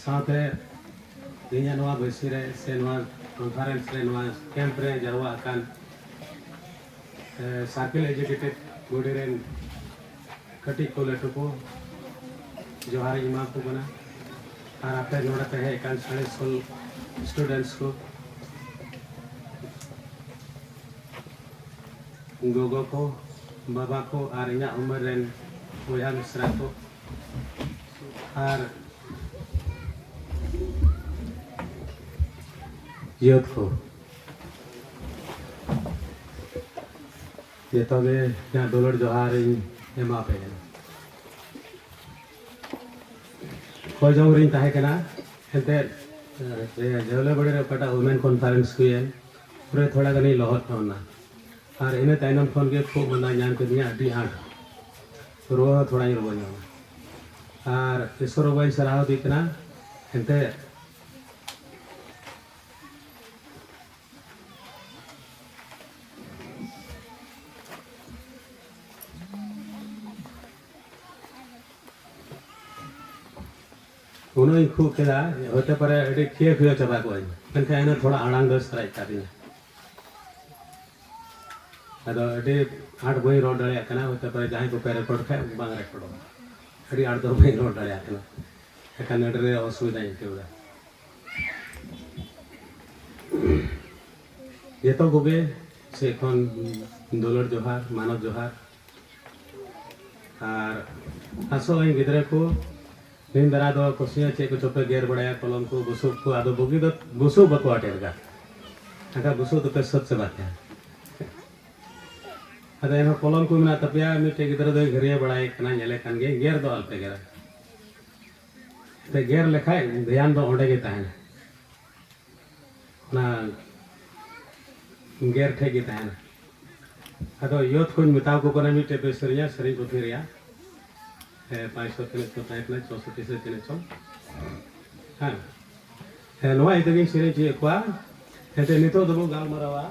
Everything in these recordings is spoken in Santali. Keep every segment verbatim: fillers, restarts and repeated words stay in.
ᱥᱟᱶᱛᱮ ᱛᱮᱦᱮᱧᱟᱜ ᱱᱚᱣᱟ ᱵᱟᱹᱭᱥᱤ ᱨᱮ ᱥᱮ ᱱᱚᱣᱟ ᱠᱚᱱᱯᱷᱟᱨᱮᱱᱥ ᱨᱮ, ᱱᱚᱣᱟ ᱠᱮᱢᱯ ᱨᱮ ᱡᱟᱨᱣᱟ ᱟᱠᱟᱱ, ᱮ, ᱥᱟᱨᱠᱮᱞ ᱮᱠᱡᱤᱠᱤᱭᱩᱴᱤᱵᱷ ᱵᱚᱰᱤ ᱨᱮᱱ ᱠᱟᱹᱴᱤᱡ ᱠᱚ ᱞᱟᱹᱴᱩ ᱠᱚ ᱡᱚᱦᱟᱨ ᱤᱧ ᱮᱢᱟ ᱠᱚ ᱠᱟᱱᱟ᱾ ᱟᱨ ᱟᱯᱮ ᱱᱚᱰᱮ ᱯᱮ ᱦᱮᱡ ᱟᱠᱟᱱ ᱥᱟᱬᱮᱥ ᱠᱚ, ᱥᱴᱩᱰᱮᱱᱴᱥ ᱠᱚ, ᱜᱚᱜᱚ ᱠᱚ, ᱵᱟᱵᱟ ᱠᱚ ᱟᱨ ᱤᱧᱟᱹᱜ ᱩᱢᱮᱨ ᱨᱮᱱ ᱵᱚᱭᱦᱟ ᱢᱤᱥᱨᱟ ᱠᱚ ᱟᱨ ᱭᱩᱛᱷ ᱠᱚ, ᱡᱚᱛᱚ ᱜᱮ ᱤᱧᱟᱹᱜ ᱫᱩᱞᱟᱹᱲ ᱡᱚᱦᱟᱨ ᱤᱧ ᱮᱢᱟ ᱯᱮ ᱠᱟᱱᱟ᱾ ᱠᱷᱚᱡᱽ ᱡᱚᱝ ᱨᱤᱧ ᱛᱟᱦᱮᱸ ᱠᱟᱱᱟ, ᱮᱱᱛᱮᱫ, ᱮ, ᱡᱷᱟᱹᱣᱞᱟᱹ ᱵᱟᱲᱮ ᱨᱮ ᱚᱠᱟᱴᱟᱜ ᱣᱩᱢᱮᱱ ᱠᱚᱱᱯᱷᱟᱨᱮᱱᱥ ᱦᱩᱭᱮᱱ, ᱯᱩᱨᱟᱹ ᱛᱷᱚᱲᱟ ᱜᱟᱱᱤᱧ ᱞᱚᱦᱚᱫ ᱧᱚᱜ ᱮᱱᱟ᱾ ᱟᱨ ᱤᱱᱟᱹ ᱛᱟᱭᱱᱚᱢ ᱠᱷᱚᱱ ᱜᱮ ᱠᱷᱩᱜ ᱢᱟᱸᱫᱟ ᱧᱟᱢ ᱠᱮᱫᱤᱧᱟ ᱟᱹᱰᱤ ᱟᱸᱴ, ᱨᱩᱣᱟᱹ ᱦᱚᱸ ᱛᱷᱚᱲᱟᱧ ᱨᱩᱣᱟᱹ ᱧᱚᱜ ᱮᱱᱟ᱾ ᱟᱨ ᱤᱥᱚᱨ ᱵᱟᱵᱟᱧ ᱥᱟᱨᱦᱟᱣ ᱫᱮ ᱠᱟᱱᱟ, ᱮᱱᱛᱮᱫ ᱩᱱᱟᱹᱜ ᱤᱧ ᱠᱷᱩᱜ ᱠᱮᱫᱟ, ᱦᱚᱛᱮ ᱯᱟᱨᱮ ᱟᱹᱰᱤ ᱠᱷᱤᱭᱟᱹ ᱠᱷᱩᱭᱟᱹ ᱪᱟᱵᱟ ᱠᱚᱜᱼᱟᱹᱧ, ᱢᱮᱱᱠᱷᱟᱱ ᱮᱱᱦᱚᱸ ᱛᱷᱚᱲᱟ ᱟᱲᱟᱝ ᱫᱚᱭ ᱥᱟᱨᱮᱡ ᱠᱟᱫᱤᱧᱟ᱾ ᱟᱫᱚ ᱟᱹᱰᱤ ᱟᱸᱴ ᱵᱟᱹᱧ ᱨᱚᱲ ᱫᱟᱲᱮᱭᱟᱜ ᱠᱟᱱᱟ, ᱦᱚᱛᱮ ᱯᱟᱨᱮ ᱡᱟᱦᱟᱸᱭ ᱠᱚᱯᱮ ᱨᱮᱠᱚᱨᱰ ᱠᱷᱟᱡ ᱵᱟᱝ ᱨᱮᱠᱚᱨᱰᱚᱜᱼᱟ᱾ ᱟᱹᱰᱤ ᱟᱸᱴ ᱫᱚ ᱵᱟᱹᱧ ᱨᱚᱲ ᱫᱟᱲᱮᱭᱟᱜ ᱠᱟᱱᱟ, ᱮᱱᱠᱷᱟᱱ ᱟᱹᱰᱤ ᱨᱮ ᱚᱥᱩᱵᱤᱫᱷᱟᱧ ᱟᱹᱭᱠᱟᱹᱣ ᱮᱫᱟ᱾ ᱡᱚᱛᱚ ᱠᱚᱜᱮ ᱥᱮᱫ ᱠᱷᱚᱱ ᱫᱩᱞᱟᱹᱲ ᱡᱚᱦᱟᱨ, ᱢᱟᱱᱚᱛ ᱡᱚᱦᱟᱨ᱾ ᱟᱨ ᱟᱥᱚᱜ ᱟᱹᱧ ᱜᱤᱫᱽᱨᱟᱹ ᱠᱚ ᱫᱤᱱ ᱫᱟᱨᱟ ᱫᱚ ᱠᱩᱥᱤᱭᱟᱜ ᱪᱮᱫ ᱠᱚᱪᱚ ᱯᱮ ᱜᱮᱨ ᱵᱟᱲᱟᱭᱟ, ᱠᱚᱞᱚᱢ ᱠᱚ, ᱵᱩᱥᱩᱵ ᱠᱚ, ᱟᱫᱚ ᱵᱩᱜᱤ ᱫᱚ ᱵᱩᱥᱩᱵ ᱵᱟᱠᱚ ᱟᱴᱮᱫ ᱠᱟᱜ᱾ ᱮᱱᱠᱷᱟᱱ ᱵᱩᱥᱩᱵ ᱫᱚᱯᱮ ᱥᱟᱹᱛ ᱪᱟᱵᱟ ᱠᱮᱭᱟ᱾ ᱟᱫᱚ ᱮᱱᱦᱚᱸ ᱠᱚᱞᱚᱢ ᱠᱚ ᱢᱮᱱᱟᱜ ᱛᱟᱯᱮᱭᱟ, ᱢᱤᱫᱴᱮᱡ ᱜᱤᱫᱽᱨᱟᱹ ᱫᱚᱭ ᱜᱷᱟᱹᱨᱭᱟᱹ ᱵᱟᱲᱟᱭ ᱠᱟᱱᱟ, ᱧᱮᱞᱮ ᱠᱟᱱ ᱜᱮ, ᱜᱮᱨ ᱫᱚ ᱟᱞᱚᱯᱮ ᱜᱮᱨᱟ᱾ ᱯᱮ ᱜᱮᱨ ᱞᱮᱠᱷᱟᱡ ᱫᱷᱮᱭᱟᱱ ᱫᱚ ᱚᱸᱰᱮ ᱜᱮ ᱛᱟᱦᱮᱱᱟ, ᱚᱱᱟ ᱜᱮᱨ ᱴᱷᱮᱡ ᱜᱮ ᱛᱟᱦᱮᱱᱟ᱾ ᱟᱫᱚ ᱭᱩᱛᱷ ᱠᱚᱧ ᱢᱮᱛᱟ ᱠᱚ ᱠᱟᱱᱟ, ᱢᱤᱫᱴᱮᱡ ᱯᱮ ᱥᱮᱨᱮᱧᱟ, ᱥᱮᱨᱮᱧ ᱯᱩᱛᱷᱤ ᱨᱮᱭᱟᱜ, ᱦᱮᱸ, ᱯᱟᱸᱪᱥᱚ ᱛᱤᱱᱟᱹᱜ ᱪᱚ ᱛᱟᱦᱮᱸ ᱠᱟᱱᱟ, ᱪᱷᱚᱥᱚ ᱛᱤᱥ ᱛᱤᱱᱟᱹᱜ ᱪᱚ, ᱦᱮᱸ, ᱦᱮᱸ, ᱱᱚᱣᱟ ᱤᱭᱟᱹ ᱛᱮᱜᱮᱧ ᱥᱮᱨᱮᱧ ᱦᱚᱪᱚᱭᱮᱫ ᱠᱚᱣᱟ᱾ ᱮᱱᱛᱮ ᱱᱤᱛᱚᱜ ᱫᱚᱵᱚᱱ ᱜᱟᱞᱢᱟᱨᱟᱣᱟ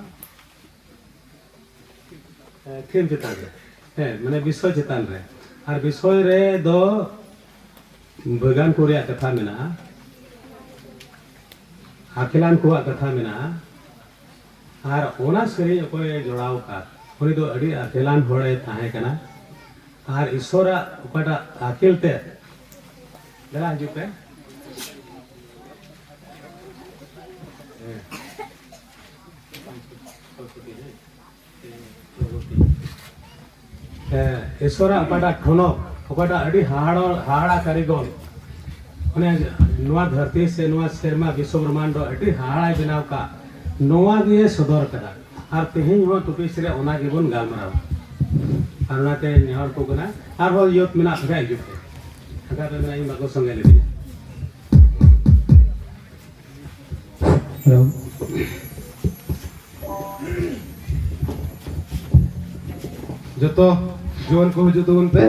ᱛᱷᱤᱢ ᱪᱮᱛᱟᱱ ᱨᱮ, ᱦᱮᱸ, ᱢᱟᱱᱮ ᱵᱤᱥᱚᱭ ᱪᱮᱛᱟᱱ ᱨᱮ᱾ ᱟᱨ ᱵᱤᱥᱚᱭ ᱨᱮ ᱫᱚ ᱵᱟᱜᱟᱱ ᱠᱚ ᱨᱮᱭᱟᱜ ᱠᱟᱛᱷᱟ ᱢᱮᱱᱟᱜᱼᱟ, ᱟᱠᱷᱮᱞᱟᱱ ᱠᱚᱣᱟᱜ ᱠᱟᱛᱷᱟ ᱢᱮᱱᱟᱜᱼᱟ᱾ ᱟᱨ ᱚᱱᱟ ᱥᱮᱨᱮᱧ ᱚᱠᱚᱭᱮ ᱡᱚᱲᱟᱣ ᱟᱠᱟᱫ, ᱩᱱᱤ ᱫᱚ ᱟᱹᱰᱤ ᱟᱠᱷᱮᱞᱟᱱ ᱦᱚᱲᱮ ᱛᱟᱦᱮᱸ ᱠᱟᱱᱟ᱾ ᱟᱨ ᱤᱥᱚᱨᱟᱜ ᱚᱠᱟᱴᱟᱜ ᱟᱠᱮᱞ ᱛᱮ, ᱫᱮᱞᱟ ᱦᱤᱡᱩᱜ ᱯᱮ᱾ ᱦᱮᱸ᱾ ᱦᱮᱸ, ᱤᱥᱚᱨᱟᱜ ᱚᱠᱟᱴᱟᱜ ᱴᱷᱚᱱᱚᱠ, ᱚᱠᱟᱴᱟᱜ ᱟᱹᱰᱤ ᱦᱟᱦᱟᱲᱟ, ᱦᱟᱦᱟᱲᱟ ᱠᱟᱹᱨᱤᱜᱚᱞ, ᱚᱱᱮ ᱱᱚᱣᱟ ᱫᱷᱟᱹᱨᱛᱤ ᱥᱮ ᱱᱚᱣᱟ ᱥᱮᱨᱢᱟ ᱵᱤᱥᱥᱚ ᱵᱨᱚᱦᱢᱟᱱᱰ ᱟᱹᱰᱤ ᱦᱟᱦᱟᱲᱟᱭ ᱵᱮᱱᱟᱣ ᱠᱟᱜ, ᱱᱚᱣᱟ ᱜᱮ ᱥᱚᱫᱚᱨ ᱠᱟᱫᱟ᱾ ᱟᱨ ᱛᱮᱦᱮᱧ ᱦᱚᱸ ᱴᱚᱯᱤᱠᱥ ᱨᱮ ᱚᱱᱟ ᱜᱮᱵᱚᱱ ᱜᱟᱞᱢᱟᱨᱟᱣᱟ᱾ ᱟᱨ ᱚᱱᱟᱛᱮ ᱱᱮᱦᱚᱨ ᱠᱚ ᱠᱟᱱᱟ, ᱟᱨᱦᱚᱸ ᱤᱭᱚᱛ ᱢᱮᱱᱟᱜ ᱠᱷᱟᱡ ᱦᱤᱡᱩᱜ ᱯᱮ᱾ ᱟᱫᱚ ᱢᱮᱱᱟ ᱤᱧ ᱵᱟᱠᱚ ᱥᱚᱸᱜᱮ ᱞᱮᱫᱤᱧᱟ᱾ ᱦᱮᱞᱳ᱾ ᱡᱚᱛᱚ ᱡᱩᱣᱟᱹᱱ ᱠᱚ ᱦᱤᱡᱩᱜ ᱛᱟᱵᱚᱱ ᱯᱮ᱾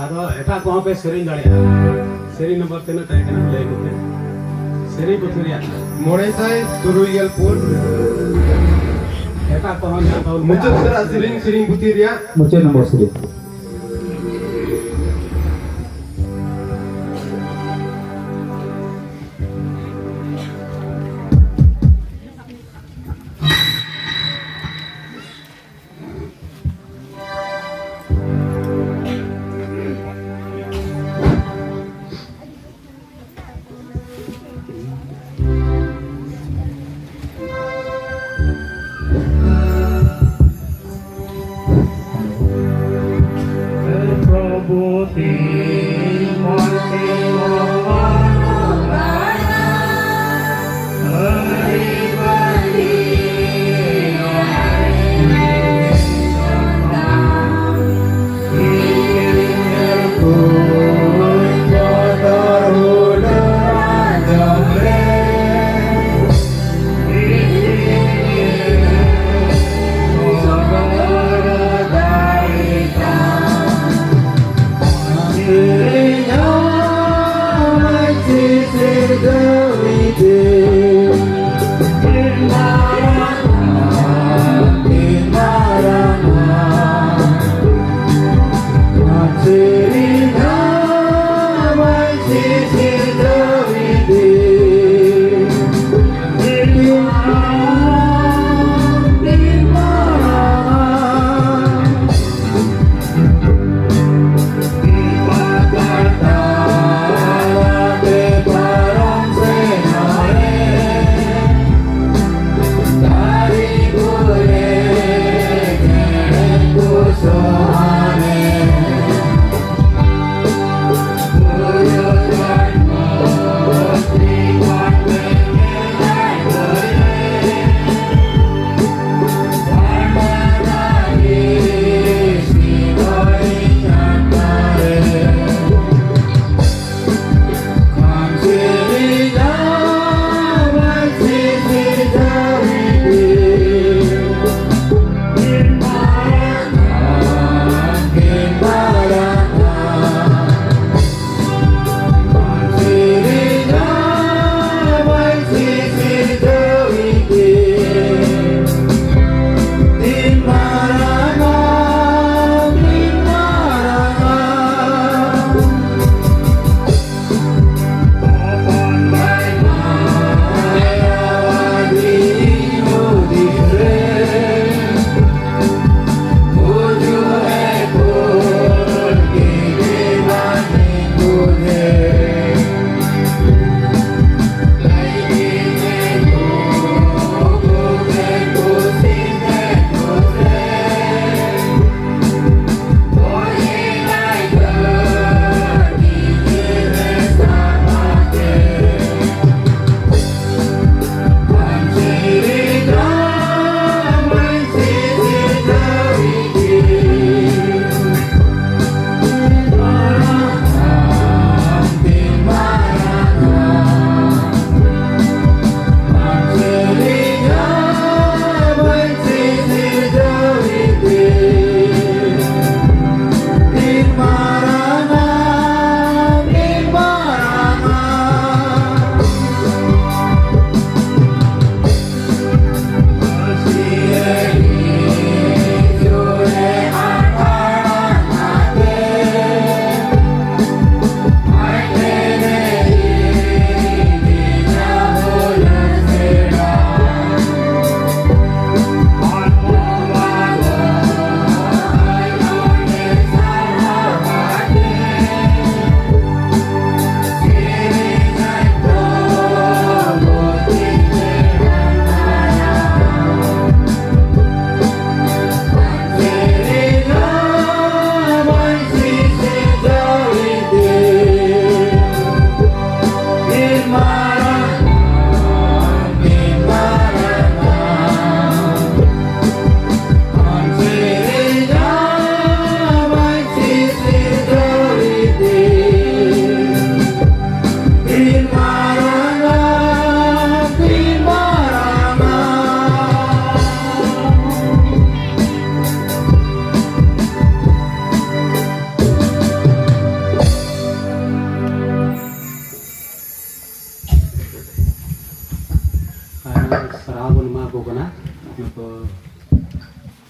ᱟᱫᱚ ᱮᱴᱟᱜ ᱠᱚᱦᱚᱸ ᱯᱮ ᱥᱮᱨᱮᱧ ᱫᱟᱲᱮᱭᱟᱜᱼᱟ᱾ ᱥᱮᱨᱮᱧ ᱱᱚᱢᱵᱚᱨ ᱛᱤᱱᱟᱹᱜ ᱛᱟᱦᱮᱸ ᱠᱟᱱᱟ ᱞᱟᱹᱭ ᱢᱮ᱾ ᱥᱮᱨᱮᱧ ᱯᱩᱛᱷᱤ ᱨᱮᱭᱟᱜ ᱢᱚᱬᱮ ᱥᱟᱭ ᱛᱩᱨᱩᱭ ᱜᱮᱞ ᱯᱩᱱ᱾ ᱮᱴᱟᱜ ᱠᱚᱦᱚᱸ ᱧᱟᱢ ᱛᱟᱵᱚᱱ ᱯᱮ᱾ ᱢᱩᱪᱟᱹᱫ ᱥᱮᱨᱟᱜ ᱥᱮᱨᱮᱧ, ᱥᱮᱨᱮᱧ ᱯᱩᱛᱷᱤ ᱨᱮᱭᱟᱜ ᱢᱩᱪᱟᱹᱫ ᱱᱚᱢᱵᱚᱨ ᱥᱮᱨᱮᱧ᱾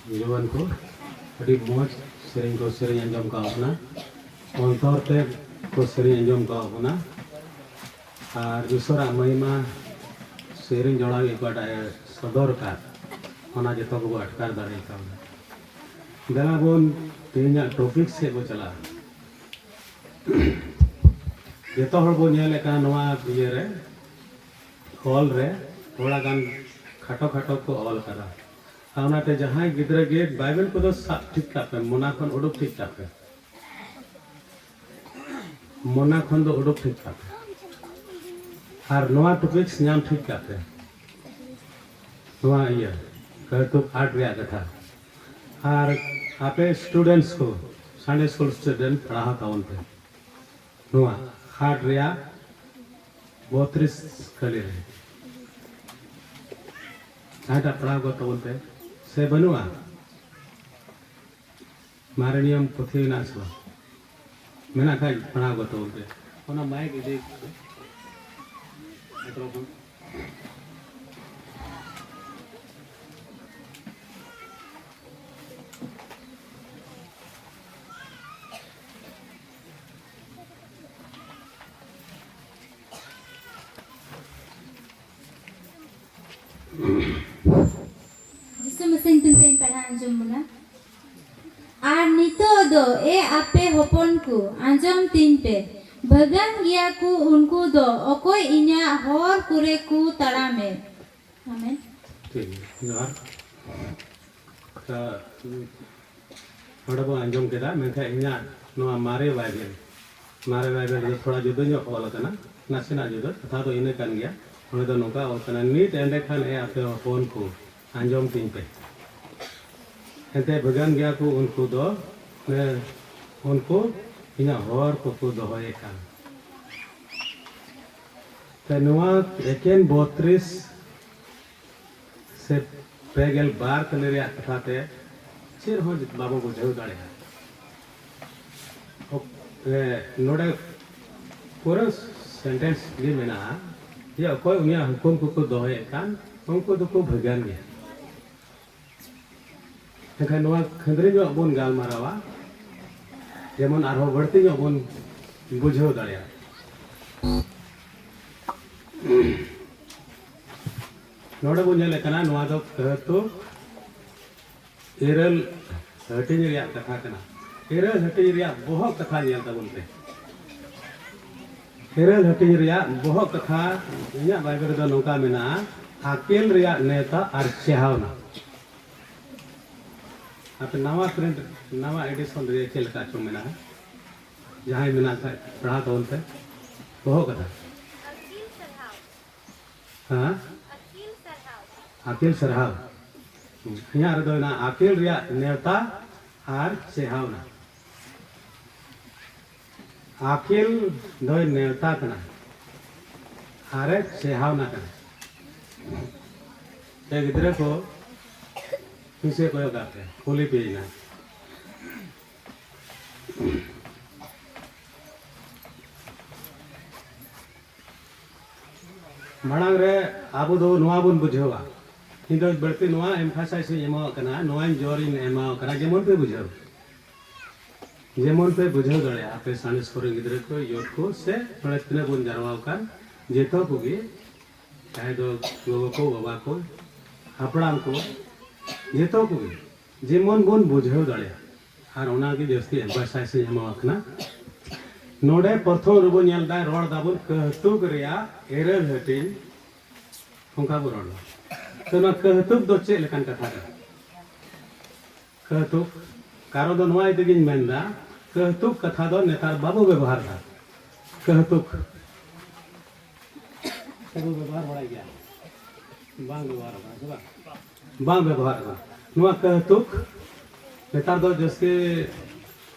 ᱡᱩᱣᱟᱹᱱ ᱠᱚ ᱟᱹᱰᱤ ᱢᱚᱡᱽ ᱥᱮᱨᱮᱧ ᱠᱚ ᱥᱮᱨᱮᱧ ᱟᱸᱡᱚᱢ ᱠᱟᱜ ᱵᱚᱱᱟ, ᱚᱱᱛᱚᱨ ᱛᱮ ᱠᱚ ᱥᱮᱨᱮᱧ ᱟᱸᱡᱚᱢ ᱠᱟᱜ ᱵᱚᱱᱟ᱾ ᱟᱨ ᱤᱥᱚᱨᱟᱜ ᱢᱟᱹᱭᱢᱟ ᱥᱮᱨᱮᱧ ᱡᱚᱲᱟᱣᱤᱡ ᱚᱠᱟᱴᱟᱜ ᱮ ᱥᱚᱫᱚᱨ ᱠᱟᱫ, ᱚᱱᱟ ᱡᱚᱛᱚ ᱠᱚᱵᱚ ᱟᱴᱠᱟᱨ ᱫᱟᱲᱮ ᱠᱟᱣᱫᱟ᱾ ᱫᱮᱞᱟ ᱵᱚᱱ ᱛᱮᱦᱮᱧᱟᱜ ᱴᱚᱯᱤᱠ ᱥᱮᱫ ᱵᱚ ᱪᱟᱞᱟᱜᱼᱟ᱾ ᱡᱚᱛᱚ ᱦᱚᱲ ᱵᱚ ᱧᱮᱞᱮᱫ ᱠᱟᱱᱟ ᱱᱚᱣᱟ ᱤᱭᱟᱹ ᱨᱮ, ᱚᱞ ᱨᱮ ᱛᱷᱚᱲᱟ ᱜᱟᱱ ᱠᱷᱟᱴᱚ ᱠᱷᱟᱴᱚ ᱠᱚ ᱚᱞ ᱠᱟᱫᱟ᱾ ᱟᱨ ᱚᱱᱟᱛᱮ ᱡᱟᱦᱟᱸᱭ ᱜᱤᱫᱽᱨᱟᱹ ᱜᱮ ᱵᱟᱭᱵᱮᱞ ᱠᱚᱫᱚ ᱥᱟᱵ ᱴᱷᱤᱠ ᱠᱟᱜ ᱯᱮ, ᱢᱚᱱᱟ ᱠᱷᱚᱱ ᱩᱰᱩᱠ ᱴᱷᱤᱠ ᱠᱟᱜ ᱯᱮ, ᱢᱚᱱᱟ ᱠᱷᱚᱱ ᱫᱚ ᱩᱰᱩᱠ ᱴᱷᱤᱠ ᱠᱟᱜ ᱯᱮ, ᱟᱨ ᱱᱚᱣᱟ ᱴᱚᱯᱤᱠᱥ ᱧᱟᱢ ᱴᱷᱤᱠ ᱠᱟᱜ ᱯᱮ᱾ ᱱᱚᱣᱟ ᱤᱭᱟᱹ ᱠᱟᱹᱣᱛᱩᱠ ᱦᱟᱴ ᱨᱮᱭᱟᱜ ᱠᱟᱛᱷᱟ᱾ ᱟᱨ ᱟᱯᱮ ᱥᱴᱩᱰᱮᱱᱴᱥ ᱠᱚ, ᱥᱟᱱᱰᱮ ᱥᱠᱩᱞ ᱥᱴᱩᱰᱮᱱᱴ, ᱯᱟᱲᱦᱟᱣ ᱛᱟᱵᱚᱱ ᱯᱮ ᱱᱚᱣᱟ ᱦᱟᱴ ᱨᱮᱭᱟᱜ ᱵᱚᱛᱨᱤᱥ ᱠᱟᱹᱞᱤ ᱨᱮ᱾ ᱡᱟᱦᱟᱸᱭᱴᱟᱜ ᱯᱟᱲᱦᱟᱣ ᱠᱚ ᱛᱟᱵᱚᱱ ᱯᱮ ᱥᱮ ᱵᱟᱹᱱᱩᱜᱼᱟ? ᱢᱟᱨᱮ ᱱᱤᱭᱚᱢ ᱯᱩᱛᱷᱤ ᱢᱮᱱᱟᱜ ᱥᱮ ᱵᱟᱝ? ᱢᱮᱱᱟᱜ ᱠᱷᱟᱡ ᱯᱟᱲᱦᱟᱣ ᱠᱚ ᱛᱟᱵᱚᱱ ᱯᱮ᱾ ᱚᱱᱟ ᱢᱟᱭᱤᱠ ᱤᱫᱤ ᱯᱮ᱾ ᱢᱟᱭᱠᱨᱳᱯᱷᱳᱱ᱾ ᱡᱤᱥᱩ ᱢᱟᱥᱮ ᱧᱩᱛᱩᱢ ᱛᱮᱧ ᱯᱟᱲᱦᱟᱣ ᱟᱸᱡᱚᱢ ᱵᱚᱱᱟ᱾ ᱟᱨ ᱱᱤᱛᱚᱜ ᱫᱚ, ᱮ ᱟᱯᱮ ᱦᱚᱯᱚᱱ ᱠᱚ, ᱟᱸᱡᱚᱢ ᱛᱤᱧ ᱯᱮ᱾ ᱵᱷᱟᱹᱜᱟᱹᱱ ᱜᱮᱭᱟ ᱠᱚ ᱩᱱᱠᱩ ᱫᱚ, ᱚᱠᱚᱭ ᱤᱧᱟᱹᱜ ᱦᱚᱨ ᱠᱚᱨᱮ ᱠᱚ ᱛᱟᱲᱟᱢᱮ᱾ ᱟᱢᱮᱱ᱾ ᱴᱷᱤᱠ ᱜᱮᱭᱟ, ᱡᱚᱦᱟᱨ᱾ ᱛᱚ, ᱱᱚᱰᱮ ᱵᱚᱱ ᱟᱸᱡᱚᱢ ᱠᱮᱫᱟ, ᱢᱮᱱᱠᱷᱟᱱ ᱤᱧᱟᱹᱜ ᱱᱚᱣᱟ ᱢᱟᱨᱮ ᱵᱟᱭᱵᱮᱞ, ᱢᱟᱨᱮ ᱵᱟᱭᱵᱮᱞ ᱨᱮᱫᱚ ᱛᱷᱚᱲᱟ ᱡᱩᱫᱟᱹ ᱧᱚᱜ ᱚᱞ ᱟᱠᱟᱱᱟ, ᱱᱟᱥᱮᱱᱟᱜ ᱡᱩᱫᱟᱹ, ᱠᱟᱛᱷᱟ ᱫᱚ ᱤᱱᱟᱹ ᱠᱟᱱ ᱜᱮᱭᱟ᱾ ᱚᱸᱰᱮ ᱫᱚ ᱱᱚᱝᱠᱟ ᱚᱞ ᱠᱟᱱᱟ, "ᱱᱤᱛ ᱮᱸᱰᱮᱠᱷᱟᱱ ᱮ ᱟᱯᱮ ᱦᱚᱯᱚᱱ ᱠᱚ, ᱟᱸᱡᱚᱢ ᱛᱤᱧ ᱯᱮ, ᱮᱱᱛᱮ ᱵᱷᱟᱹᱜᱟᱹᱱ ᱜᱮᱭᱟ ᱠᱚ ᱩᱱᱠᱩ ᱫᱚ, ᱢᱟᱱᱮ, ᱩᱱᱠᱩ ᱤᱧᱟᱹᱜ ᱦᱚᱨ ᱠᱚᱠᱚ ᱫᱚᱦᱚᱭᱮᱫ ᱠᱟᱱ᱾" ᱛᱚ, ᱱᱚᱣᱟ ᱮᱠᱮᱱ ᱵᱚᱛᱨᱤᱥ ᱥᱮ ᱯᱮ ᱜᱮᱞ ᱵᱟᱨ ᱠᱟᱹᱞᱤ ᱨᱮᱭᱟᱜ ᱠᱟᱛᱷᱟ ᱛᱮ ᱪᱮᱫ ᱦᱚᱸ ᱵᱟᱵᱚ ᱵᱩᱡᱷᱟᱹᱣ ᱫᱟᱲᱮᱭᱟᱜᱼᱟ᱾ ᱚᱠ-, ᱮ, ᱱᱚᱰᱮ ᱯᱩᱨᱟᱹ ᱥᱮᱱᱴᱮᱱᱥ ᱜᱮ ᱢᱮᱱᱟᱜᱼᱟ ᱡᱮ ᱚᱠᱚᱭ ᱩᱱᱤᱭᱟᱜ ᱦᱩᱠᱩᱢ ᱠᱚᱠᱚ ᱫᱚᱦᱚᱭᱮᱫ ᱠᱟᱱ, ᱩᱱᱠᱩ ᱫᱚᱠᱚ ᱵᱷᱟᱹᱜᱟᱹᱱ ᱜᱮᱭᱟ᱾ ᱮᱱᱠᱷᱟᱱ ᱱᱚᱣᱟ ᱠᱷᱟᱹᱫᱽᱨᱤ ᱧᱚᱜ ᱵᱚᱱ ᱜᱟᱞᱢᱟᱨᱟᱣᱟ, ᱡᱮᱢᱚᱱ ᱟᱨᱦᱚᱸ ᱵᱟᱹᱲᱛᱤ ᱧᱚᱜ ᱵᱚᱱ ᱵᱩᱡᱷᱟᱹᱣ ᱫᱟᱲᱮᱭᱟᱜ᱾ ᱱᱚᱰᱮ ᱵᱚᱱ ᱧᱮᱞᱮᱫ ᱠᱟᱱᱟ, ᱱᱚᱣᱟ ᱫᱚ ᱠᱟᱹᱦᱛᱩ ᱤᱨᱟᱹᱞ ᱦᱟᱹᱴᱤᱧ ᱨᱮᱭᱟᱜ ᱠᱟᱛᱷᱟ ᱠᱟᱱᱟ᱾ ᱤᱨᱟᱹᱞ ᱦᱟᱹᱴᱤᱧ ᱨᱮᱭᱟᱜ ᱵᱚᱦᱚᱜ ᱠᱟᱛᱷᱟ ᱧᱮᱞ ᱛᱟᱵᱚᱱ ᱯᱮ᱾ ᱤᱨᱟᱹᱞ ᱦᱟᱹᱴᱤᱧ ᱨᱮᱭᱟᱜ ᱵᱚᱦᱚᱜ ᱠᱟᱛᱷᱟ ᱤᱧᱟᱹᱜ ᱵᱟᱭᱵᱮᱞ ᱨᱮᱫᱚ ᱱᱚᱝᱠᱟ ᱢᱮᱱᱟᱜᱼᱟ, ᱟᱹᱠᱤᱞ ᱨᱮᱭᱟᱜ ᱱᱮᱣᱛᱟ ᱟᱨ ᱪᱮᱦᱟᱣᱱᱟ᱾ ᱟᱯᱮ ᱱᱟᱣᱟ ᱯᱨᱤᱱᱴ, ᱱᱟᱣᱟ ᱮᱰᱤᱥᱚᱱ ᱨᱮ ᱪᱮᱫ ᱞᱮᱠᱟ ᱪᱚᱝ ᱢᱮᱱᱟᱜᱼᱟ? ᱡᱟᱦᱟᱸᱭ ᱢᱮᱱᱟᱜ ᱠᱷᱟᱡ ᱯᱟᱲᱦᱟᱣ ᱛᱟᱵᱚᱱ ᱯᱮ᱾ ᱵᱚᱦᱚᱜ ᱠᱟᱛᱷᱟ᱾ ᱟᱹᱠᱤᱞ ᱥᱟᱨᱦᱟᱣ᱾ ᱦᱮᱸ? ᱟᱹᱠᱤᱞ ᱥᱟᱨᱦᱟᱣ᱾ ᱟᱹᱠᱤᱞ ᱥᱟᱨᱦᱟᱣ᱾ ᱤᱧᱟᱹᱜ ᱨᱮᱫᱚ ᱢᱮᱱᱟᱜᱼᱟ ᱟᱹᱠᱤᱞ ᱨᱮᱭᱟᱜ ᱱᱮᱣᱛᱟ ᱟᱨ ᱪᱮᱦᱟᱣᱱᱟ᱾ ᱟᱹᱠᱤᱞ ᱫᱚᱭ ᱱᱮᱣᱛᱟ ᱠᱟᱱᱟ ᱟᱨᱮ ᱪᱮᱦᱟᱣᱱᱟ ᱠᱟᱱᱟ᱾ ᱮ ᱜᱤᱫᱽᱨᱟᱹ ᱠᱚ, ᱛᱤᱥᱮ ᱠᱚᱭᱚᱜ ᱠᱟᱜ ᱯᱮ, ᱠᱩᱞᱤ ᱯᱮᱭᱟᱹᱧ ᱱᱟᱜ᱾ ᱢᱟᱲᱟᱝ ᱨᱮ ᱟᱵᱚ ᱫᱚ ᱱᱚᱣᱟ ᱵᱚᱱ ᱵᱩᱡᱷᱟᱹᱣᱟ᱾ ᱤᱧ ᱫᱚ ᱵᱟᱹᱲᱛᱤ ᱱᱚᱣᱟ ᱮᱢᱯᱷᱟᱥᱟᱭᱤᱡᱽ ᱤᱧ ᱮᱢᱟᱣᱟᱜ ᱠᱟᱱᱟ, ᱱᱚᱣᱟᱧ ᱡᱳᱨ ᱤᱧ ᱮᱢᱟᱣᱟᱜ ᱠᱟᱱᱟ, ᱡᱮᱢᱚᱱ ᱯᱮ ᱵᱩᱡᱷᱟᱹᱣ, ᱡᱮᱢᱚᱱ ᱯᱮ ᱵᱩᱡᱷᱟᱹᱣ ᱫᱟᱲᱮᱭᱟᱜᱼᱟ᱾ ᱟᱯᱮ ᱥᱟᱬᱮᱥ ᱠᱚᱨᱮᱱ ᱜᱤᱫᱽᱨᱟᱹ ᱠᱚ, ᱭᱳᱴ ᱠᱚ, ᱥᱮ ᱱᱚᱰᱮ ᱛᱤᱱᱟᱹᱜ ᱵᱚᱱ ᱡᱟᱨᱣᱟ ᱟᱠᱟᱱ, ᱡᱚᱛᱚ ᱠᱚᱜᱮ, ᱪᱟᱦᱮ ᱫᱚ ᱜᱚᱜᱚ ᱠᱚ, ᱵᱟᱵᱟ ᱠᱚ, ᱦᱟᱯᱲᱟᱢ ᱠᱚ, ᱡᱚᱛᱚ ᱠᱚᱜᱮ ᱡᱮᱢᱚᱱ ᱵᱚᱱ ᱵᱩᱡᱷᱟᱹᱣ ᱫᱟᱲᱮᱭᱟᱜ᱾ ᱟᱨ ᱚᱱᱟᱜᱮ ᱡᱟᱹᱥᱛᱤ ᱮᱢᱯᱷᱟᱥᱟᱭᱤᱡᱽ ᱤᱧ ᱮᱢᱟᱣᱟᱜ ᱠᱟᱱᱟ᱾ ᱱᱚᱰᱮ ᱯᱨᱚᱛᱷᱚᱢ ᱨᱮᱵᱚᱱ ᱧᱮᱞ ᱮᱫᱟ, ᱨᱚᱲ ᱫᱟᱵᱚᱱ ᱠᱟᱹᱦᱛᱩᱠ ᱨᱮᱭᱟᱜ ᱤᱨᱟᱹᱞ ᱦᱟᱹᱴᱤᱧ᱾ ᱚᱱᱠᱟ ᱵᱚ ᱨᱚᱲ ᱮᱫᱟ᱾ ᱛᱚ, ᱱᱚᱣᱟ ᱠᱟᱹᱦᱛᱩᱠ ᱫᱚ ᱪᱮᱫ ᱞᱮᱠᱟᱱ ᱠᱟᱛᱷᱟ ᱠᱟᱱᱟ? ᱠᱟᱹᱦᱛᱩᱠ, ᱠᱟᱨᱚᱱ ᱫᱚ ᱱᱚᱣᱟ ᱤᱭᱟᱹ ᱛᱮᱜᱮᱧ ᱢᱮᱱᱫᱟ, ᱠᱟᱹᱦᱛᱩᱠ ᱠᱟᱛᱷᱟ ᱫᱚ ᱱᱮᱛᱟᱨ ᱵᱟᱵᱚ ᱵᱮᱵᱚᱦᱟᱨ ᱮᱫᱟ᱾ ᱠᱟᱹᱦᱛᱩᱠ ᱥᱮ ᱵᱚ ᱵᱮᱵᱚᱦᱟᱨ ᱵᱟᱲᱟᱭ ᱜᱮᱭᱟ? ᱵᱟᱝ ᱵᱮᱵᱚᱦᱟᱨ ᱠᱟᱱᱟ, ᱥᱮ ᱵᱟᱝ? ᱵᱟᱝ ᱵᱮᱵᱚᱦᱟᱨ ᱠᱟᱱᱟ᱾ ᱱᱚᱣᱟ ᱠᱟᱹᱦᱛᱩᱠ ᱱᱮᱛᱟᱨ ᱫᱚ ᱡᱟᱹᱥᱛᱤ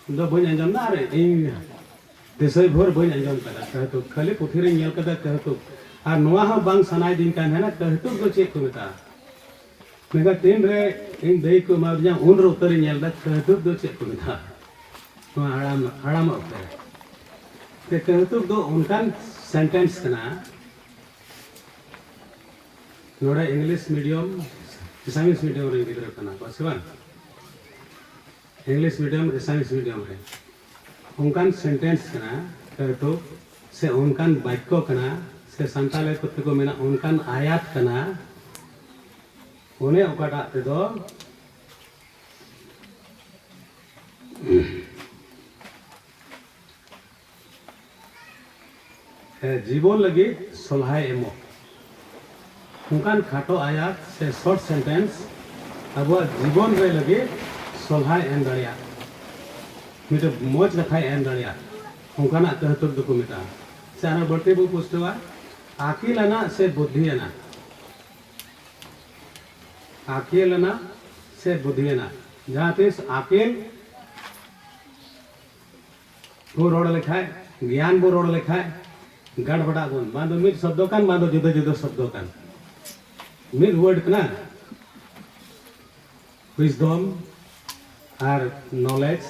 ᱫᱚ ᱵᱟᱹᱧ ᱟᱸᱡᱚᱢ ᱫᱟ, ᱟᱨ ᱤᱧ ᱫᱤᱥᱟᱹᱭ ᱵᱷᱳᱨ ᱵᱟᱹᱧ ᱟᱸᱡᱚᱢ ᱠᱟᱫᱟ ᱠᱟᱹᱦᱛᱩᱠ᱾ ᱠᱷᱟᱹᱞᱤ ᱯᱩᱛᱷᱤ ᱨᱤᱧ ᱧᱮᱞ ᱠᱟᱫᱟ ᱠᱟᱹᱦᱛᱩᱠ᱾ ᱟᱨ ᱱᱚᱣᱟ ᱦᱚᱸ ᱵᱟᱝ ᱥᱟᱱᱟᱭᱮᱫᱤᱧ ᱠᱟᱱ ᱛᱟᱦᱮᱱᱟ ᱠᱟᱹᱦᱛᱩᱠ ᱫᱚ ᱪᱮᱫ ᱠᱚ ᱢᱮᱛᱟᱜᱼᱟ᱾ ᱢᱮᱱᱠᱷᱟᱱ ᱛᱤᱱ ᱨᱮ ᱤᱧ ᱫᱟᱹᱭ ᱠᱚ ᱮᱢᱟᱫᱤᱧᱟ, ᱩᱱ ᱨᱮ ᱩᱛᱟᱹᱨᱤᱧ ᱧᱮᱞ ᱮᱫᱟ ᱠᱟᱹᱦᱛᱩᱠ ᱫᱚ ᱪᱮᱫ ᱠᱚ ᱢᱮᱛᱟᱜᱼᱟ᱾ ᱱᱚᱣᱟ ᱦᱟᱲᱟᱢ, ᱦᱟᱲᱟᱢᱚᱜ ᱚᱠᱛᱮ ᱨᱮ᱾ ᱛᱮ ᱠᱟᱹᱦᱛᱩᱠ ᱫᱚ ᱚᱱᱠᱟᱱ ᱥᱮᱱᱴᱮᱱᱥ ᱠᱟᱱᱟ, ᱱᱚᱰᱮ ᱤᱝᱞᱤᱥ ᱢᱤᱰᱤᱭᱟᱢ, ᱮᱥᱟᱢᱤᱥ ᱢᱤᱰᱤᱭᱟᱢ ᱨᱮᱱ ᱜᱤᱫᱽᱨᱟᱹ ᱠᱟᱱᱟ ᱠᱚ, ᱥᱮ ᱵᱟᱝ? ᱤᱝᱞᱤᱥ ᱢᱤᱰᱤᱭᱟᱢ, ᱮᱥᱟᱢᱤᱥ ᱢᱤᱰᱤᱭᱟᱢ ᱨᱮ ᱚᱱᱠᱟᱱ ᱥᱮᱱᱴᱮᱱᱥ ᱠᱟᱱᱟ, ᱠᱟᱹᱴᱩᱵ, ᱥᱮ ᱚᱱᱠᱟᱱ ᱵᱟᱠᱭᱚ ᱠᱟᱱᱟ, ᱥᱮ ᱥᱟᱱᱛᱟᱲᱤ ᱠᱚᱛᱮ ᱠᱚ ᱢᱮᱱᱟ ᱚᱱᱠᱟᱱ ᱟᱭᱟᱛ ᱠᱟᱱᱟ, ᱚᱱᱮ ᱚᱠᱟᱴᱟᱜ ᱛᱮᱫᱚ ᱡᱤᱵᱚᱱ ᱞᱟᱹᱜᱤᱫ ᱥᱚᱞᱦᱟᱭ ᱮᱢᱚᱜ᱾ ᱚᱱᱠᱟᱱ ᱠᱷᱟᱴᱚ ᱟᱭᱟᱛ ᱥᱮ ᱥᱚᱨᱴ ᱥᱮᱱᱴᱮᱱᱥ ᱟᱵᱚᱣᱟᱜ ᱡᱤᱵᱚᱱ ᱨᱮ ᱞᱟᱹᱜᱤᱫ ᱥᱚᱞᱦᱟᱭ ᱮᱢ ᱫᱟᱲᱮᱭᱟᱜ, ᱢᱤᱫᱴᱮᱱ ᱢᱚᱡᱽ ᱠᱟᱛᱷᱟᱭ ᱮᱢ ᱫᱟᱲᱮᱭᱟᱜ, ᱚᱱᱠᱟᱱᱟᱜ ᱠᱟᱹᱦᱛᱩᱨ ᱫᱚᱠᱚ ᱢᱮᱛᱟᱜᱼᱟ᱾ ᱥᱮ ᱟᱨᱦᱚᱸ ᱵᱟᱹᱲᱛᱤ ᱵᱚ ᱯᱩᱥᱴᱟᱹᱣᱟ, ᱟᱹᱠᱤᱞ ᱟᱱᱟᱜ ᱥᱮ ᱵᱩᱫᱽᱫᱷᱤ ᱟᱱᱟᱜ᱾ ᱟᱹᱠᱤᱞ ᱟᱱᱟᱜ ᱥᱮ ᱵᱩᱫᱽᱫᱷᱤ ᱟᱱᱟᱜ᱾ ᱡᱟᱦᱟᱸ ᱛᱤᱥ ᱟᱹᱠᱤᱞ ᱵᱚ ᱨᱚᱲ ᱞᱮᱠᱷᱟᱡ, ᱜᱮᱭᱟᱱ ᱵᱚ ᱨᱚᱲ ᱞᱮᱠᱷᱟᱡ, ᱜᱟᱲᱵᱟᱰᱟᱜ ᱵᱚᱱ, ᱵᱟᱝ ᱫᱚ ᱢᱤᱫ ᱥᱚᱵᱫᱚ ᱠᱟᱱ, ᱵᱟᱝ ᱫᱚ ᱡᱩᱫᱟᱹ ᱡᱩᱫᱟᱹ ᱥᱚᱵᱫᱚ ᱠᱟᱱ᱾ ᱢᱤᱫ ᱣᱟᱨᱰ ᱠᱟᱱᱟ wisdom ᱟᱨ knowledge,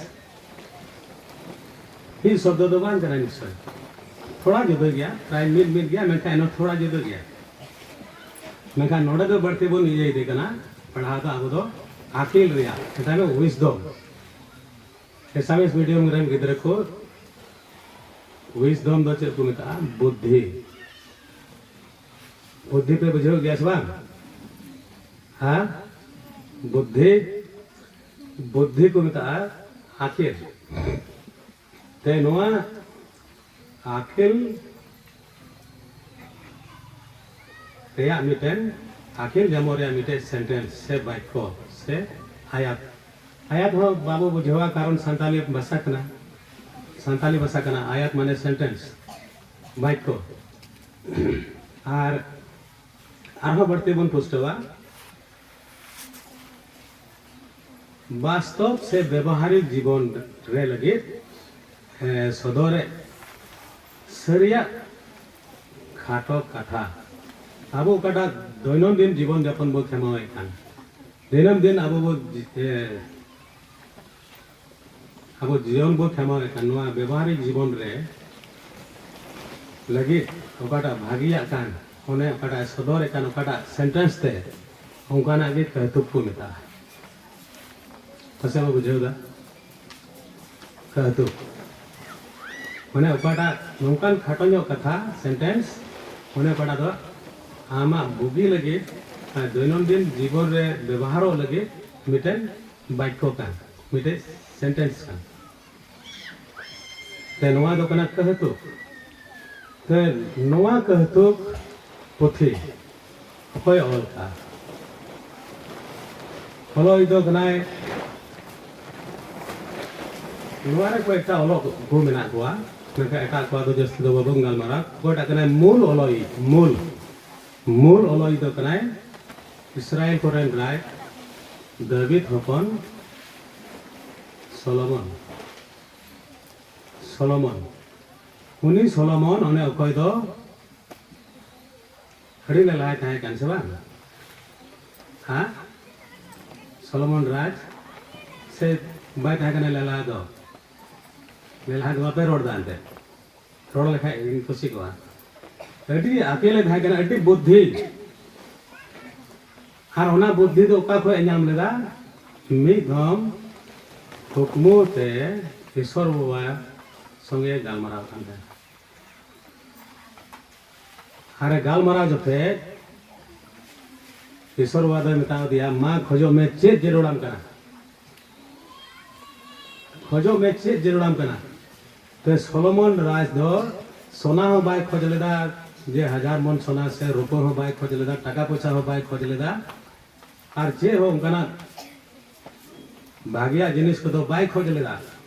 ᱢᱤᱫ ᱥᱚᱵᱫᱚ ᱫᱚ ᱵᱟᱝ ᱠᱟᱱᱟ ᱱᱤᱥᱪᱚᱭ, ᱛᱷᱚᱲᱟ ᱡᱩᱫᱟᱹ ᱜᱮᱭᱟ, ᱯᱨᱟᱭ ᱢᱤᱫ ᱢᱤᱫ ᱜᱮᱭᱟ, ᱢᱮᱱᱠᱷᱟᱱ ᱮᱱᱦᱚᱸ ᱛᱷᱚᱲᱟ ᱡᱩᱫᱟᱹ ᱜᱮᱭᱟ᱾ ᱢᱮᱱᱠᱷᱟᱱ ᱱᱚᱰᱮ ᱫᱚ ᱵᱟᱹᱲᱛᱤ ᱵᱚᱱ ᱤᱭᱟᱹᱭᱮᱫᱮ ᱠᱟᱱᱟ, ᱯᱟᱲᱦᱟᱣ ᱫᱚ ᱟᱵᱚ ᱫᱚ ᱟᱹᱠᱤᱞ ᱨᱮᱭᱟᱜ, ᱢᱮᱛᱟᱭ ᱢᱮ wisdom᱾ ᱮᱥᱟᱢᱤᱥ ᱢᱤᱰᱤᱭᱟᱢ ᱨᱮᱱ ᱜᱤᱫᱽᱨᱟᱹ ᱠᱚ wisdom ᱫᱚ ᱪᱮᱫ ᱠᱚ ᱢᱮᱛᱟᱜᱼᱟ? ᱵᱩᱫᱽᱫᱷᱤ᱾ ᱵᱩᱫᱽᱫᱷᱤ ᱯᱮ ᱵᱩᱡᱷᱟᱹᱣ ᱜᱮᱭᱟ ᱥᱮ ᱵᱟᱝ? ᱦᱮᱸ, ᱵᱩᱫᱽᱫᱷᱤ, ᱵᱩᱫᱽᱫᱷᱤ ᱠᱚ ᱢᱮᱛᱟᱜᱼᱟ ᱟᱹᱠᱤᱞ᱾ ᱛᱮ ᱱᱚᱣᱟ ᱟᱹᱠᱤᱞ ᱨᱮᱭᱟᱜ ᱢᱤᱫᱴᱮᱱ, ᱟᱹᱠᱤᱞ ᱧᱟᱢᱚᱜ ᱨᱮᱭᱟᱜ ᱢᱤᱫᱴᱮᱱ ᱥᱮᱱᱴᱮᱱᱥ ᱥᱮ ᱵᱟᱠᱭᱚ ᱥᱮ ᱟᱭᱟᱛ᱾ ᱟᱭᱟᱛ ᱦᱚᱸ ᱵᱟᱵᱚ ᱵᱩᱡᱷᱟᱹᱣᱟ, ᱠᱟᱨᱚᱱ ᱥᱟᱱᱛᱟᱞᱤ ᱵᱷᱟᱥᱟ ᱠᱟᱱᱟ, ᱥᱟᱱᱛᱟᱞᱤ ᱵᱷᱟᱥᱟ ᱠᱟᱱᱟ᱾ ᱟᱭᱟᱛ ᱢᱟᱱᱮ ᱥᱮᱱᱴᱮᱱᱥ, ᱵᱟᱠᱭᱚ᱾ ᱟᱨ ᱟᱨᱦᱚᱸ ᱵᱟᱹᱲᱛᱤ ᱵᱚᱱ ᱯᱩᱥᱴᱟᱹᱣᱟ, ᱵᱟᱥᱛᱚᱵ ᱥᱮ ᱵᱮᱵᱚᱦᱟᱨᱤᱠ ᱡᱤᱵᱚᱱ ᱨᱮ ᱞᱟᱹᱜᱤᱫ, ᱮ, ᱥᱚᱫᱚᱨᱮᱫ ᱥᱟᱹᱨᱤᱭᱟᱜ ᱠᱷᱟᱴᱚ ᱠᱟᱛᱷᱟ᱾ ᱟᱵᱚ ᱚᱠᱟᱴᱟᱜ ᱫᱳᱭᱱᱚᱱᱫᱤᱱ ᱡᱤᱵᱚᱱ ᱡᱟᱯᱚᱱ ᱵᱚ ᱠᱷᱮᱢᱟᱣᱮᱫ ᱠᱟᱱ, ᱫᱤᱱᱟᱹᱢ ᱫᱤᱱ ᱟᱵᱚ ᱵᱚ ᱡᱤ-, ᱮ, ᱟᱵᱚ ᱡᱤᱭᱚᱱ ᱵᱚ ᱠᱷᱮᱢᱟᱣᱮᱫ ᱠᱟᱱ, ᱱᱚᱣᱟ ᱵᱮᱵᱚᱦᱟᱨᱤᱠ ᱡᱤᱵᱚᱱ ᱨᱮ ᱞᱟᱹᱜᱤᱫ ᱚᱠᱟᱴᱟᱜ ᱵᱷᱟᱹᱜᱤᱭᱟᱜ ᱠᱟᱱ, ᱚᱱᱮ ᱚᱠᱟᱴᱟᱜ ᱮ ᱥᱚᱫᱚᱨᱮᱫ ᱠᱟᱱ, ᱚᱠᱟᱴᱟᱜ ᱥᱮᱱᱴᱮᱱᱥ ᱛᱮ, ᱚᱱᱠᱟᱱᱟᱜ ᱜᱮ ᱠᱟᱹᱦᱛᱩᱠ ᱠᱚ ᱢᱮᱛᱟᱜᱼᱟ᱾ ᱯᱟᱥᱮ ᱵᱚ ᱵᱩᱡᱷᱟᱹᱣ ᱫᱟ᱾ ᱠᱟᱹᱦᱛᱩ ᱢᱟᱱᱮ ᱚᱠᱟᱴᱟᱜ ᱱᱚᱝᱠᱟᱱ ᱠᱷᱟᱴᱚ ᱧᱚᱜ ᱠᱟᱛᱷᱟ, ᱥᱮᱱᱴᱮᱱᱥ, ᱢᱟᱱᱮ ᱚᱠᱟᱴᱟᱜ ᱫᱚ ᱟᱢᱟᱜ ᱵᱩᱜᱤ ᱞᱟᱹᱜᱤᱫ ᱟᱨ ᱫᱳᱭᱱᱚᱱᱫᱤᱱ ᱡᱤᱵᱚᱱ ᱨᱮ ᱵᱮᱵᱚᱦᱟᱨᱚᱜ ᱞᱟᱹᱜᱤᱫ ᱢᱤᱫᱴᱮᱱ ᱵᱟᱠᱭᱚ ᱠᱟᱱ, ᱢᱤᱫᱴᱮᱱ ᱥᱮᱱᱴᱮᱱᱥ ᱠᱟᱱ᱾ ᱛᱮ ᱱᱚᱣᱟ ᱫᱚ ᱠᱟᱱᱟ ᱠᱟᱹᱦᱛᱩ᱾ ᱛᱮ ᱱᱚᱣᱟ ᱠᱟᱹᱦᱛᱩ ᱯᱩᱛᱷᱤ ᱚᱠᱚᱭ ᱚᱞ ᱠᱟᱜᱼᱟ? ᱚᱞᱚᱭᱤᱡ ᱫᱚ ᱠᱟᱱᱟᱭ, ᱱᱚᱣᱟ ᱨᱮ ᱠᱚᱭᱮᱠᱴᱟ ᱚᱞᱚᱜ ᱠᱚ ᱢᱮᱱᱟᱜ ᱠᱚᱣᱟ, ᱢᱮᱱᱠᱷᱟᱱ ᱮᱴᱟᱜ ᱠᱚᱣᱟᱜ ᱫᱚ ᱡᱟᱹᱥᱛᱤ ᱫᱚ ᱵᱟᱵᱚᱱ ᱜᱟᱞᱢᱟᱨᱟᱣᱟ᱾ ᱚᱠᱚᱭᱴᱟᱜ ᱠᱟᱱᱟᱭ ᱢᱩᱞ ᱚᱞᱚᱭᱤᱡ? ᱢᱩᱞ, ᱢᱩᱞ ᱚᱞᱚᱭᱤᱡ ᱫᱚ ᱠᱟᱱᱟᱭ ᱤᱥᱨᱟᱭᱮᱞ ᱠᱚᱨᱮᱱ ᱨᱟᱡᱽ ᱫᱟᱹᱵᱤᱫ ᱦᱚᱯᱚᱱ ᱥᱚᱞᱚᱢᱚᱱ᱾ ᱥᱚᱞᱚᱢᱚᱱ, ᱩᱱᱤ ᱥᱚᱞᱚᱢᱚᱱ ᱚᱱᱮ ᱚᱠᱚᱭ ᱫᱚ ᱟᱹᱰᱤ ᱞᱮᱞᱦᱟᱭ ᱛᱟᱦᱮᱸ ᱠᱟᱱ ᱥᱮ ᱵᱟᱝ? ᱦᱮᱸ? ᱥᱚᱞᱚᱢᱚᱱ ᱨᱟᱡᱽ ᱥᱮ ᱵᱟᱭ ᱛᱟᱦᱮᱸ ᱠᱟᱱᱟ ᱞᱮᱞᱦᱟ ᱫᱚ? ᱞᱮᱞᱦᱟ ᱫᱚ ᱵᱟᱯᱮ ᱨᱚᱲ ᱫᱟ ᱮᱱᱛᱮ? ᱨᱚᱲ ᱞᱮᱠᱷᱟᱡ ᱤᱧ ᱠᱩᱥᱤ ᱠᱚᱜᱼᱟ᱾ ᱟᱹᱰᱤ ᱟᱹᱠᱤᱞᱮ ᱛᱟᱦᱮᱸ ᱠᱟᱱᱟ, ᱟᱹᱰᱤ ᱵᱩᱫᱽᱫᱷᱤ᱾ ᱟᱨ ᱚᱱᱟ ᱵᱩᱫᱽᱫᱷᱤ ᱫᱚ ᱚᱠᱟ ᱠᱷᱚᱱ ᱮ ᱧᱟᱢ ᱞᱮᱫᱟ? ᱢᱤᱫ ᱫᱷᱚᱢ ᱠᱩᱠᱢᱩ ᱛᱮ ᱤᱥᱚᱨ ᱵᱟᱵᱟ ᱥᱚᱸᱜᱮ ᱜᱟᱞᱢᱟᱨᱟᱣ ᱠᱟᱱ ᱛᱟᱦᱮᱸᱱᱟ᱾ ᱟᱨᱮ ᱜᱟᱞᱢᱟᱨᱟᱣ ᱡᱚᱠᱷᱮᱡ ᱤᱥᱚᱨ ᱵᱟᱵᱟ ᱫᱚᱭ ᱢᱮᱛᱟᱣ ᱫᱮᱭᱟ, "ᱢᱟ ᱠᱷᱚᱡᱚᱜ ᱢᱮ, ᱪᱮᱫ ᱡᱟᱹᱨᱩᱲᱟᱢ ᱠᱟᱱᱟ? ᱠᱷᱚᱡᱚᱜ ᱢᱮ, ᱪᱮᱫ ᱡᱟᱹᱨᱩᱲᱟᱢ ᱠᱟᱱᱟ?" ᱛᱚ ᱥᱚᱞᱚᱢᱚᱱ ᱨᱟᱡᱽ ᱫᱚ ᱥᱚᱱᱟ ᱦᱚᱸ ᱵᱟᱭ ᱠᱷᱚᱡ ᱞᱮᱫᱟ, ᱡᱮ ᱦᱟᱡᱟᱨ ᱢᱚᱱ ᱥᱚᱱᱟ ᱥᱮ ᱨᱩᱯᱟᱹ ᱦᱚᱸ ᱵᱟᱭ ᱠᱷᱚᱡ ᱞᱮᱫᱟ, ᱴᱟᱠᱟ ᱯᱚᱭᱥᱟ ᱦᱚᱸ ᱵᱟᱭ ᱠᱷᱚᱡ ᱞᱮᱫᱟ, ᱟᱨ ᱪᱮᱫ ᱦᱚᱸ ᱚᱱᱠᱟᱱᱟᱜ ᱵᱷᱟᱜᱮᱭᱟᱜ ᱡᱤᱱᱤᱥ ᱠᱚᱫᱚ ᱵᱟᱭ ᱠᱷᱚᱡ ᱞᱮᱫᱟ᱾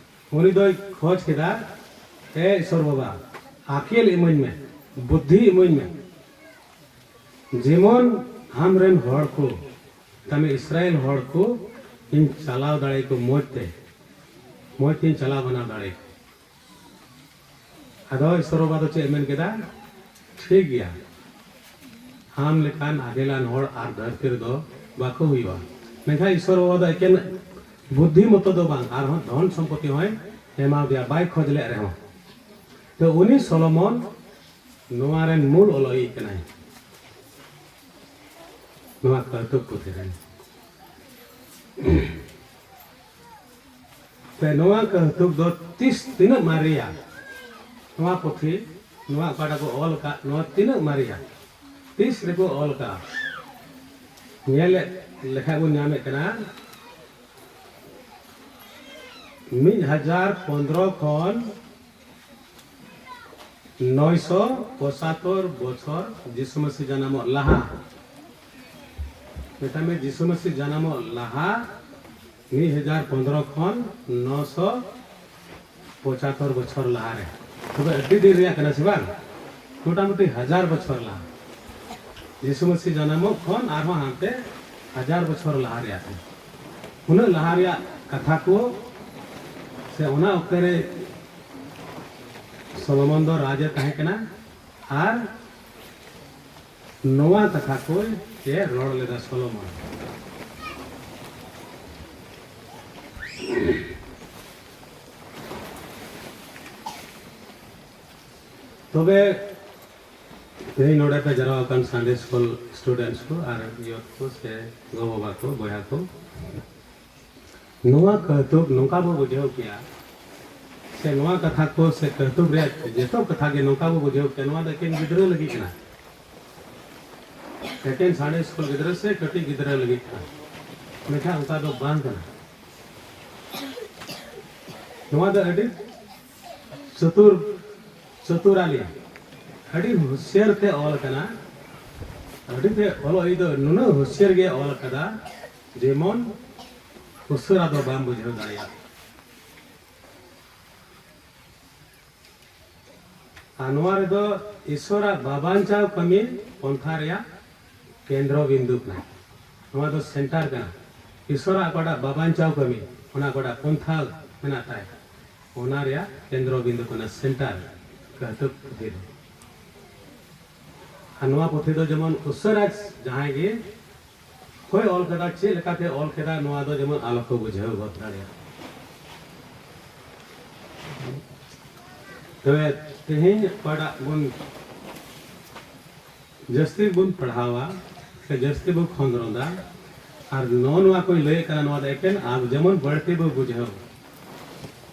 ᱩᱱᱤ ᱫᱚᱭ ᱠᱷᱚᱡ ᱠᱮᱫᱟ, ᱮ ᱤᱥᱚᱨ ᱵᱟᱵᱟ, ᱟᱠᱮᱞ ᱤᱢᱟᱹᱧ ᱢᱮ, ᱵᱩᱫᱽᱫᱷᱤ ᱤᱢᱟᱹᱧ ᱢᱮ, ᱡᱮᱢᱚᱱ ᱟᱢᱨᱮᱱ ᱦᱚᱲ ᱠᱚ, ᱛᱟᱢᱮ ᱤᱥᱨᱟᱭᱮᱞ ᱦᱚᱲ ᱠᱚ ᱤᱧ ᱪᱟᱞᱟᱣ ᱫᱟᱲᱮ ᱠᱚ ᱢᱚᱡᱽ ᱛᱮ, ᱢᱚᱡᱽ ᱛᱮᱧ ᱪᱟᱞᱟᱣ ᱵᱟᱱᱟᱣ ᱫᱟᱲᱮ ᱠᱚ᱾ ᱟᱫᱚ ᱤᱥᱚᱨ ᱵᱟᱵᱟ ᱫᱚ ᱪᱮᱫ ᱮ ᱢᱮᱱ ᱠᱮᱫᱟ? ᱴᱷᱤᱠ ᱜᱮᱭᱟ, ᱟᱢ ᱞᱮᱠᱟᱱ ᱟᱜᱮᱞᱟᱱ ᱦᱚᱲ ᱟᱨ ᱫᱷᱟᱹᱨᱛᱤ ᱨᱮᱫᱚ ᱵᱟᱠᱚ ᱦᱩᱭᱩᱜᱼᱟ᱾ ᱢᱮᱱᱠᱷᱟᱱ ᱤᱥᱚᱨ ᱵᱟᱵᱟ ᱫᱚ ᱮᱠᱮᱱ ᱵᱩᱫᱽᱫᱷᱤ ᱢᱚᱛᱚ ᱫᱚ ᱵᱟᱝ, ᱟᱨᱦᱚᱸ ᱫᱷᱚᱱ ᱥᱚᱢᱯᱚᱛᱤ ᱦᱚᱸᱭ ᱮᱢᱟᱣ ᱫᱮᱭᱟ, ᱵᱟᱭ ᱠᱷᱚᱡᱽ ᱞᱮᱫ ᱨᱮᱦᱚᱸ᱾ ᱛᱚ ᱩᱱᱤ ᱥᱚᱞᱚᱢᱚᱱ ᱱᱚᱣᱟ ᱨᱮᱱ ᱢᱩᱞ ᱚᱞᱚᱭᱤᱡ ᱠᱟᱱᱟᱭ, ᱱᱚᱣᱟ ᱠᱟᱹᱣᱛᱩᱠ ᱯᱩᱛᱷᱤ ᱨᱮᱱ᱾ ᱛᱮ ᱱᱚᱣᱟ ᱠᱟᱹᱦᱛᱩᱠ ᱫᱚ ᱛᱤᱥ, ᱛᱤᱱᱟᱹᱜ ᱢᱟᱨᱮᱭᱟ? ᱱᱚᱣᱟ ᱯᱩᱛᱷᱤ, ᱱᱚᱣᱟ ᱚᱠᱟᱴᱟᱜ ᱠᱚ ᱚᱞ ᱟᱠᱟᱫ, ᱱᱚᱣᱟ ᱛᱤᱱᱟᱹᱜ ᱢᱟᱨᱮᱭᱟ? ᱛᱤᱥ ᱨᱮᱠᱚ ᱚᱞ ᱟᱠᱟᱫ? ᱧᱮᱞᱮᱫ ᱞᱮᱠᱷᱟᱡ ᱵᱚᱱ ᱧᱟᱢᱮᱫ ᱠᱟᱱᱟ, ᱢᱤᱫ ᱦᱟᱡᱟᱨ ᱯᱚᱱᱫᱽᱨᱚ ᱠᱷᱚᱱ ᱱᱚᱭᱥᱚ ᱯᱚᱸᱪᱟᱛᱛᱳᱨ ᱵᱚᱪᱷᱚᱨ ᱡᱤᱥᱩ ᱢᱟᱹᱥᱤ ᱡᱟᱱᱟᱢᱚᱜ ᱞᱟᱦᱟ᱾ ᱢᱮᱛᱟᱜ ᱢᱮ, ᱡᱤᱥᱩ ᱢᱟᱹᱥᱤ ᱡᱟᱱᱟᱢᱚᱜ ᱞᱟᱦᱟ ᱢᱤᱫ ᱦᱟᱡᱟᱨ ᱯᱚᱱᱫᱽᱨᱚ ᱠᱷᱚᱱ ᱱᱚᱥᱚ ᱯᱚᱸᱪᱟᱛᱛᱳᱨ ᱵᱚᱪᱷᱚᱨ ᱞᱟᱦᱟᱨᱮ᱾ ᱛᱚᱵᱮ ᱟᱹᱰᱤ ᱫᱤᱱ ᱨᱮᱭᱟᱜ ᱠᱟᱱᱟ ᱥᱮ ᱵᱟᱝ? ᱢᱚᱴᱟᱢᱩᱴᱤ ᱦᱟᱡᱟᱨ ᱵᱚᱪᱷᱚᱨ ᱞᱟᱦᱟ᱾ ᱡᱤᱥᱩ ᱢᱟᱹᱥᱤ ᱡᱟᱱᱟᱢᱚᱜ ᱠᱷᱚᱱ ᱟᱨᱦᱚᱸ ᱦᱟᱱᱛᱮ ᱦᱟᱡᱟᱨ ᱵᱚᱪᱷᱚᱨ ᱞᱟᱦᱟ ᱨᱮᱭᱟᱜ ᱠᱟᱱᱟ᱾ ᱩᱱᱟᱹᱜ ᱞᱟᱦᱟ ᱨᱮᱭᱟᱜ ᱠᱟᱛᱷᱟ ᱠᱚ, ᱥᱮ ᱚᱱᱟ ᱚᱠᱛᱮ ᱨᱮ ᱥᱚᱞᱳᱢᱚᱱ ᱫᱚ ᱨᱟᱡᱽ ᱮ ᱛᱟᱦᱮᱸ ᱠᱟᱱᱟ, ᱟᱨ ᱱᱚᱣᱟ ᱠᱟᱛᱷᱟ ᱠᱚ ᱪᱮ ᱨᱚᱲ ᱞᱮᱫᱟ ᱥᱚᱞᱳᱢᱚᱱ᱾ ᱛᱚᱵᱮ ᱛᱮᱦᱮᱧ ᱱᱚᱰᱮ ᱯᱮ ᱡᱟᱨᱣᱟ ᱟᱠᱟᱱ Sunday school students ᱠᱚ ᱟᱨ youth ᱠᱚ ᱥᱮ ᱜᱚ-ᱵᱟᱵᱟ ᱠᱚ, ᱵᱚᱭᱦᱟ ᱠᱚ, ᱱᱚᱣᱟ ᱠᱟᱹᱦᱛᱩᱠ ᱱᱚᱝᱠᱟ ᱵᱚ ᱵᱩᱡᱷᱟᱹᱣ ᱠᱮᱭᱟ, ᱥᱮ ᱱᱚᱣᱟ ᱠᱟᱛᱷᱟ ᱠᱚ ᱥᱮ ᱠᱟᱹᱦᱛᱩᱠ ᱨᱮᱭᱟᱜ ᱡᱚᱛᱚ ᱠᱟᱛᱷᱟ ᱜᱮ ᱱᱚᱝᱠᱟ ᱵᱚ ᱵᱩᱡᱷᱟᱹᱣ ᱠᱮᱭᱟ, ᱱᱚᱣᱟ ᱫᱚ ᱮᱠᱮᱱ ᱜᱤᱫᱽᱨᱟᱹ ᱞᱟᱹᱜᱤᱫ ᱠᱟᱱᱟ, ᱮᱠᱮᱱ Sunday school ᱜᱤᱫᱽᱨᱟᱹ ᱥᱮ ᱠᱟᱹᱴᱤᱡ ᱜᱤᱫᱽᱨᱟᱹ ᱞᱟᱹᱜᱤᱫ ᱠᱟᱱᱟ᱾ ᱢᱮᱱᱠᱷᱟᱱ ᱚᱱᱠᱟ ᱫᱚ ᱵᱟᱝ ᱠᱟᱱᱟ᱾ ᱱᱚᱣᱟ ᱫᱚ ᱟᱹᱰᱤ ᱪᱚᱛᱩᱨ, ᱪᱚᱛᱩᱨᱟᱞᱤ, ᱟᱹᱰᱤ ᱦᱩᱥᱭᱟᱹᱨ ᱛᱮ ᱚᱞ ᱠᱟᱱᱟ᱾ ᱟᱹᱰᱤ ᱛᱮ ᱚᱞᱚᱜ ᱤᱭᱟᱹ ᱫᱚ ᱱᱩᱱᱟᱹᱜ ᱦᱩᱥᱭᱟᱹᱨ ᱜᱮ ᱚᱞ ᱠᱟᱫᱟ, ᱡᱮᱢᱚᱱ ᱩᱥᱟᱹᱨᱟ ᱫᱚ ᱵᱟᱢ ᱵᱩᱡᱷᱟᱹᱣ ᱫᱟᱲᱮᱭᱟᱜ᱾ ᱟᱨ ᱱᱚᱣᱟ ᱨᱮᱫᱚ ᱤᱥᱚᱨᱟᱜ ᱵᱟᱵᱟᱧᱪᱟᱣ ᱠᱟᱹᱢᱤ ᱯᱚᱱᱛᱷᱟ ᱨᱮᱭᱟᱜ ᱠᱮᱱᱫᱨᱚ ᱵᱤᱱᱫᱩ ᱠᱟᱱᱟ᱾ ᱱᱚᱣᱟ ᱫᱚ center ᱠᱟᱱᱟ᱾ ᱤᱥᱚᱨᱟᱜ ᱚᱠᱟᱴᱟᱜ ᱵᱟᱵᱟᱧᱪᱟᱣ ᱠᱟᱹᱢᱤ, ᱚᱱᱟ ᱚᱠᱟᱴᱟᱜ ᱯᱚᱱᱛᱷᱟ ᱢᱮᱱᱟᱜ ᱛᱟᱭ, ᱚᱱᱟ ᱨᱮᱭᱟᱜ ᱠᱮᱱᱫᱨᱚ ᱵᱤᱱᱫᱩ ᱠᱟᱱᱟ, center ᱠᱟᱹᱦᱛᱩᱠ ᱯᱩᱛᱷᱤ ᱫᱚ᱾ ᱟᱨ ᱱᱚᱣᱟ ᱯᱩᱛᱷᱤ ᱫᱚ ᱡᱮᱢᱚᱱ ᱩᱥᱟᱹᱨᱟ ᱡᱟᱦᱟᱸᱭ ᱜᱮ ᱚᱠᱚᱭ ᱚᱞ ᱠᱟᱫᱟ, ᱪᱮᱫ ᱞᱮᱠᱟᱛᱮ ᱚᱞ ᱠᱮᱫᱟ, ᱱᱚᱣᱟ ᱫᱚ ᱡᱮᱢᱚᱱ ᱟᱞᱚ ᱠᱚ ᱵᱩᱡᱷᱟᱹᱣ ᱜᱚᱫ ᱫᱟᱲᱮᱭᱟᱜ᱾ ᱛᱚᱵᱮ ᱛᱮᱦᱮᱧ ᱚᱠᱟᱴᱟᱜ ᱵᱚᱱ ᱡᱟᱹᱥᱛᱤ ᱵᱚᱱ ᱯᱟᱲᱦᱟᱣᱟ ᱥᱮ ᱡᱟᱹᱥᱛᱤ ᱵᱚᱱ ᱠᱷᱚᱸᱫᱽᱨᱚᱸᱫᱟ, ᱟᱨ ᱱᱚᱜᱼᱚ ᱱᱚᱣᱟ ᱠᱚᱧ ᱞᱟᱹᱭᱮᱫ ᱠᱟᱱᱟ, ᱱᱚᱣᱟ ᱫᱚ ᱮᱠᱮᱱ ᱟᱵᱚ ᱡᱮᱢᱚᱱ ᱵᱟᱹᱲᱛᱤ ᱵᱚ ᱵᱩᱡᱷᱟᱹᱣ,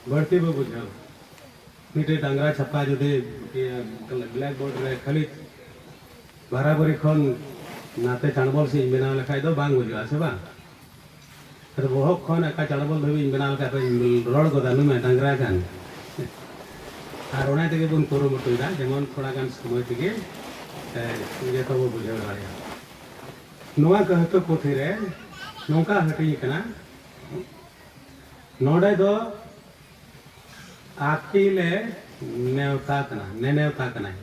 ᱵᱟᱹᱲᱛᱤ ᱵᱚ ᱵᱩᱡᱷᱟᱹᱣ᱾ ᱢᱤᱫᱴᱮᱡ ᱰᱟᱝᱨᱟ ᱪᱷᱟᱯᱟ ᱡᱩᱫᱤ ᱤᱭᱟᱹ ᱵᱞᱮᱠ ᱵᱳᱨᱰ ᱨᱮ ᱠᱷᱟᱹᱞᱤ ᱵᱟᱨᱟᱵᱟᱨᱤ ᱠᱷᱚᱱ ᱱᱟᱛᱮ ᱪᱟᱬᱵᱚᱞ ᱥᱮᱫ ᱤᱧ ᱵᱮᱱᱟᱣ ᱞᱮᱠᱷᱟᱡ ᱫᱚ ᱵᱟᱝ ᱵᱩᱡᱷᱟᱹᱜᱼᱟ, ᱥᱮ ᱵᱟᱝ? ᱟᱫᱚ ᱵᱚᱦᱚᱜ ᱠᱷᱚᱱ ᱚᱠᱟ ᱪᱟᱬᱵᱚᱞ ᱫᱷᱟᱹᱵᱤᱡ ᱤᱧ ᱵᱮᱱᱟᱣ ᱞᱮᱠᱷᱟᱡ ᱫᱚᱧ ᱨᱚᱲ ᱜᱚᱫᱟ, ᱱᱩᱭ ᱢᱟ ᱰᱟᱝᱨᱟ ᱠᱟᱱ᱾ ᱟᱨ ᱚᱱᱟ ᱛᱮᱜᱮ ᱵᱚᱱ ᱠᱩᱨᱩᱢᱩᱴᱩᱭᱮᱫᱟ, ᱡᱮᱢᱚᱱ ᱛᱷᱚᱲᱟ ᱜᱟᱱ ᱥᱚᱢᱚᱭ ᱛᱮᱜᱮ ᱮ, ᱡᱚᱛᱚ ᱵᱚ ᱵᱩᱡᱷᱟᱹᱣ ᱫᱟᱲᱮᱭᱟᱜᱼᱟ᱾ ᱱᱚᱣᱟ ᱠᱟᱹᱦᱛᱩ ᱯᱩᱛᱷᱤ ᱨᱮ ᱱᱚᱝᱠᱟ ᱦᱟᱹᱴᱤᱧ ᱠᱟᱱᱟ, ᱱᱚᱰᱮ ᱫᱚ ᱟᱹᱠᱤᱞᱮ ᱱᱮᱣᱛᱟ ᱠᱟᱱᱟ, ᱱᱮᱱᱮᱣᱛᱟ ᱠᱟᱱᱟᱭ᱾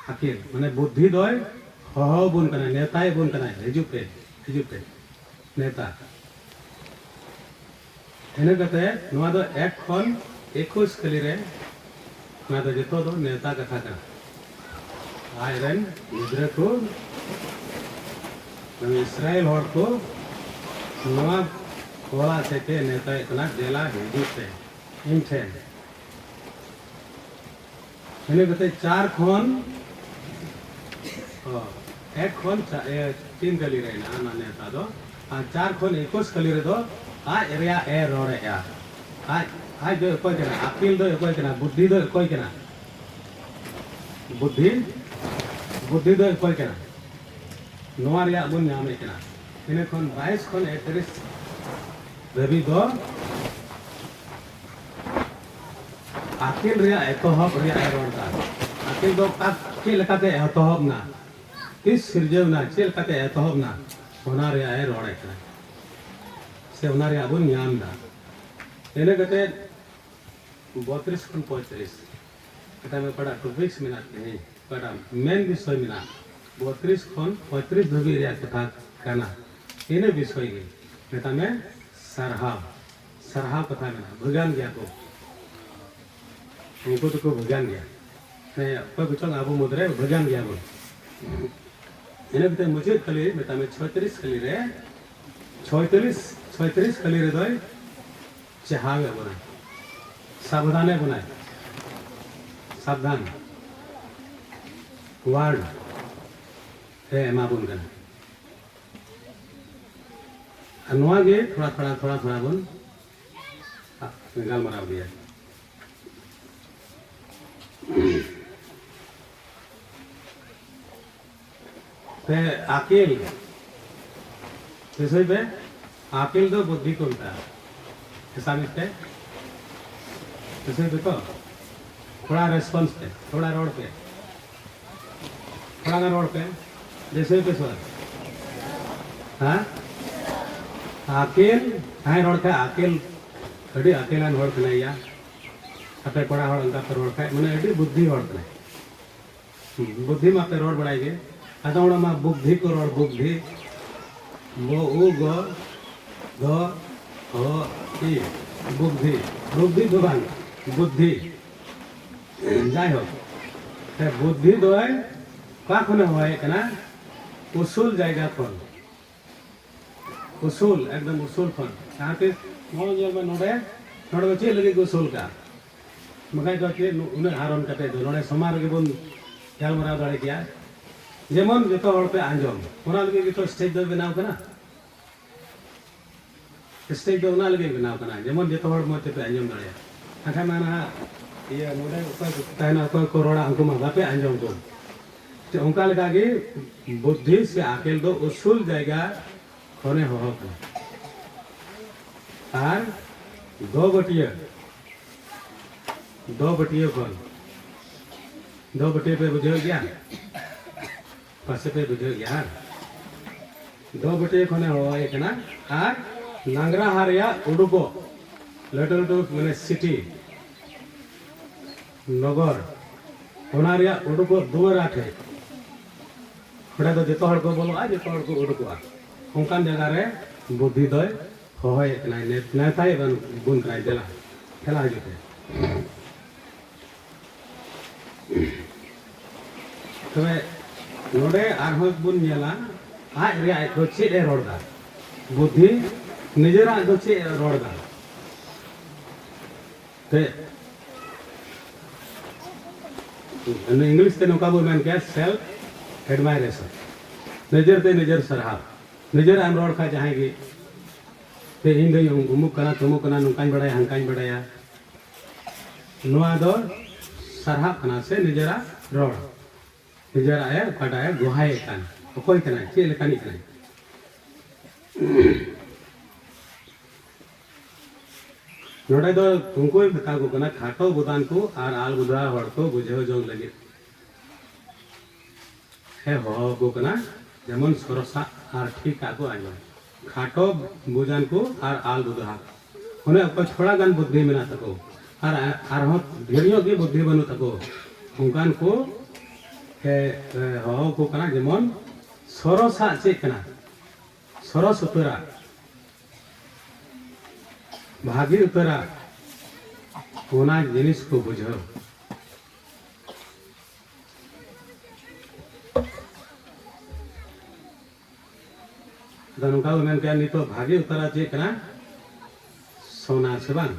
ᱟᱹᱠᱤᱞ ᱢᱟᱱᱮ ᱵᱩᱫᱽᱫᱷᱤ ᱫᱚᱭ ᱦᱚᱦᱚ ᱟᱵᱚᱱ ᱠᱟᱱᱟᱭ, ᱱᱮᱣᱛᱟᱭᱮᱫ ᱵᱚᱱ ᱠᱟᱱᱟᱭ, "ᱦᱤᱡᱩᱜ ᱯᱮ, ᱦᱤᱡᱩᱜ ᱯᱮ", ᱱᱮᱣᱛᱟ᱾ ᱤᱱᱟᱹ ᱠᱟᱛᱮ ᱱᱚᱣᱟ ᱫᱚ ᱮᱠ ᱠᱷᱚᱱ ᱮᱠᱩᱥ ᱠᱟᱹᱞᱤ ᱨᱮ, ᱱᱚᱣᱟ ᱫᱚ ᱡᱚᱛᱚ ᱫᱚ ᱱᱮᱣᱛᱟ ᱠᱟᱛᱷᱟ ᱠᱟᱱᱟ᱾ ᱟᱡ ᱨᱮᱱ ᱜᱤᱫᱽᱨᱟᱹ ᱠᱚ, ᱢᱟᱱᱮ ᱤᱥᱨᱟᱭᱮᱞ ᱦᱚᱲ ᱠᱚ ᱱᱚᱣᱟ ᱦᱚᱲᱟᱜ ᱥᱮᱫ ᱛᱮ ᱱᱮᱣᱛᱟᱭᱮᱫ ᱠᱟᱱᱟ, "ᱫᱮᱞᱟ ᱦᱤᱡᱩᱜ ᱯᱮ ᱤᱧ ᱴᱷᱮᱱ᱾" ᱤᱱᱟᱹ ᱠᱟᱛᱮ ᱪᱟᱨ ᱠᱷᱚᱱ, ᱚ, ᱮᱠ ᱠᱷᱚᱱ ᱪᱟ-, ᱮ, ᱛᱤᱱ ᱠᱟᱹᱞᱤ ᱨᱮ ᱦᱮᱱᱟᱜᱼᱟ ᱚᱱᱟ ᱱᱮᱣᱛᱟ ᱫᱚ᱾ ᱟᱨ ᱪᱟᱨ ᱠᱷᱚᱱ ᱮᱠᱩᱥ ᱠᱟᱹᱞᱤ ᱨᱮᱫᱚ ᱟᱡ ᱨᱮᱭᱟᱜ ᱮ ᱨᱚᱲᱮᱫᱼᱟ᱾ ᱟᱡ, ᱟᱡ ᱫᱚ ᱚᱠᱚᱭ ᱠᱟᱱᱟ? ᱟᱹᱠᱤᱞ ᱫᱚ ᱚᱠᱚᱭ ᱠᱟᱱᱟ? ᱵᱩᱫᱽᱫᱷᱤ ᱫᱚ ᱚᱠᱚᱭ ᱠᱟᱱᱟ? ᱵᱩᱫᱽᱫᱷᱤ, ᱵᱩᱫᱽᱫᱷᱤ ᱫᱚ ᱚᱠᱚᱭ ᱠᱟᱱᱟ? ᱱᱚᱣᱟ ᱨᱮᱭᱟᱜ ᱵᱚᱱ ᱧᱟᱢᱮᱫ ᱠᱟᱱᱟ᱾ ᱤᱱᱟᱹ ᱠᱷᱚᱱ ᱵᱟᱭᱤᱥ ᱠᱷᱚᱱ ᱮᱠᱛᱨᱤᱥ ᱫᱷᱟᱹᱵᱤᱡ ᱫᱚ ᱟᱹᱠᱤᱞ ᱨᱮᱭᱟᱜ ᱮᱛᱚᱦᱚᱵ ᱨᱮᱭᱟᱜ ᱮ ᱨᱚᱲ ᱮᱫᱟ᱾ ᱟᱹᱠᱤᱞ ᱫᱚ ᱚᱠᱟ, ᱪᱮᱫ ᱞᱮᱠᱟᱛᱮ ᱮᱛᱚᱦᱚᱵ ᱮᱱᱟ, ᱛᱤᱥ ᱥᱤᱨᱡᱟᱹᱣ ᱮᱱᱟ, ᱪᱮᱫ ᱞᱮᱠᱟᱛᱮ ᱮᱛᱚᱦᱚᱵ ᱮᱱᱟ, ᱚᱱᱟ ᱨᱮᱭᱟᱜ ᱮ ᱨᱚᱲᱮᱫ ᱠᱟᱱᱟ, ᱥᱮ ᱚᱱᱟ ᱨᱮᱭᱟᱜ ᱵᱚᱱ ᱧᱟᱢ ᱮᱫᱟ᱾ ᱤᱱᱟᱹ ᱠᱟᱛᱮ ᱵᱚᱛᱨᱤᱥ ᱠᱷᱚᱱ ᱯᱚᱸᱭᱛᱨᱤᱥ, ᱢᱮᱛᱟᱜ ᱢᱮ ᱚᱠᱟᱴᱟᱜ ᱴᱚᱯᱤᱠᱥ ᱢᱮᱱᱟᱜ ᱛᱤᱧ, ᱚᱠᱟᱴᱟᱜ ᱢᱮᱱ ᱵᱤᱥᱚᱭ ᱢᱮᱱᱟᱜ, ᱵᱚᱛᱨᱤᱥ ᱠᱷᱚᱱ ᱯᱚᱸᱭᱛᱨᱤᱥ ᱫᱷᱟᱹᱵᱤᱡ ᱨᱮᱭᱟᱜ ᱠᱟᱛᱷᱟ ᱠᱟᱱᱟ᱾ ᱤᱱᱟᱹ ᱵᱤᱥᱚᱭ ᱜᱮ ᱢᱮᱛᱟᱜ ᱢᱮ ᱥᱟᱨᱦᱟᱣ, ᱥᱟᱨᱦᱟᱣ ᱠᱟᱛᱷᱟ ᱢᱮᱱᱟᱜᱼᱟ, ᱵᱷᱟᱹᱜᱟᱱ ᱜᱮᱭᱟ ᱠᱚ, ᱩᱱᱠᱩ ᱫᱚᱠᱚ ᱵᱷᱟᱹᱜᱟᱱ ᱜᱮᱭᱟ᱾ ᱦᱮᱸ, ᱚᱠᱚᱭ ᱠᱚᱪᱚᱝ ᱟᱵᱚ ᱢᱩᱫᱽᱨᱮ ᱵᱷᱟᱹᱜᱟᱱ ᱜᱮᱭᱟ ᱵᱚᱱ᱾ ᱤᱱᱟᱹ ᱠᱟᱛᱮ ᱢᱩᱪᱟᱹᱫ ᱠᱷᱟᱹᱞᱤ ᱢᱮᱛᱟᱜ ᱢᱮ ᱪᱷᱚᱭᱛᱨᱤᱥ ᱠᱷᱟᱹᱞᱤ ᱨᱮ, ᱪᱷᱚᱭᱛᱨᱤᱥ, ᱪᱷᱚᱭᱛᱨᱤᱥ ᱠᱷᱟᱹᱞᱤ ᱨᱮᱫᱚᱭ ᱪᱮᱦᱟᱣᱮᱫ ᱵᱚᱱᱟᱭ, ᱥᱟᱵᱫᱷᱟᱱᱮᱫ ᱵᱚᱱᱟᱭ, ᱥᱟᱵᱫᱷᱟᱱ, ᱣᱟᱨᱱ ᱮ ᱮᱢᱟ ᱵᱚᱱ ᱠᱟᱱᱟ᱾ ᱟᱨ ᱱᱚᱣᱟ ᱜᱮ ᱛᱷᱚᱲᱟ ᱛᱷᱚᱲᱟ, ᱛᱷᱚᱲᱟ ᱛᱷᱚᱲᱟ ᱵᱚᱱ ᱜᱟᱞᱢᱟᱨᱟᱣ ᱜᱮᱭᱟ᱾ ᱯᱮ ᱟᱹᱠᱤᱞ, ᱫᱤᱥᱟᱹᱭ ᱯᱮ, ᱟᱹᱠᱤᱞ ᱫᱚ ᱵᱩᱫᱽᱫᱷᱤ ᱠᱚ ᱢᱮᱛᱟᱜᱼᱟ᱾ ᱮᱥᱟᱢᱤᱥ ᱛᱮ ᱫᱤᱥᱟᱹᱭ ᱯᱮ ᱛᱚ, ᱛᱷᱚᱲᱟ ᱨᱮᱥᱯᱚᱱᱥ ᱯᱮ, ᱛᱷᱚᱲᱟ ᱨᱚᱲ ᱯᱮ, ᱛᱷᱚᱲᱟ ᱜᱟᱱ ᱨᱚᱲ ᱯᱮ, ᱫᱤᱥᱟᱹᱭ ᱯᱮ ᱥᱚᱨ᱾ ᱦᱮᱸ? ᱟᱹᱠᱤᱞ, ᱦᱮᱸ ᱨᱚᱲ ᱯᱮ, ᱟᱹᱠᱤᱞ, ᱟᱹᱰᱤ ᱟᱹᱠᱤᱞᱟᱱ ᱦᱚᱲ ᱠᱟᱱᱟᱭ ᱭᱟ᱾ ᱟᱯᱮ ᱠᱚᱲᱟ ᱦᱚᱲ ᱚᱱᱠᱟ ᱯᱮ ᱨᱚᱲ ᱠᱷᱟᱡ, ᱢᱟᱱᱮ ᱟᱹᱰᱤ ᱵᱩᱫᱽᱫᱷᱤ ᱦᱚᱲ ᱠᱟᱱᱟᱭ᱾ ᱦᱩᱸ, ᱵᱩᱫᱽᱫᱷᱤ ᱢᱟᱯᱮ ᱨᱚᱲ ᱵᱟᱲᱟᱭ ᱜᱮ᱾ ᱟᱫᱚ ᱚᱱᱟ ᱢᱟ ᱵᱩᱫᱽᱫᱷᱤ ᱠᱚ ᱨᱚᱲ, ᱵᱩᱫᱽᱫᱷᱤ᱾ ᱵᱚ, ᱩ, ᱜᱚ, ᱫᱚ, ᱦᱚ, ᱤ᱾ ᱵᱩᱫᱽᱫᱷᱤ᱾ ᱵᱩᱫᱽᱫᱷᱤ ᱫᱚ ᱵᱟᱝ, ᱵᱩᱫᱽᱫᱷᱤ᱾ ᱡᱟᱭᱦᱳᱠ, ᱛᱮ ᱵᱩᱫᱽᱫᱷᱤ ᱫᱚᱭ ᱚᱠᱟ ᱠᱷᱚᱱᱮ ᱦᱚᱦᱚᱭᱮᱫ ᱠᱟᱱᱟ? ᱩᱥᱩᱞ ᱡᱟᱭᱜᱟ ᱠᱷᱚᱱ᱾ ᱩᱥᱩᱞ, ᱮᱠᱫᱚᱢ ᱩᱥᱩᱞ ᱠᱷᱚᱱ᱾ ᱡᱟᱦᱟᱸ ᱛᱤᱥ ᱱᱚᱜᱼᱚᱭ ᱧᱮᱞ ᱢᱮ, ᱱᱚᱰᱮ, ᱱᱚᱰᱮ ᱫᱚ ᱪᱮᱫ ᱞᱟᱹᱜᱤᱫ ᱠᱚ ᱩᱥᱩᱞ ᱠᱟᱜᱼᱟ? ᱵᱟᱠᱷᱟᱡ ᱫᱚ ᱪᱮᱫ ᱩᱱᱟᱹᱜ ᱦᱟᱨᱚᱱ ᱠᱟᱛᱮ ᱫᱚ ᱱᱚᱰᱮ ᱥᱚᱢᱟᱱ ᱨᱮᱜᱮ ᱵᱚᱱ ᱜᱟᱞᱢᱟᱨᱟᱣ ᱫᱟᱲᱮ ᱠᱮᱭᱟ, ᱡᱮᱢᱚᱱ ᱡᱚᱛᱚ ᱦᱚᱲ ᱯᱮ ᱟᱸᱡᱚᱢ᱾ ᱚᱱᱟ ᱞᱟᱹᱜᱤᱫ ᱜᱮᱛᱚ ᱥᱴᱮᱡᱽ ᱫᱚ ᱵᱮᱱᱟᱣ ᱠᱟᱱᱟ᱾ ᱥᱴᱮᱡᱽ ᱫᱚ ᱚᱱᱟ ᱞᱟᱹᱜᱤᱫ ᱵᱮᱱᱟᱣ ᱠᱟᱱᱟ, ᱡᱮᱢᱚᱱ ᱡᱚᱛᱚ ᱦᱚᱲ ᱢᱚᱡᱽ ᱛᱮᱯᱮ ᱟᱸᱡᱚᱢ ᱫᱟᱲᱮᱭᱟᱜᱼᱟ᱾ ᱵᱟᱠᱷᱟᱡ ᱢᱟ ᱱᱟᱦᱟᱜ ᱤᱭᱟᱹ ᱱᱚᱰᱮ ᱚᱠᱚᱭ ᱠᱚ ᱛᱟᱦᱮᱱᱟ, ᱚᱠᱚᱭ ᱠᱚ ᱨᱚᱲᱟ, ᱩᱱᱠᱩ ᱢᱟ ᱵᱟᱯᱮ ᱟᱸᱡᱚᱢ ᱠᱚ᱾ ᱛᱚ ᱚᱱᱠᱟ ᱞᱮᱠᱟ ᱜᱮ ᱵᱩᱫᱽᱫᱷᱤ ᱥᱮ ᱟᱠᱮᱞ ᱫᱚ ᱩᱥᱩᱞ ᱡᱟᱭᱜᱟ ᱠᱷᱚᱱᱮ ᱦᱚᱦᱚ ᱠᱟᱱᱟ᱾ ᱟᱨ ᱫᱚ ᱵᱟᱹᱴᱤᱭᱟᱹ, ᱫᱚ ᱵᱟᱹᱴᱤᱭᱟᱹ ᱠᱷᱚᱱ, ᱫᱚ ᱵᱟᱹᱴᱤᱭᱟᱹ ᱯᱮ ᱵᱩᱡᱷᱟᱹᱣ ᱜᱮᱭᱟ? ᱯᱟᱥᱮ ᱯᱮ ᱵᱩᱡᱷᱟᱹᱣ ᱜᱮᱭᱟ, ᱦᱟᱝ? ᱫᱚ ᱵᱟᱹᱴᱤᱭᱟᱹ ᱠᱷᱚᱱᱮ ᱦᱚᱦᱚᱭᱮ ᱠᱟᱱᱟ᱾ ᱟᱨ ᱱᱟᱝᱨᱟᱦᱟ ᱨᱮᱭᱟᱜ ᱩᱰᱩᱠᱚᱜ, ᱞᱟᱹᱴᱩ ᱞᱟᱹᱴᱩ ᱢᱟᱱᱮ ᱥᱤᱴᱤ, ᱱᱚᱜᱚᱨ, ᱚᱱᱟ ᱨᱮᱭᱟᱜ ᱩᱰᱩᱠᱚᱜ ᱫᱩᱣᱟᱹᱨᱟ ᱴᱷᱮᱡ, ᱚᱸᱰᱮ ᱫᱚ ᱡᱚᱛᱚ ᱦᱚᱲ ᱠᱚ ᱵᱚᱞᱚᱜᱼᱟ, ᱡᱚᱛᱚ ᱦᱚᱲ ᱠᱚ ᱩᱰᱩᱠᱚᱜᱼᱟ᱾ ᱚᱱᱠᱟᱱ ᱡᱟᱭᱜᱟ ᱨᱮ ᱵᱩᱫᱽᱫᱷᱤ ᱫᱚᱭ ᱦᱚᱦᱚᱭᱮᱫ ᱠᱟᱱᱟᱭ, ᱱᱮ-, ᱱᱮᱣᱛᱟᱭᱮᱫ ᱵᱚᱱ ᱠᱟᱱᱟᱭ, ᱫᱮᱞᱟ, ᱫᱮᱞᱟ ᱦᱤᱡᱩᱜ ᱯᱮ᱾ ᱛᱚᱵᱮ ᱱᱚᱰᱮ ᱟᱨᱦᱚᱸ ᱵᱚᱱ ᱧᱮᱞᱟ, ᱟᱡ ᱨᱮᱭᱟᱜ ᱫᱚ ᱪᱮᱫ ᱮ ᱨᱚᱲ ᱮᱫᱟ? ᱵᱩᱫᱽᱫᱷᱤ ᱱᱤᱡᱮᱨᱟᱜ ᱫᱚ ᱪᱮᱫ ᱮ ᱨᱚᱲ ᱮᱫᱟ? ᱛᱮ, ᱤᱝᱞᱤᱥ ᱛᱮ ᱱᱚᱝᱠᱟ ᱵᱚ ᱢᱮᱱ ᱠᱮᱭᱟ, self admiration᱾ ᱱᱤᱡᱮᱨ ᱛᱮ ᱱᱤᱡᱮᱨ ᱥᱟᱨᱦᱟᱣ᱾ ᱱᱤᱡᱮᱨᱟᱜ ᱮᱢ ᱨᱚᱲ ᱠᱷᱟᱡ ᱡᱟᱦᱟᱸᱭ ᱜᱮ ᱤᱧ ᱫᱚᱧ ᱩᱢᱩᱠ ᱠᱟᱱᱟ, ᱛᱩᱢᱩᱠ ᱠᱟᱱᱟ, ᱱᱚᱝᱠᱟᱧ ᱵᱟᱲᱟᱭᱟ, ᱦᱟᱝᱠᱟᱧ ᱵᱟᱲᱟᱭᱟ, ᱱᱚᱣᱟ ᱫᱚ ᱥᱟᱨᱦᱟᱣ ᱠᱟᱱᱟ ᱥᱮ ᱱᱤᱡᱮᱨᱟᱜ ᱨᱚᱲ, ᱱᱤᱡᱮᱨᱟᱜ ᱮ ᱚᱠᱟᱴᱟᱜ ᱮ ᱜᱚᱦᱟᱭᱮ ᱠᱟᱱ, ᱚᱠᱚᱭ ᱠᱟᱱᱟᱭ, ᱪᱮᱫ ᱞᱮᱠᱟᱱᱤᱡ ᱠᱟᱱᱟᱭ᱾ ᱱᱚᱰᱮ ᱫᱚ ᱩᱱᱠᱩᱭ ᱢᱮᱛᱟ ᱠᱚ ᱠᱟᱱᱟ ᱠᱷᱟᱴᱚ ᱵᱚᱫᱟᱱ ᱠᱚ ᱟᱨ ᱟᱞ ᱵᱩᱫᱷᱟ ᱦᱚᱲ ᱠᱚ ᱵᱩᱡᱷᱟᱹᱣ ᱡᱚᱝ ᱞᱟᱹᱜᱤᱫ ᱮ ᱦᱚᱦᱚ ᱟᱠᱚ ᱠᱟᱱᱟ, ᱡᱮᱢᱚᱱ ᱥᱚᱨᱚᱥᱟᱜ ᱟᱨ ᱴᱷᱤᱠᱟᱜ ᱠᱚ ᱟᱸᱡᱚᱢ᱾ ᱠᱷᱟᱴᱚ ᱵᱩᱡᱟᱱ ᱠᱚ ᱟᱨ ᱟᱞ ᱵᱩᱫᱷᱟ, ᱚᱱᱮ ᱚᱠᱚᱭ ᱛᱷᱚᱲᱟ ᱜᱟᱱ ᱵᱩᱫᱽᱫᱷᱤ ᱢᱮᱱᱟᱜ ᱛᱟᱠᱚ ᱟᱨ ᱟᱨᱦᱚᱸ ᱰᱷᱮᱨ ᱧᱚᱜ ᱜᱮ ᱵᱩᱫᱽᱫᱷᱤ ᱵᱟᱹᱱᱩᱜ ᱛᱟᱠᱚ, ᱚᱱᱠᱟᱱ ᱠᱚ ᱮ, ᱮ, ᱦᱚᱦᱚ ᱟᱠᱚ ᱠᱟᱱᱟ, ᱡᱮᱢᱚᱱ ᱥᱚᱨᱚᱥᱟᱜ ᱪᱮᱫ ᱠᱟᱱᱟ, ᱥᱚᱨᱚᱥ ᱩᱛᱟᱹᱨᱟᱜ, ᱵᱷᱟᱹᱜᱤ ᱩᱛᱟᱹᱨᱟᱜ, ᱚᱱᱟ ᱡᱤᱱᱤᱥ ᱠᱚ ᱵᱩᱡᱷᱟᱹᱣ᱾ ᱟᱫᱚ ᱱᱚᱝᱠᱟ ᱵᱚ ᱢᱮᱱ ᱠᱮᱭᱟ, ᱱᱤᱛᱚᱜ ᱵᱷᱟᱹᱜᱤ ᱩᱛᱟᱹᱨᱟᱜ ᱪᱮᱫ ᱠᱟᱱᱟ? ᱥᱚᱱᱟ, ᱥᱮ ᱵᱟᱝ?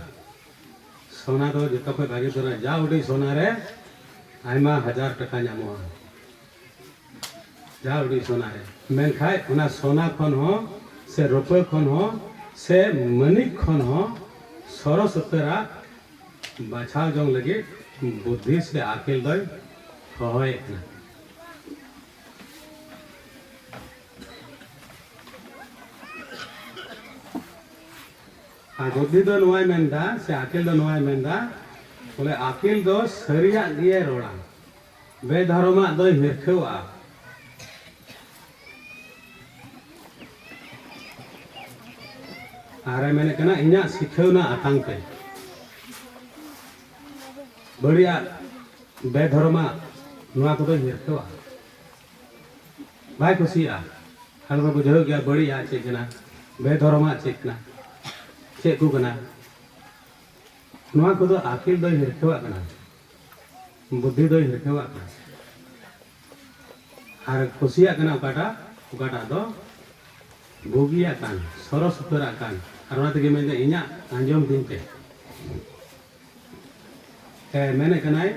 ᱥᱚᱱᱟ ᱫᱚ ᱡᱚᱛᱚ ᱠᱷᱚᱱ ᱵᱷᱟᱹᱜᱤ ᱩᱛᱟᱹᱨᱟ᱾ ᱡᱟ ᱩᱰᱤᱡ ᱥᱚᱱᱟ ᱨᱮ ᱟᱭᱢᱟ ᱦᱟᱡᱟᱨ ᱴᱟᱠᱟ ᱧᱟᱢᱚᱜᱼᱟ, ᱡᱟ ᱩᱰᱤᱡ ᱥᱚᱱᱟ ᱨᱮ᱾ ᱢᱮᱱᱠᱷᱟᱡ ᱚᱱᱟ ᱥᱚᱱᱟ ᱠᱷᱚᱱ ᱦᱚᱸ ᱥᱮ ᱨᱩᱯᱟᱹ ᱠᱷᱚᱱ ᱦᱚᱸ ᱥᱮ ᱢᱟᱹᱱᱤᱠ ᱠᱷᱚᱱ ᱦᱚᱸ ᱥᱚᱨᱚᱥ ᱩᱛᱟᱹᱨᱟᱜ ᱵᱟᱪᱷᱟᱣ ᱡᱚᱝ ᱞᱟᱹᱜᱤᱫ ᱵᱩᱫᱽᱫᱷᱤ ᱥᱮ ᱟᱹᱠᱤᱞ ᱫᱚᱭ ᱦᱚᱦᱚᱭᱮᱫ ᱠᱟᱱᱟ᱾ ᱟᱨ ᱵᱩᱫᱽᱫᱷᱤ ᱫᱚ ᱱᱚᱣᱟᱭ ᱢᱮᱱᱫᱟ, ᱥᱮ ᱟᱹᱠᱤᱞ ᱫᱚ ᱱᱚᱣᱟᱭ ᱢᱮᱱᱫᱟ, ᱵᱚᱞᱮ ᱟᱹᱠᱤᱞ ᱫᱚ ᱥᱟᱹᱨᱤᱭᱟᱜ ᱜᱮᱭ ᱨᱚᱲᱟ, ᱵᱮᱫᱷᱚᱨᱚᱢᱟᱜ ᱫᱚᱭ ᱦᱤᱨᱠᱷᱟᱹᱣᱟᱜᱼᱟ᱾ ᱟᱨᱮ ᱢᱮᱱᱮᱫ ᱠᱟᱱᱟ, ᱤᱧᱟᱹᱜ ᱥᱤᱠᱷᱟᱹᱣᱱᱟ ᱟᱛᱟᱝ ᱯᱮ᱾ ᱵᱟᱹᱲᱤᱡᱟᱜ, ᱵᱮᱫᱷᱚᱨᱚᱢᱟᱜ, ᱱᱚᱣᱟ ᱠᱚᱫᱚᱭ ᱦᱤᱨᱠᱷᱟᱹᱣᱟᱜᱼᱟ, ᱵᱟᱭ ᱠᱩᱥᱤᱭᱟᱜᱼᱟ᱾ ᱟᱨ ᱵᱚᱱ ᱵᱩᱡᱷᱟᱹᱣ ᱜᱮᱭᱟ, ᱵᱟᱹᱲᱤᱡᱟᱜ ᱪᱮᱫ ᱠᱟᱱᱟ, ᱵᱮᱫᱷᱚᱨᱚᱢᱟᱜ ᱪᱮᱫ ᱠᱟᱱᱟ, ᱪᱮᱫ ᱠᱚ ᱠᱟᱱᱟ, ᱱᱚᱣᱟ ᱠᱚᱫᱚ ᱟᱹᱠᱤᱞ ᱫᱚᱭ ᱦᱤᱨᱠᱷᱟᱹᱣᱟᱜ ᱠᱟᱱᱟ, ᱵᱩᱫᱽᱫᱷᱤ ᱫᱚᱭ ᱦᱤᱨᱠᱷᱟᱹᱣᱟᱜ ᱠᱟᱱᱟ᱾ ᱟᱨ ᱠᱩᱥᱤᱭᱟᱜ ᱠᱟᱱᱟ ᱚᱠᱟᱴᱟᱜ, ᱚᱠᱟᱴᱟᱜ ᱫᱚ ᱵᱩᱜᱤᱭᱟᱜ ᱠᱟᱱ, ᱥᱚᱨᱚᱥ ᱩᱛᱟᱹᱨᱟᱜ ᱠᱟᱱ᱾ ᱟᱨ ᱚᱱᱟ ᱛᱮᱜᱮ ᱢᱮᱱᱫᱟ, ᱤᱧᱟᱹᱜ ᱟᱸᱡᱚᱢ ᱛᱤᱧ ᱯᱮ᱾ ᱮ, ᱢᱮᱱᱮᱫ ᱠᱟᱱᱟᱭ,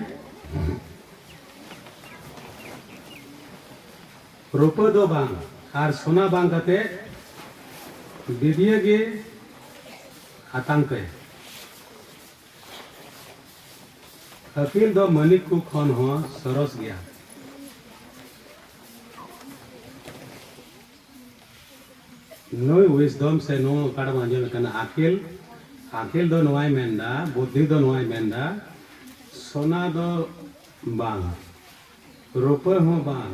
ᱨᱩᱯᱟᱹ ᱫᱚ ᱵᱟᱝ ᱟᱨ ᱥᱚᱱᱟ ᱵᱟᱝ ᱠᱟᱛᱮ ᱵᱤᱫᱤᱭᱟᱹ ᱜᱮ ᱟᱛᱟᱝ ᱯᱮ᱾ ᱟᱹᱠᱤᱞ ᱫᱚ ᱢᱟᱹᱱᱤᱠ ᱠᱚ ᱠᱷᱚᱱ ᱦᱚᱸ ᱥᱚᱨᱚᱥ ᱜᱮᱭᱟ᱾ ᱱᱩᱭ wisdom ᱥᱮ ᱱᱩᱭ ᱚᱠᱟᱴᱟᱜ ᱵᱚᱱ ᱟᱸᱡᱚᱢᱮᱫ ᱠᱟᱱᱟ, ᱟᱹᱠᱤᱞ, ᱟᱹᱠᱤᱞ ᱫᱚ ᱱᱚᱣᱟᱭ ᱢᱮᱱᱫᱟ, ᱵᱩᱫᱽᱫᱷᱤ ᱫᱚ ᱱᱚᱣᱟᱭ ᱢᱮᱱᱫᱟ, ᱥᱚᱱᱟ ᱫᱚ ᱵᱟᱝ, ᱨᱩᱯᱟᱹ ᱦᱚᱸ ᱵᱟᱝ,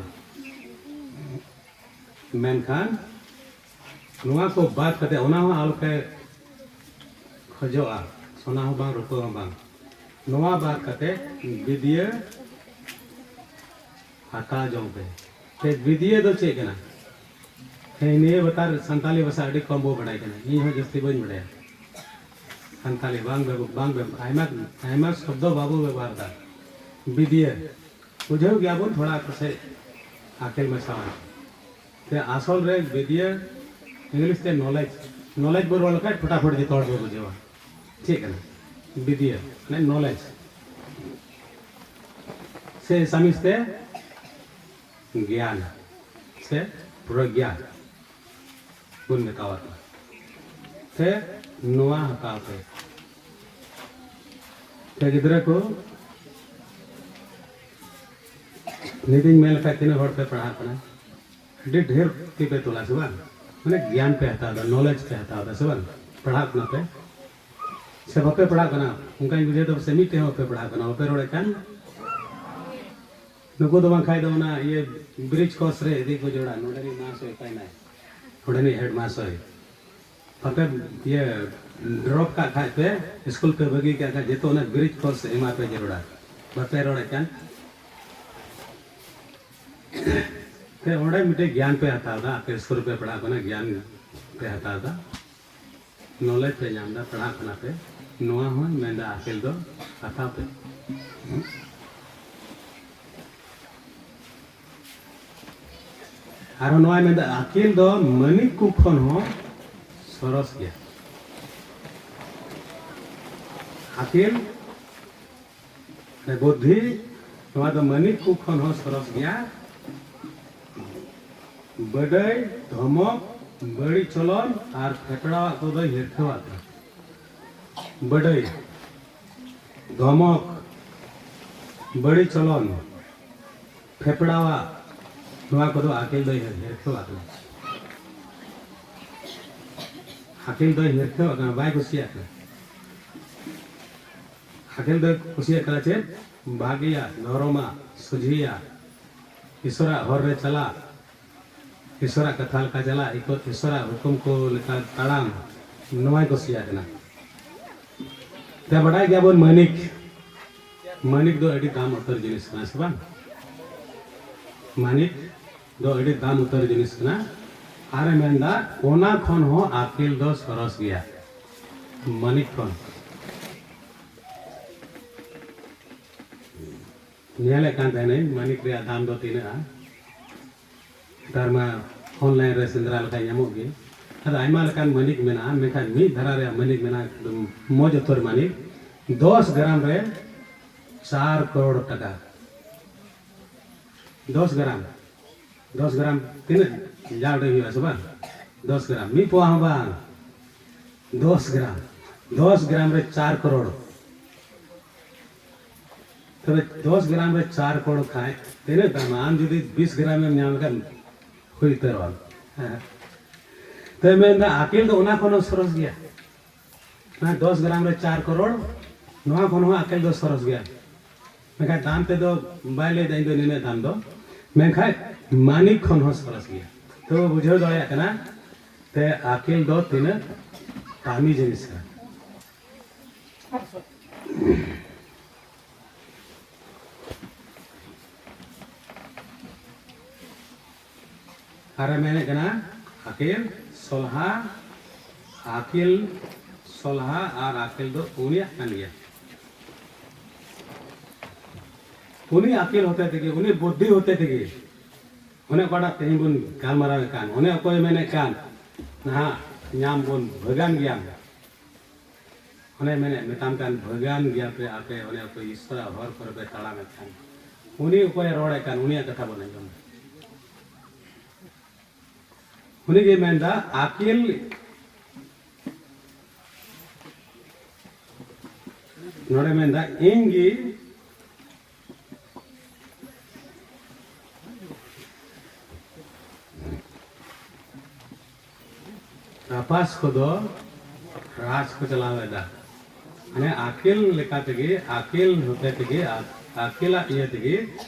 ᱢᱮᱱᱠᱷᱟᱱ ᱱᱚᱣᱟ ᱠᱚ ᱵᱟᱫ ᱠᱟᱛᱮ, ᱚᱱᱟ ᱦᱚᱸ ᱟᱞᱚᱯᱮ ᱠᱷᱚᱡᱚᱜᱼᱟ, ᱥᱚᱱᱟ ᱦᱚᱸ ᱵᱟᱝ, ᱨᱩᱯᱟᱹ ᱦᱚᱸ ᱵᱟᱝ, ᱱᱚᱣᱟ ᱵᱟᱫ ᱠᱟᱛᱮ ᱵᱤᱫᱤᱭᱟᱹ ᱦᱟᱛᱟᱣ ᱡᱚᱝ ᱯᱮ᱾ ᱛᱮ ᱵᱤᱫᱤᱭᱟᱹ ᱫᱚ ᱪᱮᱫ ᱠᱟᱱᱟ? ᱛᱮᱦᱮᱧ ᱱᱤᱭᱟᱹ ᱵᱟᱛᱟᱨ ᱥᱟᱱᱛᱟᱞᱤ ᱵᱷᱟᱥᱟ ᱟᱹᱰᱤ ᱠᱚᱢ ᱵᱚ ᱵᱟᱰᱟᱭ ᱠᱟᱱᱟ, ᱤᱧ ᱦᱚᱸ ᱡᱟᱹᱥᱛᱤ ᱵᱟᱹᱧ ᱵᱟᱰᱟᱭᱟ᱾ ᱥᱟᱱᱛᱟᱞᱤ ᱵᱟᱝ ᱵᱮᱵᱚ-, ᱵᱟᱝ ᱵᱮᱵᱚ-, ᱟᱭᱢᱟ, ᱟᱭᱢᱟ ᱥᱚᱵᱫᱚ ᱵᱟᱵᱚ ᱵᱮᱵᱚᱦᱟᱨ ᱮᱫᱟ᱾ ᱵᱤᱫᱤᱭᱟᱹ ᱵᱩᱡᱷᱟᱹᱣ ᱜᱮᱭᱟᱵᱚᱱ ᱛᱷᱚᱲᱟ ᱯᱟᱥᱮᱡ ᱟᱠᱮᱞ ᱢᱮᱥᱟᱣᱟ᱾ ᱛᱮ ᱟᱥᱚᱞ ᱨᱮ ᱵᱤᱫᱤᱭᱟᱹ, English ᱛᱮ knowledge, knowledge ᱵᱚ ᱨᱚᱲ ᱞᱮᱠᱷᱟᱱ ᱯᱷᱚᱴᱟᱯᱷᱚᱴ ᱡᱚᱛᱚ ᱦᱚᱲ ᱵᱚ ᱵᱩᱡᱷᱟᱹᱣᱟ᱾ ᱪᱮᱫ ᱠᱟᱱᱟ ᱵᱤᱫᱤᱭᱟᱹ? ᱢᱟᱱᱮ knowledge᱾ ᱥᱮ ᱥᱟᱢᱤᱥ ᱛᱮ ᱜᱮᱭᱟᱱ ᱥᱮ ᱯᱨᱚᱜᱽᱜᱟ ᱵᱚᱱ ᱢᱮᱛᱟᱣᱟᱜ ᱠᱟᱱᱟ᱾ ᱥᱮ ᱱᱚᱣᱟ ᱦᱟᱛᱟᱣ ᱯᱮ᱾ ᱥᱮ ᱜᱤᱫᱽᱨᱟᱹ ᱠᱚ, ᱱᱤᱛᱤᱧ ᱢᱮᱱ ᱞᱮᱠᱷᱟᱡ ᱛᱤᱱᱟᱹᱜ ᱦᱚᱲ ᱯᱮ ᱯᱟᱲᱦᱟᱜ ᱠᱟᱱᱟ? ᱟᱹᱰᱤ ᱰᱷᱮᱨ ᱛᱤ ᱯᱮ ᱛᱩᱞᱟ ᱥᱮ ᱵᱟᱝ? ᱢᱟᱱᱮ ᱜᱮᱭᱟᱱ ᱯᱮ ᱦᱟᱛᱟᱣ ᱮᱫᱟ, knowledge ᱯᱮ ᱦᱟᱛᱟᱣ ᱮᱫᱟ ᱥᱮ ᱵᱟᱝ? ᱯᱟᱲᱦᱟᱜ ᱠᱟᱱᱟ ᱯᱮ ᱥᱮ ᱵᱟᱯᱮ ᱯᱟᱲᱦᱟᱜ ᱠᱟᱱᱟ? ᱚᱱᱠᱟᱧ ᱵᱩᱡᱷᱟᱹᱣ ᱮᱫᱟ ᱯᱟᱥᱮᱡ ᱢᱤᱫᱴᱮᱡ ᱦᱚᱸ ᱵᱟᱯᱮ ᱯᱟᱲᱦᱟᱜ ᱠᱟᱱᱟ, ᱵᱟᱯᱮ ᱨᱚᱲᱮᱫ ᱠᱟᱱ᱾ ᱱᱩᱠᱩ ᱫᱚ ᱵᱟᱝᱠᱷᱟᱡ ᱫᱚ ᱚᱱᱟ ᱤᱭᱟᱹ bridge course ᱨᱮ ᱤᱫᱤ ᱠᱚ ᱡᱚᱲᱟ, ᱱᱚᱰᱮᱱᱤᱡ ᱢᱟᱥᱴᱟᱨ ᱚᱠᱟᱭᱱᱟᱭ? ᱱᱚᱰᱮᱱᱤᱡ head master᱾ ᱵᱟᱯᱮ ᱤᱭᱟᱹ drop ᱠᱟᱜ ᱠᱷᱟᱡ ᱯᱮ, ᱥᱠᱩᱞ ᱯᱮ ᱵᱟᱹᱜᱤ ᱠᱟᱜ ᱠᱷᱟᱡ, ᱡᱚᱛᱚ ᱚᱱᱟ bridge course ᱮᱢᱟ ᱯᱮ ᱡᱟᱹᱨᱩᱲᱟ᱾ ᱵᱟᱯᱮ ᱨᱚᱲᱮᱫ ᱠᱟᱱ᱾ ᱯᱮ ᱚᱸᱰᱮ ᱢᱤᱫᱴᱮᱡ ᱜᱮᱭᱟᱱ ᱯᱮ ᱦᱟᱛᱟᱣ ᱮᱫᱟ, ᱟᱯᱮ ᱥᱠᱩᱞ ᱨᱮᱯᱮ ᱯᱟᱲᱦᱟᱜ ᱠᱟᱱᱟ, ᱜᱮᱭᱟᱱ ᱯᱮ ᱦᱟᱛᱟᱣ ᱮᱫᱟ, knowledge ᱯᱮ ᱧᱟᱢ ᱮᱫᱟ, ᱯᱟᱲᱦᱟᱜ ᱠᱟᱱᱟ ᱯᱮ, ᱱᱚᱣᱟ ᱦᱚᱸ ᱢᱮᱱᱫᱟ ᱟᱠᱮᱞ ᱫᱚ ᱦᱟᱛᱟᱣ ᱯᱮ᱾ ᱟᱨᱦᱚᱸ ᱱᱚᱣᱟᱭ ᱢᱮᱱᱫᱟ, ᱟᱹᱠᱤᱞ ᱫᱚ ᱢᱟᱹᱱᱤᱠ ᱠᱚ ᱠᱷᱚᱱ ᱦᱚᱸ ᱥᱚᱨᱚᱥ ᱜᱮᱭᱟ᱾ ᱟᱹᱠᱤᱞ, ᱢᱟᱱᱮ ᱵᱩᱫᱽᱫᱷᱤ, ᱱᱚᱣᱟ ᱫᱚ ᱢᱟᱹᱱᱤᱠ ᱠᱚ ᱠᱷᱚᱱ ᱦᱚᱸ ᱥᱚᱨᱚᱥ ᱜᱮᱭᱟ᱾ ᱵᱟᱹᱰᱟᱹᱭ, ᱫᱷᱚᱢᱚᱠ, ᱵᱟᱹᱲᱤᱡ ᱪᱚᱞᱚᱱ ᱟᱨ ᱯᱷᱮᱯᱲᱟᱣᱟᱜ ᱠᱚᱫᱚᱭ ᱦᱤᱨᱠᱷᱟᱹᱣᱟᱜ ᱠᱟᱱᱟ᱾ ᱵᱟᱹᱰᱟᱹᱭ, ᱫᱷᱚᱢᱚᱠ, ᱵᱟᱹᱲᱤᱡ ᱪᱚᱞᱚᱱ, ᱯᱷᱮᱯᱲᱟᱣᱟᱜ, ᱱᱚᱣᱟ ᱠᱚᱫᱚ ᱟᱹᱠᱤᱞ ᱫᱚᱭ ᱦᱤᱨᱠᱷᱟᱹᱣᱟᱜ ᱠᱟᱱᱟ᱾ ᱟᱹᱠᱤᱞ ᱫᱚᱭ ᱦᱤᱨᱠᱷᱟᱹᱣᱟᱜ ᱠᱟᱱᱟ, ᱵᱟᱭ ᱠᱩᱥᱤᱭᱟᱜ ᱠᱟᱱᱟ᱾ ᱟᱹᱠᱤᱞ ᱫᱚᱭ ᱠᱩᱥᱤᱭᱟᱜ ᱠᱟᱱᱟ ᱪᱮᱫ? ᱵᱷᱟᱜᱮᱭᱟᱜ, ᱫᱷᱚᱨᱚᱢᱟᱜ, ᱥᱚᱡᱷᱮᱭᱟᱜ, ᱤᱥᱚᱨᱟᱜ ᱦᱚᱨ ᱨᱮ ᱪᱟᱞᱟᱜ, ᱤᱥᱚᱨᱟᱜ ᱠᱟᱛᱷᱟ ᱞᱮᱠᱟ ᱪᱟᱞᱟᱜ, ᱤᱠᱚ-, ᱤᱥᱚᱨᱟᱜ ᱦᱩᱠᱩᱢ ᱠᱚ ᱞᱮᱠᱟ ᱛᱟᱲᱟᱢ, ᱱᱚᱣᱟᱭ ᱠᱩᱥᱤᱭᱟᱜ ᱠᱟᱱᱟ᱾ ᱛᱮ ᱵᱟᱰᱟᱭ ᱜᱮᱭᱟᱵᱚᱱ ᱢᱟᱹᱱᱤᱠ, ᱢᱟᱹᱱᱤᱠ ᱫᱚ ᱟᱹᱰᱤ ᱫᱟᱢ ᱩᱛᱟᱹᱨ ᱡᱤᱱᱤᱥ ᱠᱟᱱᱟ, ᱥᱮ ᱵᱟᱝ? ᱢᱟᱹᱱᱤᱠ ᱫᱚ ᱟᱹᱰᱤ ᱫᱟᱢ ᱩᱛᱟᱹᱨ ᱡᱤᱱᱤᱥ ᱠᱟᱱᱟ᱾ ᱟᱨᱮ ᱢᱮᱱᱫᱟ, ᱚᱱᱟ ᱠᱷᱚᱱ ᱦᱚᱸ ᱟᱹᱠᱤᱞ ᱫᱚ ᱥᱚᱨᱚᱥ ᱜᱮᱭᱟ ᱢᱟᱹᱱᱤᱠ ᱠᱷᱚᱱ᱾ ᱧᱮᱞᱮᱫ ᱠᱟᱱ ᱛᱟᱦᱮᱱᱟᱹᱧ ᱢᱟᱹᱱᱤᱠ ᱨᱮᱭᱟᱜ ᱫᱟᱢ ᱫᱚ ᱛᱤᱱᱟᱹᱜᱼᱟ᱾ ᱱᱮᱛᱟᱨ ᱢᱟ online ᱨᱮ ᱥᱮᱸᱫᱽᱨᱟ ᱞᱮᱠᱷᱟᱱ ᱧᱟᱢᱚᱜ ᱜᱮ᱾ ᱟᱫᱚ ᱟᱭᱢᱟ ᱞᱮᱠᱟᱱ ᱢᱟᱹᱱᱤᱠ ᱢᱮᱱᱟᱜᱼᱟ, ᱢᱮᱱᱠᱷᱟᱱ ᱢᱤᱫ ᱫᱷᱟᱨᱟ ᱨᱮᱭᱟᱜ ᱢᱟᱹᱱᱤᱠ ᱢᱮᱱᱟᱜᱼᱟ, ᱮᱠᱫᱚᱢ ᱢᱚᱡᱽ ᱩᱛᱟᱹᱨ ᱢᱟᱹᱱᱤᱠ, ᱫᱚᱥ ᱜᱨᱟᱢ ᱨᱮ ᱪᱟᱨ ᱠᱨᱳᱲ ᱴᱟᱠᱟ᱾ ᱫᱚᱥ ᱜᱨᱟᱢ, ᱫᱚᱥ ᱜᱨᱟᱢ ᱛᱤᱱᱟᱹᱜ ᱡᱟᱣᱰᱮ ᱦᱩᱭᱩᱜᱼᱟ, ᱥᱮ ᱵᱟᱝ? ᱫᱚᱥ ᱜᱨᱟᱢ, ᱢᱤᱫ ᱯᱳᱣᱟ ᱦᱚᱸ ᱵᱟᱝ, ᱫᱚᱥ ᱜᱨᱟᱢ, ᱫᱚᱥ ᱜᱨᱟᱢ ᱨᱮ ᱪᱟᱨ ᱠᱨᱳᱲ᱾ ᱛᱚᱵᱮ ᱫᱚᱥ ᱜᱨᱟᱢ ᱨᱮ ᱪᱟᱨ ᱠᱨᱳᱲ ᱠᱷᱟᱡ ᱛᱤᱱᱟᱹᱜ ᱫᱟᱢᱟ? ᱟᱢ ᱡᱩᱫᱤ ᱵᱤᱥ ᱜᱨᱟᱢ ᱮᱢ ᱧᱟᱢ ᱞᱮᱠᱷᱟᱱ ᱦᱩᱭ ᱩᱛᱟᱹᱨᱚᱜᱼᱟ᱾ ᱦᱮᱸ᱾ ᱛᱚᱵᱮ ᱢᱮᱱᱫᱟ, ᱟᱹᱠᱤᱞ ᱫᱚ ᱚᱱᱟ ᱠᱷᱚᱱ ᱦᱚᱸ ᱥᱚᱨᱚᱥ ᱜᱮᱭᱟ᱾ ᱚᱱᱟ ᱫᱚᱥ ᱜᱨᱟᱢ ᱨᱮ ᱪᱟᱨ ᱠᱨᱳᱲ, ᱱᱚᱣᱟ ᱠᱷᱚᱱ ᱦᱚᱸ ᱟᱹᱠᱤᱞ ᱫᱚ ᱥᱚᱨᱚᱥ ᱜᱮᱭᱟ᱾ ᱢᱮᱱᱠᱷᱟᱱ ᱫᱟᱢ ᱛᱮᱫᱚ ᱵᱟᱭ ᱞᱟᱹᱭᱫᱟ ᱤᱧ ᱫᱚ ᱱᱤᱱᱟᱹᱜ ᱫᱟᱢ ᱫᱚ, ᱢᱮᱱᱠᱷᱟᱱ ᱢᱟᱹᱱᱤᱠ ᱠᱷᱚᱱ ᱦᱚᱸ ᱥᱚᱨᱚᱥ ᱜᱮᱭᱟ᱾ ᱛᱚ ᱵᱩᱡᱷᱟᱹᱣ ᱫᱟᱲᱮᱭᱟᱜ ᱠᱟᱱᱟ ᱛᱮ ᱟᱹᱠᱤᱞ ᱫᱚ ᱛᱤᱱᱟᱹᱜ ᱫᱟᱢᱤ ᱡᱤᱱᱤᱥ ᱠᱟᱱᱟ᱾ ᱟᱨᱮ ᱢᱮᱱᱮᱫ ᱠᱟᱱᱟ, ᱟᱹᱠᱤᱞ ᱥᱚᱞᱦᱟ, ᱟᱹᱠᱤᱞ ᱥᱚᱞᱦᱟ ᱟᱨ ᱟᱹᱠᱤᱞ ᱫᱚ ᱩᱱᱤᱭᱟᱜ ᱠᱟᱱ ᱜᱮᱭᱟ᱾ ᱩᱱᱤ ᱟᱹᱠᱤᱞ ᱦᱚᱛᱮ ᱛᱮᱜᱮ, ᱩᱱᱤ ᱵᱩᱫᱽᱫᱷᱤ ᱦᱚᱛᱮ ᱛᱮᱜᱮ, ᱚᱱᱮ ᱚᱠᱟᱴᱟᱜ ᱛᱮᱦᱮᱧ ᱵᱚᱱ ᱜᱟᱞᱢᱟᱨᱟᱣᱮᱫ ᱠᱟᱱ, ᱚᱱᱮ ᱚᱠᱚᱭ ᱢᱮᱱᱮᱫ ᱠᱟᱱ, ᱱᱟᱦᱟᱜ ᱧᱟᱢ ᱵᱚᱱ ᱵᱷᱟᱹᱜᱟᱱ ᱜᱮᱭᱟ᱾ ᱚᱱᱮ ᱢᱮᱱᱮᱫ, ᱢᱮᱛᱟᱢ ᱠᱟᱱ, ᱵᱷᱟᱹᱜᱟᱱ ᱜᱮᱭᱟ ᱯᱮ ᱟᱯᱮ, ᱚᱱᱮ ᱚᱠᱚᱭ ᱤᱥᱚᱨᱟᱜ ᱦᱚᱨ ᱠᱚᱨᱮ ᱯᱮ ᱛᱟᱲᱟᱢᱮᱫ ᱠᱟᱱ, ᱩᱱᱤ ᱚᱠᱚᱭᱮ ᱨᱚᱲᱮᱫ ᱠᱟᱱ, ᱩᱱᱤᱭᱟᱜ ᱠᱟᱛᱷᱟ ᱵᱚᱱ ᱟᱸᱡᱚᱢᱟ᱾ ᱩᱱᱤᱜᱮ ᱢᱮᱱᱫᱟ, ᱟᱹᱠᱤᱞ, ᱱᱚᱰᱮ ᱢᱮᱱᱫᱟ, ᱤᱧ ᱜᱮ ᱨᱟᱯᱟᱥ ᱠᱚᱫᱚ ᱨᱟᱡᱽ ᱠᱚ ᱪᱟᱞᱟᱣ ᱮᱫᱟ᱾ ᱢᱟᱱᱮ ᱟᱹᱠᱤᱞ ᱞᱮᱠᱟ ᱛᱮᱜᱮ, ᱟᱹᱠᱤᱞ ᱦᱚᱛᱮ ᱛᱮᱜᱮ, ᱟ-, ᱟᱹᱠᱤᱞᱟᱜ ᱤᱭᱟᱹ ᱛᱮᱜᱮ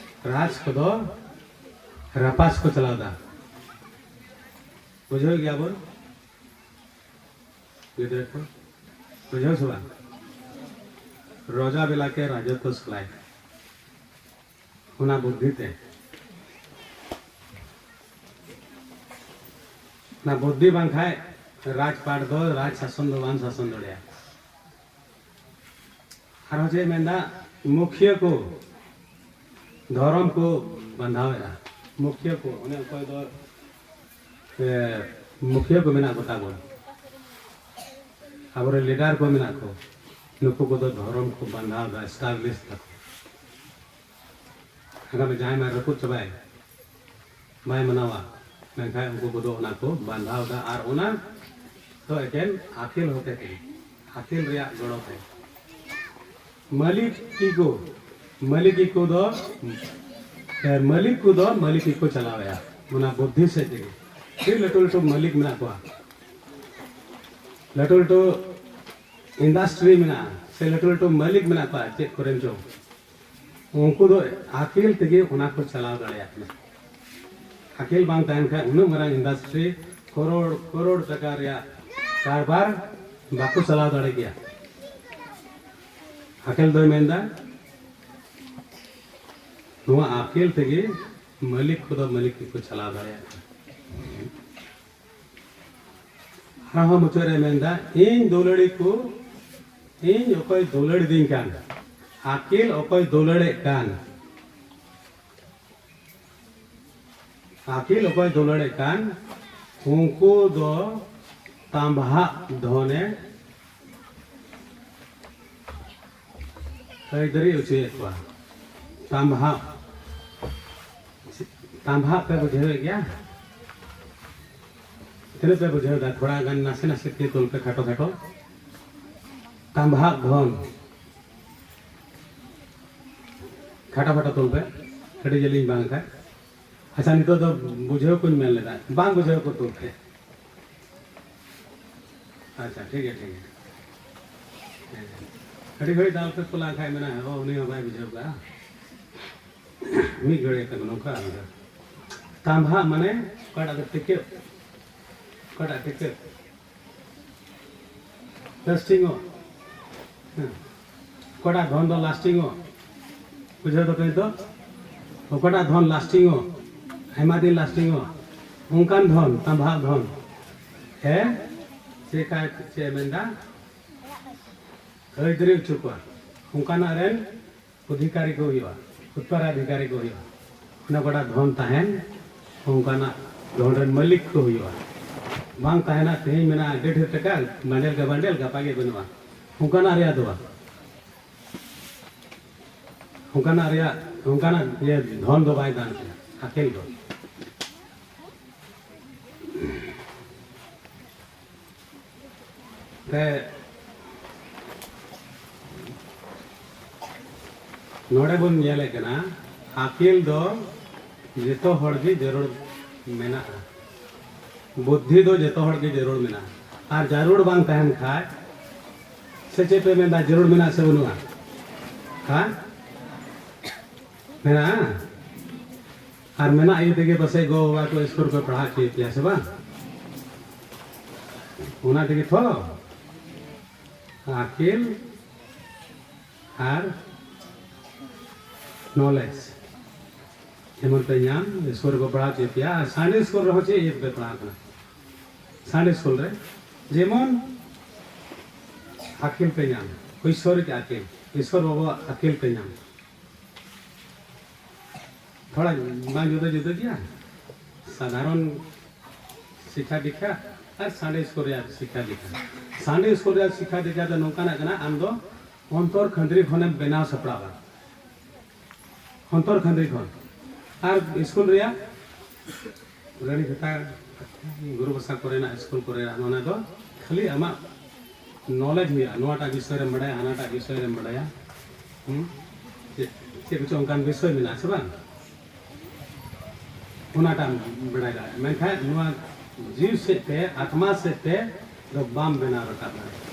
ᱨᱟᱡᱽ ᱠᱚᱫᱚ ᱨᱟᱯᱟᱥ ᱠᱚ ᱪᱟᱞᱟᱣ ᱮᱫᱟ᱾ ᱵᱩᱡᱷᱟᱹᱣ ᱜᱮᱭᱟ ᱵᱚᱱ ᱜᱤᱫᱽᱨᱟᱹ ᱠᱚ? ᱵᱩᱡᱷᱟᱹᱣ ᱥᱮ ᱵᱟᱝ? ᱨᱚᱡᱟ ᱵᱮᱞᱟ ᱠᱮ ᱨᱟᱡᱚᱛᱚ ᱥᱟᱞᱟᱭ᱾ ᱚᱱᱟ ᱵᱩᱫᱽᱫᱷᱤ ᱛᱮ, ᱚᱱᱟ ᱵᱩᱫᱽᱫᱷᱤ ᱵᱟᱝᱠᱷᱟᱡ ᱨᱟᱡᱽᱯᱟᱴ ᱫᱚ, ᱨᱟᱡᱽ ᱥᱟᱥᱚᱱ ᱫᱚ ᱵᱟᱢ ᱥᱟᱥᱚᱱ ᱫᱟᱲᱮᱭᱟᱜᱼᱟ᱾ ᱟᱨᱦᱚᱸ ᱪᱮᱫ ᱢᱮᱱᱫᱟ, ᱢᱩᱠᱷᱤᱭᱟᱹ ᱠᱚ ᱫᱷᱚᱨᱚᱢ ᱠᱚ ᱵᱟᱸᱫᱷᱟᱣ ᱮᱫᱟ᱾ ᱢᱩᱠᱷᱤᱭᱟᱹ ᱠᱚ, ᱚᱱᱮ ᱚᱠᱚᱭ ᱫᱚ, ᱮ, ᱢᱩᱠᱷᱤᱭᱟᱹ ᱠᱚ ᱢᱮᱱᱟᱜ ᱠᱚᱛᱟ ᱵᱚᱱ, ᱟᱵᱚᱨᱮᱱ ᱞᱤᱰᱟᱨ ᱠᱚ ᱢᱮᱱᱟᱜ ᱠᱚ, ᱱᱩᱠᱩ ᱠᱚᱫᱚ ᱫᱷᱚᱨᱚᱢ ᱠᱚ ᱵᱟᱸᱫᱷᱟᱣ ᱮᱫᱟ, ᱮᱥᱴᱟᱵᱞᱤᱥ ᱮᱫᱟ ᱠᱚ᱾ ᱟᱜᱟᱢ ᱨᱮ ᱡᱟᱦᱟᱸᱭ ᱢᱟ ᱨᱟᱹᱯᱩᱫ ᱪᱟᱵᱟᱭ, ᱵᱟᱭ ᱢᱟᱱᱟᱣᱟ, ᱢᱮᱱᱠᱷᱟᱱ ᱩᱱᱠᱩ ᱠᱚᱫᱚ ᱚᱱᱟ ᱠᱚ ᱵᱟᱸᱫᱷᱟᱣ ᱮᱫᱟ᱾ ᱟᱨ ᱚᱱᱟ ᱫᱚ ᱮᱠᱮᱱ ᱟᱹᱠᱤᱞ ᱦᱚᱛᱮ ᱛᱮ, ᱟᱹᱠᱤᱞ ᱨᱮᱭᱟᱜ ᱜᱚᱲᱚ ᱛᱮ᱾ ᱢᱟᱹᱞᱤᱠ ᱠᱤ ᱠᱚ, ᱢᱟᱹᱞᱤᱠ ᱠᱤ ᱠᱚ ᱫᱚ, ᱮ, ᱢᱟᱹᱞᱤᱠ ᱠᱚᱫᱚ ᱢᱟᱹᱞᱤᱠ ᱜᱮᱠᱚ ᱪᱟᱞᱟᱣᱮᱫᱼᱟ, ᱚᱱᱟ ᱵᱩᱫᱽᱫᱷᱤ ᱥᱮᱫ ᱛᱮᱜᱮ᱾ ᱟᱹᱰᱤ ᱞᱟᱹᱴᱩ ᱞᱟᱹᱴᱩ ᱢᱟᱹᱞᱤᱠ ᱢᱮᱱᱟᱜ ᱠᱚᱣᱟ, ᱞᱟᱹᱴᱩ ᱞᱟᱹᱴᱩ ᱤᱱᱰᱟᱥᱴᱨᱤ ᱢᱮᱱᱟᱜᱼᱟ, ᱥᱮ ᱞᱟᱹᱴᱩ ᱞᱟᱹᱴᱩ ᱢᱟᱹᱞᱤᱠ ᱢᱮᱱᱟᱜ ᱠᱚᱣᱟ ᱪᱮᱫ ᱠᱚᱨᱮᱱ ᱪᱚᱝ, ᱩᱱᱠᱩ ᱫᱚ ᱟᱹᱠᱤᱞ ᱛᱮᱜᱮ ᱚᱱᱟ ᱠᱚ ᱪᱟᱞᱟᱣ ᱫᱟᱲᱮᱭᱟᱜ ᱠᱟᱱᱟ᱾ ᱟᱹᱠᱤᱞ ᱵᱟᱝ ᱛᱟᱦᱮᱱ ᱠᱷᱟᱱ ᱩᱱᱟᱹᱜ ᱢᱟᱨᱟᱝ ᱤᱱᱰᱟᱥᱴᱨᱤ, ᱠᱨᱳᱲ ᱠᱨᱳᱲ ᱴᱟᱠᱟ ᱨᱮᱭᱟᱜ ᱠᱟᱨᱵᱟᱨ ᱵᱟᱠᱚ ᱪᱟᱞᱟᱣ ᱫᱟᱲᱮ ᱠᱮᱭᱟ᱾ ᱟᱹᱠᱤᱞ ᱫᱚᱭ ᱢᱮᱱᱫᱟ, ᱱᱚᱣᱟ ᱟᱹᱠᱤᱞ ᱛᱮᱜᱮ ᱢᱟᱹᱞᱤᱠ ᱠᱚᱫᱚ ᱢᱟᱹᱞᱤᱠ ᱜᱮᱠᱚ ᱪᱟᱞᱟᱣ ᱫᱟᱲᱮᱭᱟᱜ ᱠᱟᱱᱟ᱾ ᱟᱨᱦᱚᱸ ᱢᱩᱪᱟᱹᱫ ᱨᱮ ᱢᱮᱱᱫᱟ, ᱤᱧ ᱫᱩᱞᱟᱹᱲᱤ ᱠᱚ, ᱤᱧ ᱚᱠᱚᱭ ᱫᱩᱞᱟᱹᱲᱤᱫᱤᱧ ᱠᱟᱱ, ᱟᱹᱠᱤᱞ ᱚᱠᱚᱭ ᱫᱩᱞᱟᱹᱲᱮᱫ ᱠᱟᱱ, ᱟᱹᱠᱤᱞ ᱚᱠᱚᱭ ᱫᱩᱞᱟᱹᱲᱮᱫ ᱠᱟᱱ, ᱩᱱᱠᱩ ᱫᱚ ᱛᱟᱢᱵᱷᱟᱜ ᱫᱷᱚᱱᱮ ᱟᱹᱭᱫᱟᱹᱨᱤ ᱦᱚᱪᱚᱭᱮᱫ ᱠᱚᱣᱟ᱾ ᱛᱟᱢᱵᱷᱟᱜ, ᱛᱟᱢᱵᱷᱟᱜ ᱯᱮ ᱵᱩᱡᱷᱟᱹᱣᱮᱫ ᱜᱮᱭᱟ? ᱛᱤᱱᱟᱹᱜ ᱯᱮ ᱵᱩᱡᱷᱟᱹᱣ ᱮᱫᱟ? ᱛᱷᱚᱲᱟ ᱜᱟᱱ ᱱᱟᱥᱮ ᱱᱟᱥᱮ ᱛᱤ ᱛᱩᱞ ᱯᱮ, ᱠᱷᱟᱴᱚ ᱠᱷᱟᱴᱚ᱾ ᱛᱟᱢᱵᱷᱟᱜ ᱫᱷᱚᱱ, ᱠᱷᱟᱴᱚ ᱠᱷᱟᱴᱚ ᱛᱩᱞ ᱯᱮ, ᱟᱹᱰᱤ ᱡᱮᱞᱮᱧ ᱵᱟᱝ ᱠᱷᱟᱡ᱾ ᱟᱪᱪᱷᱟ, ᱱᱤᱛᱚᱜ ᱫᱚ ᱵᱩᱡᱷᱟᱹᱣ ᱠᱚᱧ ᱢᱮᱱ ᱞᱮᱫᱟ, ᱵᱟᱝ ᱵᱩᱡᱷᱟᱹᱣ ᱠᱚ ᱛᱩᱞ ᱯᱮ᱾ ᱟᱪᱪᱷᱟ, ᱴᱷᱤᱠ ᱜᱮᱭᱟ, ᱴᱷᱤᱠ ᱜᱮᱭᱟ᱾ ᱦᱮᱸ᱾ ᱟᱹᱰᱤ ᱜᱷᱟᱹᱲᱤᱡ ᱫᱟᱞ ᱯᱮ ᱛᱩᱞᱟ ᱠᱷᱟᱡ ᱢᱮᱱᱟ, "ᱚ, ᱩᱱᱤ ᱦᱚᱸ ᱵᱟᱭ ᱵᱩᱡᱷᱟᱹᱣ ᱠᱟᱜᱼᱟ᱾" ᱢᱤᱫ ᱜᱷᱟᱹᱲᱤᱡ ᱠᱟᱱᱟ ᱱᱚᱝᱠᱟ ᱟᱞᱟᱫᱟ᱾ ᱛᱟᱢᱵᱷᱟ ᱢᱟᱱᱮ ᱚᱠᱟᱴᱟᱜ ᱫᱚ ᱴᱤᱠᱟᱹᱜ, ᱚᱠᱟᱴᱟᱜ ᱴᱤᱠᱟᱹᱜ? ᱞᱟᱥᱴᱤᱝᱚᱜ᱾ ᱦᱮᱸ᱾ ᱚᱠᱟᱴᱟᱜ ᱫᱷᱚᱱ ᱫᱚ ᱞᱟᱥᱴᱤᱝᱚᱜ? ᱵᱩᱡᱷᱟᱹᱣ ᱫᱟᱯᱮ ᱱᱤᱛᱚᱜ? ᱚᱠᱟᱴᱟᱜ ᱫᱷᱚᱱ ᱞᱟᱥᱴᱤᱝᱚᱜ, ᱟᱭᱢᱟ ᱫᱤᱱ ᱞᱟᱥᱴᱤᱝᱚᱜ, ᱚᱱᱠᱟᱱ ᱫᱷᱚᱱ, ᱛᱟᱢᱵᱷᱟ ᱫᱷᱚᱱ᱾ ᱦᱮᱸ? ᱪᱮᱫ ᱠᱟ-, ᱪᱮᱫ ᱮ ᱢᱮᱱᱫᱟ? ᱟᱹᱭᱫᱟᱹᱨᱤ ᱦᱚᱪᱚ ᱠᱚᱣᱟ᱾ ᱚᱱᱠᱟᱱᱟᱜ ᱨᱮᱱ ᱚᱫᱷᱤᱠᱟᱨᱤ ᱠᱚ ᱦᱩᱭᱩᱜᱼᱟ, ᱩᱛᱛᱚᱨᱟᱫᱷᱤᱠᱟᱨᱤ ᱠᱚ ᱦᱩᱭᱩᱜᱼᱟ᱾ ᱚᱱᱟ ᱠᱚᱴᱟ ᱫᱷᱚᱱ ᱛᱟᱦᱮᱱ, ᱚᱱᱠᱟᱱᱟᱜ ᱫᱷᱚᱱ ᱨᱮᱱ ᱢᱟᱹᱞᱤᱠ ᱠᱚ ᱦᱩᱭᱩᱜᱼᱟ᱾ ᱵᱟᱝ ᱛᱟᱦᱮᱱᱟ, ᱛᱮᱦᱮᱧ ᱢᱮᱱᱟᱜᱼᱟ ᱰᱷᱮᱨ ᱰᱷᱮᱨ ᱴᱟᱠᱟ, ᱵᱟᱱᱰᱮᱞ ᱠᱮ ᱵᱟᱱᱰᱮᱞ, ᱜᱟᱯᱟ ᱜᱮ ᱵᱟᱹᱱᱩᱜᱼᱟ᱾ ᱚᱱᱠᱟᱱᱟᱜ ᱨᱮᱭᱟᱜ ᱫᱚ ᱵᱟᱝ, ᱚᱱᱠᱟᱱᱟᱜ ᱨᱮᱭᱟᱜ, ᱚᱱᱠᱟᱱᱟᱜ ᱤᱭᱟᱹ ᱫᱷᱚᱱ ᱫᱚ ᱵᱟᱭ ᱫᱟᱱ ᱠᱮᱭᱟ, ᱟᱠᱮᱞ ᱫᱚ᱾ ᱛᱮ ᱱᱚᱰᱮ ᱵᱚᱱ ᱧᱮᱞᱮᱫ ᱠᱟᱱᱟ, ᱟᱹᱠᱤᱞ ᱫᱚ ᱡᱚᱛᱚ ᱦᱚᱲ ᱜᱮ ᱡᱟᱹᱨᱩᱲ ᱢᱮᱱᱟᱜᱼᱟ, ᱵᱩᱫᱽᱫᱷᱤ ᱫᱚ ᱡᱚᱛᱚ ᱦᱚᱲ ᱜᱮ ᱡᱟᱹᱨᱩᱲ ᱢᱮᱱᱟᱜᱼᱟ᱾ ᱟᱨ ᱡᱟᱹᱨᱩᱲ ᱵᱟᱝ ᱛᱟᱦᱮᱱ ᱠᱷᱟᱡ, ᱥᱮ ᱪᱮᱫ ᱯᱮ ᱢᱮᱱᱫᱟ, ᱡᱟᱹᱨᱩᱲ ᱢᱮᱱᱟᱜᱼᱟ ᱥᱮ ᱵᱟᱹᱱᱩᱜᱼᱟ? ᱦᱮᱸ, ᱢᱮᱱᱟᱜᱼᱟ᱾ ᱟᱨ ᱢᱮᱱᱟᱜ ᱤᱭᱟᱹ ᱛᱮᱜᱮ ᱯᱟᱥᱮᱡ ᱜᱚ ᱵᱟᱵᱟ ᱠᱚ ᱥᱠᱩᱞ ᱠᱚ ᱯᱟᱲᱦᱟᱣ ᱦᱚᱪᱚᱭᱮᱫ ᱯᱮᱭᱟ ᱥᱮ ᱵᱟᱝ? ᱚᱱᱟ ᱛᱮᱜᱮ ᱛᱷᱚ ᱟᱹᱠᱤᱞ ᱟᱨ ᱱᱚᱞᱮᱡᱽ ᱡᱮᱢᱚᱱ ᱯᱮ ᱧᱟᱢ, ᱥᱠᱩᱞ ᱨᱮᱠᱚ ᱯᱟᱲᱦᱟᱣ ᱦᱚᱪᱚᱭᱮᱫ ᱯᱮᱭᱟ᱾ ᱟᱨ ᱥᱟᱱᱰᱮ ᱥᱠᱩᱞ ᱨᱮᱦᱚᱸ ᱪᱮᱫ ᱤᱭᱟᱹ ᱛᱮᱯᱮ ᱯᱟᱲᱦᱟᱣ ᱠᱟᱱᱟ? ᱥᱟᱱᱰᱮ ᱥᱠᱩᱞ ᱨᱮ ᱡᱮᱢᱚᱱ ᱟᱹᱠᱤᱞ ᱯᱮ ᱧᱟᱢ, ᱳᱭᱥᱚᱨᱤᱠ ᱟᱹᱠᱤᱞ, ᱤᱥᱚᱨ ᱵᱟᱵᱟᱣᱟᱜ ᱟᱹᱠᱤᱞ ᱯᱮ ᱧᱟᱢ᱾ ᱛᱷᱚᱲᱟ ᱵᱟᱝ ᱡᱩᱫᱟᱹ ᱡᱩᱫᱟᱹ ᱜᱮᱭᱟ? ᱥᱟᱫᱷᱟᱨᱚᱱ ᱥᱤᱠᱠᱷᱟ ᱫᱤᱠᱠᱷᱟ ᱟᱨ ᱥᱟᱱᱰᱮ ᱥᱠᱩᱞ ᱨᱮᱭᱟᱜ ᱥᱤᱠᱠᱷᱟ ᱫᱤᱠᱠᱷᱟ᱾ ᱥᱟᱱᱰᱮ ᱥᱠᱩᱞ ᱨᱮᱭᱟᱜ ᱥᱤᱠᱠᱷᱟ ᱫᱤᱠᱠᱷᱟ ᱫᱚ ᱱᱚᱝᱠᱟᱱᱟᱜ ᱠᱟᱱᱟ, ᱟᱢ ᱫᱚ ᱚᱱᱛᱚᱨ ᱠᱷᱟᱹᱱᱫᱽᱨᱤ ᱠᱷᱚᱱᱮᱢ ᱵᱮᱱᱟᱣ ᱥᱟᱯᱲᱟᱣᱟ, ᱚᱱᱛᱚᱨ ᱠᱷᱟᱹᱱᱫᱽᱨᱤ ᱠᱷᱚᱱ᱾ ᱟᱨ ᱥᱠᱩᱞ ᱨᱮᱭᱟᱜ ᱜᱟᱹᱲᱤ ᱠᱷᱟᱛᱟ, ᱜᱩᱨᱩ ᱵᱷᱟᱥᱟ ᱠᱚᱨᱮᱱᱟᱜ, ᱥᱠᱩᱞ ᱠᱚᱨᱮᱱᱟᱜ, ᱚᱱᱟ ᱫᱚ ᱠᱷᱟᱹᱞᱤ ᱟᱢᱟᱜ ᱱᱚᱞᱮᱡᱽ ᱦᱩᱭᱩᱜᱼᱟ, ᱱᱚᱣᱟᱴᱟᱜ ᱵᱤᱥᱚᱭ ᱨᱮᱢ ᱵᱟᱲᱟᱭᱟ, ᱦᱟᱱᱟᱴᱟᱜ ᱵᱤᱥᱚᱭ ᱨᱮᱢ ᱵᱟᱲᱟᱭᱟ᱾ ᱦᱩᱸ? ᱪᱮᱫ? ᱪᱮᱫ ᱠᱚᱪᱚ ᱚᱱᱠᱟᱱ ᱵᱤᱥᱚᱭ ᱢᱮᱱᱟᱜᱼᱟ ᱥᱮ ᱵᱟᱝ? ᱚᱱᱟᱴᱟᱜ ᱮᱢ ᱵᱟᱲᱟᱭ ᱫᱟᱲᱮᱭᱟᱜᱼᱟ, ᱢᱮᱱᱠᱷᱟᱱ ᱱᱚᱣᱟ ᱡᱤᱣᱤ ᱥᱮᱫ ᱛᱮ, ᱟᱛᱢᱟ ᱥᱮᱫ ᱛᱮ ᱫᱚ ᱵᱟᱢ ᱵᱮᱱᱟᱣ ᱨᱟᱠᱟᱵ ᱫᱟᱲᱮᱭᱟᱜᱼᱟ᱾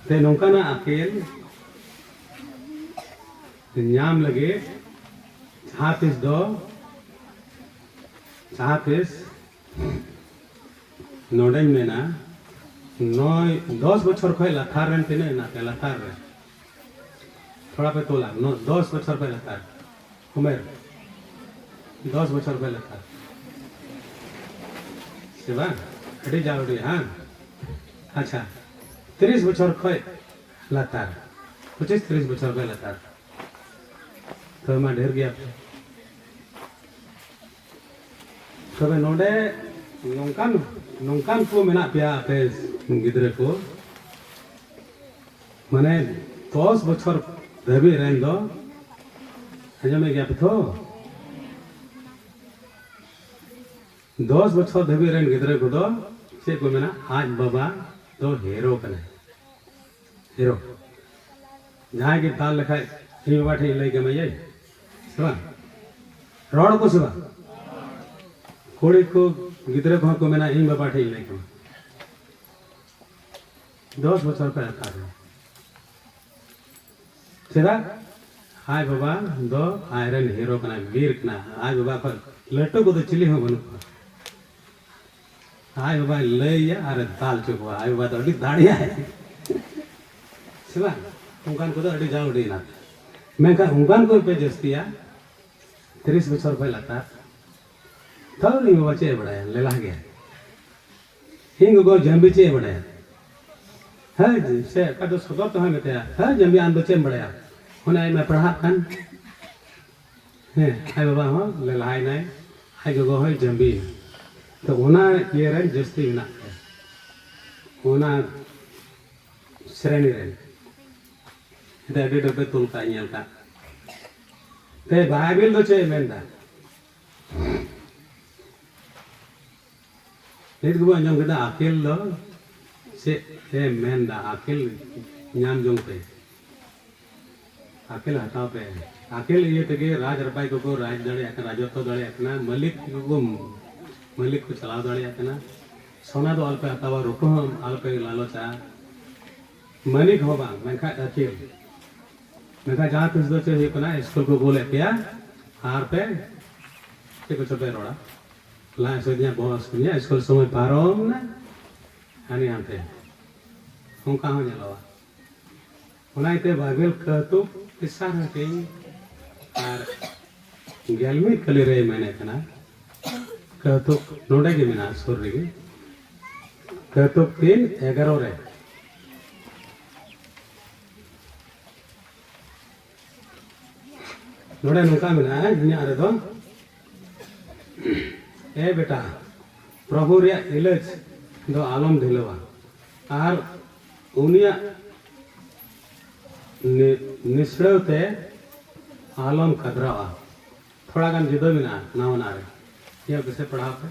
ᱛᱮ ᱱᱚᱝᱠᱟᱱᱟᱜ ᱟᱹᱠᱤᱞ ᱧᱟᱢ ᱞᱟᱹᱜᱤᱫ ᱡᱟᱦᱟᱸ ᱛᱤᱥ ᱫᱚ, ᱡᱟᱦᱟᱸ ᱛᱤᱥ ᱱᱚᱰᱮᱧ ᱢᱮᱱᱟ, ᱱᱚᱭ, ᱫᱚᱥ ᱵᱚᱪᱷᱚᱨ ᱠᱷᱚᱱ ᱞᱟᱛᱟᱨ ᱨᱮᱱ ᱛᱤᱱᱟᱹᱜ ᱦᱮᱱᱟᱜ ᱯᱮᱭᱟ? ᱞᱟᱛᱟᱨ ᱨᱮ ᱛᱷᱚᱲᱟ ᱯᱮ ᱛᱚᱞᱟ, ᱱᱚ-, ᱫᱚᱥ ᱵᱚᱪᱷᱚᱨ ᱠᱷᱚᱱ ᱞᱟᱛᱟᱨ ᱩᱢᱮᱨ, ᱫᱚᱥ ᱵᱚᱪᱷᱚᱨ ᱠᱷᱚᱱ ᱞᱟᱛᱟᱨ᱾ ᱥᱮ ᱵᱟᱝ? ᱟᱹᱰᱤ ᱡᱟᱣᱰᱤ, ᱦᱟᱝ? ᱟᱪᱪᱷᱟ, ᱛᱤᱨᱤᱥ ᱵᱚᱪᱷᱚᱨ ᱠᱷᱚᱱ ᱞᱟᱛᱟᱨ, ᱯᱚᱸᱪᱤᱥ ᱛᱤᱨᱤᱥ ᱵᱚᱪᱷᱚᱨ ᱠᱷᱚᱱ ᱞᱟᱛᱟᱨ᱾ ᱛᱚᱵᱮ ᱢᱟ ᱰᱷᱮᱨ ᱜᱮᱭᱟ ᱯᱮ᱾ ᱛᱚᱵᱮ ᱱᱚᱰᱮ ᱱᱚᱝᱠᱟᱱ, ᱱᱚᱝᱠᱟᱱ ᱠᱚ ᱢᱮᱱᱟᱜ ᱯᱮᱭᱟ ᱟᱯᱮ ᱜᱤᱫᱽᱨᱟᱹ ᱠᱚ, ᱢᱟᱱᱮ ᱫᱚᱥ ᱵᱚᱪᱷᱚᱨ ᱫᱷᱟᱹᱵᱤᱡ ᱨᱮᱱ ᱫᱚ, ᱟᱸᱡᱚᱢᱮᱫ ᱜᱮᱭᱟ ᱯᱮ ᱛᱚ? ᱫᱚᱥ ᱵᱚᱪᱷᱚᱨ ᱫᱷᱟᱹᱵᱤᱡ ᱨᱮᱱ ᱜᱤᱫᱽᱨᱟᱹ ᱠᱚᱫᱚ ᱪᱮᱫ ᱠᱚ ᱢᱮᱱᱟ? ᱟᱡ ᱵᱟᱵᱟ ᱫᱚ ᱦᱮᱨᱳ ᱠᱟᱱᱟᱭ, ᱦᱮᱨᱳ᱾ ᱡᱟᱦᱟᱸᱭ ᱜᱮ ᱫᱟᱞ ᱞᱮᱠᱷᱟᱡ ᱤᱧ ᱵᱟᱵᱟ ᱴᱷᱮᱡ ᱤᱧ ᱞᱟᱹᱭ ᱠᱟᱢᱟ, ᱭᱟᱹᱭ, ᱥᱮ ᱵᱟᱝ? ᱨᱚᱲ ᱟᱠᱚ ᱥᱮ ᱵᱟᱝ? ᱠᱩᱲᱤ ᱠᱚ, ᱜᱤᱫᱽᱨᱟᱹ ᱠᱚᱦᱚᱸ ᱠᱚ ᱢᱮᱱᱟ, ᱤᱧ ᱵᱟᱵᱟ ᱴᱷᱮᱡ ᱤᱧ ᱞᱟᱹᱭ ᱠᱟᱢᱟ᱾ ᱫᱚᱥ ᱵᱚᱪᱷᱚᱨ ᱠᱷᱚᱱ ᱞᱟᱛᱟᱨ ᱨᱮ᱾ ᱪᱮᱫᱟᱜ? ᱟᱡ ᱵᱟᱵᱟ ᱫᱚ ᱟᱡ ᱨᱮᱱ ᱦᱤᱨᱳ ᱠᱟᱱᱟᱭ, ᱵᱤᱨ ᱠᱟᱱᱟᱭ᱾ ᱟᱡ ᱵᱟᱵᱟ ᱠᱷᱚᱱ ᱞᱟᱹᱴᱩ ᱠᱚᱫᱚ ᱪᱤᱞᱤ ᱦᱚᱸ ᱵᱟᱹᱱᱩᱜ ᱠᱚᱣᱟ᱾ ᱟᱡ ᱵᱟᱵᱟᱭ ᱞᱟᱹᱭᱟ ᱟᱨᱮ ᱫᱟᱞ ᱦᱚᱪᱚ ᱠᱚᱣᱟ᱾ ᱟᱡ ᱵᱟᱵᱟ ᱫᱚ ᱟᱹᱰᱤ ᱫᱟᱲᱮᱭᱟᱭ, ᱥᱮ ᱵᱟᱝ? ᱚᱱᱠᱟᱱ ᱠᱚᱫᱚ ᱟᱹᱰᱤ ᱡᱟᱣ ᱟᱹᱰᱤ ᱮᱱᱟᱱ᱾ ᱢᱮᱱᱠᱷᱟᱱ ᱚᱱᱠᱟᱱ ᱠᱚ ᱯᱮ ᱡᱟᱹᱥᱛᱤᱭᱟ, ᱛᱤᱨᱤᱥ ᱵᱚᱪᱷᱚᱨ ᱠᱷᱚᱱ ᱞᱟᱛᱟᱨ᱾ ᱛᱟᱦᱚᱞᱮ ᱤᱧ ᱵᱟᱵᱟ ᱪᱮᱫ ᱮ ᱵᱟᱲᱟᱭᱟ? ᱞᱮᱞᱦᱟ ᱜᱮᱭᱟ᱾ ᱤᱧ ᱜᱚᱜᱚ ᱡᱟᱹᱢᱵᱤ ᱪᱮᱫ ᱮ ᱵᱟᱲᱟᱭᱟ? ᱦᱮᱸ, ᱥᱮ ᱚᱠᱟ ᱫᱚ ᱥᱚᱫᱚᱨ ᱛᱮᱦᱚᱸᱭ ᱢᱮᱛᱟᱭᱟ, "ᱦᱮᱸ ᱡᱟᱹᱢᱵᱤ, ᱟᱢ ᱫᱚ ᱪᱮᱫ ᱮᱢ ᱵᱟᱲᱟᱭᱟ? ᱚᱱᱮ ᱟᱭᱢᱟ ᱯᱟᱲᱦᱟᱜ ᱠᱟᱱ?" ᱦᱮᱸ, ᱟᱡ ᱵᱟᱵᱟ ᱦᱚᱸ ᱞᱮᱞᱦᱟᱭᱱᱟᱭ, ᱟᱡ ᱜᱚᱜᱚ ᱦᱚᱸᱭ ᱡᱟᱹᱢᱵᱤᱭᱮᱱᱟ᱾ ᱛᱚ ᱚᱱᱟ ᱤᱭᱟᱹ ᱨᱮᱱ ᱡᱟᱹᱥᱛᱤ ᱢᱮᱱᱟᱜ ᱠᱚᱣᱟ, ᱚᱱᱟ ᱥᱨᱮᱱᱤ ᱨᱮᱱ᱾ ᱟᱹᱰᱤ ᱰᱚᱵᱮ ᱛᱩᱞ ᱠᱟᱜ ᱧᱮᱞ ᱠᱟᱜ᱾ ᱛᱮ ᱵᱟᱭᱵᱮᱞ ᱫᱚ ᱪᱮᱫ ᱮ ᱢᱮᱱᱫᱟ? ᱱᱤᱛ ᱜᱮᱵᱚᱱ ᱟᱸᱡᱚᱢ ᱠᱮᱫᱟ, ᱟᱯᱮᱞ ᱫᱚ ᱪᱮᱫ ᱮ ᱢᱮᱱᱫᱟ? ᱟᱹᱠᱤᱞ ᱧᱟᱢ ᱡᱚᱝ ᱯᱮ, ᱟᱹᱠᱤᱞ ᱦᱟᱛᱟᱣ ᱯᱮ᱾ ᱟᱹᱠᱤᱞ ᱤᱭᱟᱹ ᱛᱮᱜᱮ ᱨᱟᱡᱽ ᱨᱟᱯᱟᱡᱽ ᱠᱚᱠᱚ ᱨᱟᱡᱽ ᱫᱟᱲᱮᱭᱟᱜ ᱠᱟᱱᱟ, ᱨᱟᱡᱚᱛᱛᱚ ᱫᱟᱲᱮᱭᱟᱜ ᱠᱟᱱᱟ, ᱢᱟᱹᱞᱤᱠ ᱠᱚᱠᱚ, ᱢᱟᱹᱞᱤᱠ ᱠᱚ ᱪᱟᱞᱟᱣ ᱫᱟᱲᱮᱭᱟᱜ ᱠᱟᱱᱟ᱾ ᱥᱚᱱᱟ ᱫᱚ ᱟᱞᱚᱯᱮ ᱦᱟᱛᱟᱣᱟ, ᱨᱩᱯᱟᱹ ᱦᱚᱸ ᱟᱞᱚᱯᱮ ᱞᱟᱞᱚᱪᱟ, ᱢᱟᱹᱞᱤᱠ ᱦᱚᱸ ᱵᱟᱝ, ᱢᱮᱱᱠᱷᱟᱱ ᱟᱹᱠᱤᱞ᱾ ᱢᱮᱱᱠᱷᱟᱱ ᱡᱟᱦᱟᱸ ᱛᱤᱥ ᱫᱚ ᱪᱮᱫ ᱦᱩᱭᱩᱜ ᱠᱟᱱᱟ, ᱥᱠᱩᱞ ᱠᱚ ᱠᱩᱞᱮᱫ ᱯᱮᱭᱟ ᱟᱨ ᱯᱮ ᱪᱮᱫ ᱠᱚᱪᱚ ᱯᱮ ᱨᱚᱲᱟ, ᱞᱟᱡ ᱦᱟᱹᱥᱩᱭᱮᱫᱤᱧᱟ, ᱵᱚᱦᱚᱜ ᱦᱟᱹᱥᱩᱭᱮᱫᱤᱧᱟ, ᱥᱠᱩᱞ ᱥᱚᱢᱚᱭ ᱯᱟᱨᱚᱢ ᱱᱟ, ᱦᱟᱹᱱᱤ ᱦᱟᱱᱛᱮ, ᱚᱱᱠᱟ ᱦᱚᱸ ᱧᱮᱞᱚᱜᱼᱟ᱾ ᱚᱱᱟ ᱤᱭᱟᱹᱛᱮ ᱵᱟᱭᱵᱮᱞ ᱠᱟᱹᱣᱛᱩᱠ ᱛᱮᱥᱟᱨ ᱦᱟᱹᱴᱤᱧ ᱟᱨ ᱜᱮᱞ ᱢᱤᱫ ᱠᱟᱹᱞᱤ ᱨᱮᱭ ᱢᱮᱱᱮᱫ ᱠᱟᱱᱟ, ᱠᱟᱹᱣᱛᱩᱠ ᱱᱚᱰᱮ ᱜᱮ ᱢᱮᱱᱟᱜᱼᱟ, ᱥᱩᱨ ᱨᱮᱜᱮ, ᱠᱟᱹᱣᱛᱩᱠ ᱛᱤᱱ ᱮᱜᱟᱨᱚ ᱨᱮ᱾ ᱱᱚᱰᱮ ᱱᱚᱝᱠᱟ ᱢᱮᱱᱟᱜᱼᱟ, ᱤᱧᱟᱹᱜ ᱨᱮᱫᱚ, ᱮ ᱵᱮᱴᱟ, ᱯᱨᱚᱵᱷᱩ ᱨᱮᱭᱟᱜ ᱤᱞᱟᱹᱡᱽ ᱫᱚ ᱟᱞᱚᱢ ᱰᱷᱤᱞᱟᱹᱣᱟ ᱟᱨ ᱩᱱᱤᱭᱟᱜ ᱱᱤ-, ᱱᱤᱥᱲᱟᱹᱣ ᱛᱮ ᱟᱞᱚᱢ ᱠᱟᱫᱨᱟᱣᱟ᱾ ᱛᱷᱚᱲᱟ ᱜᱟᱱ ᱡᱩᱫᱟᱹ ᱢᱮᱱᱟᱜᱼᱟ ᱱᱟᱣᱟᱱᱟᱜ ᱨᱮ᱾ ᱧᱮᱞ ᱯᱮᱥᱮ, ᱯᱟᱲᱦᱟᱣ ᱯᱮ᱾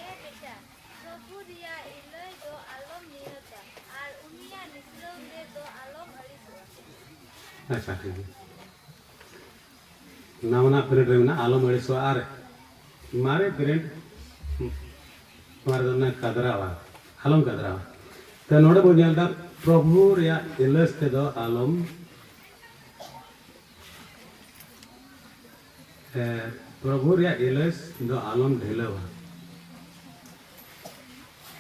ᱮ ᱵᱮᱴᱟ, ᱯᱨᱚᱵᱷᱩ ᱨᱮᱭᱟᱜ ᱤᱞᱟᱹᱭ ᱫᱚ ᱟᱞᱚᱢ ᱱᱤᱦᱟᱹᱛᱟ, ᱟᱨ ᱩᱱᱤᱭᱟᱜ ᱱᱤᱥᱲᱟᱹᱣ ᱛᱮ ᱫᱚ ᱟᱞᱚᱢ ᱟᱹᱲᱤᱥᱚᱜᱼᱟ᱾ ᱟᱪᱪᱷᱟ, ᱴᱷᱤᱠ ᱜᱮᱭᱟ᱾ ᱱᱟᱣᱟᱱᱟᱜ ᱯᱨᱤᱱᱴ ᱨᱮ ᱢᱮᱱᱟᱜᱼᱟ, ᱟᱞᱚᱢ ᱟᱹᱲᱤᱥᱚᱜᱼᱟ, ᱟᱨ ᱢᱟᱨᱮ ᱯᱨᱤᱱᱴ, ᱱᱚᱣᱟ ᱨᱮᱫᱚ ᱚᱱᱟ ᱠᱟᱫᱽᱨᱟᱣᱟ, ᱟᱞᱚᱢ ᱠᱟᱫᱽᱨᱟᱣᱟ᱾ ᱛᱚ, ᱱᱚᱰᱮ ᱵᱚᱱ ᱧᱮᱞ ᱮᱫᱟ, ᱯᱨᱚᱵᱷᱩ ᱨᱮᱭᱟᱜ ᱤᱞᱟᱹᱡᱽ ᱛᱮᱫᱚ ᱟᱞᱚᱢ, ᱮ, ᱯᱨᱚᱵᱷᱩ ᱨᱮᱭᱟᱜ ᱤᱞᱟᱹᱡᱽ ᱫᱚ ᱟᱞᱚᱢ ᱰᱷᱤᱞᱟᱹᱣᱟ᱾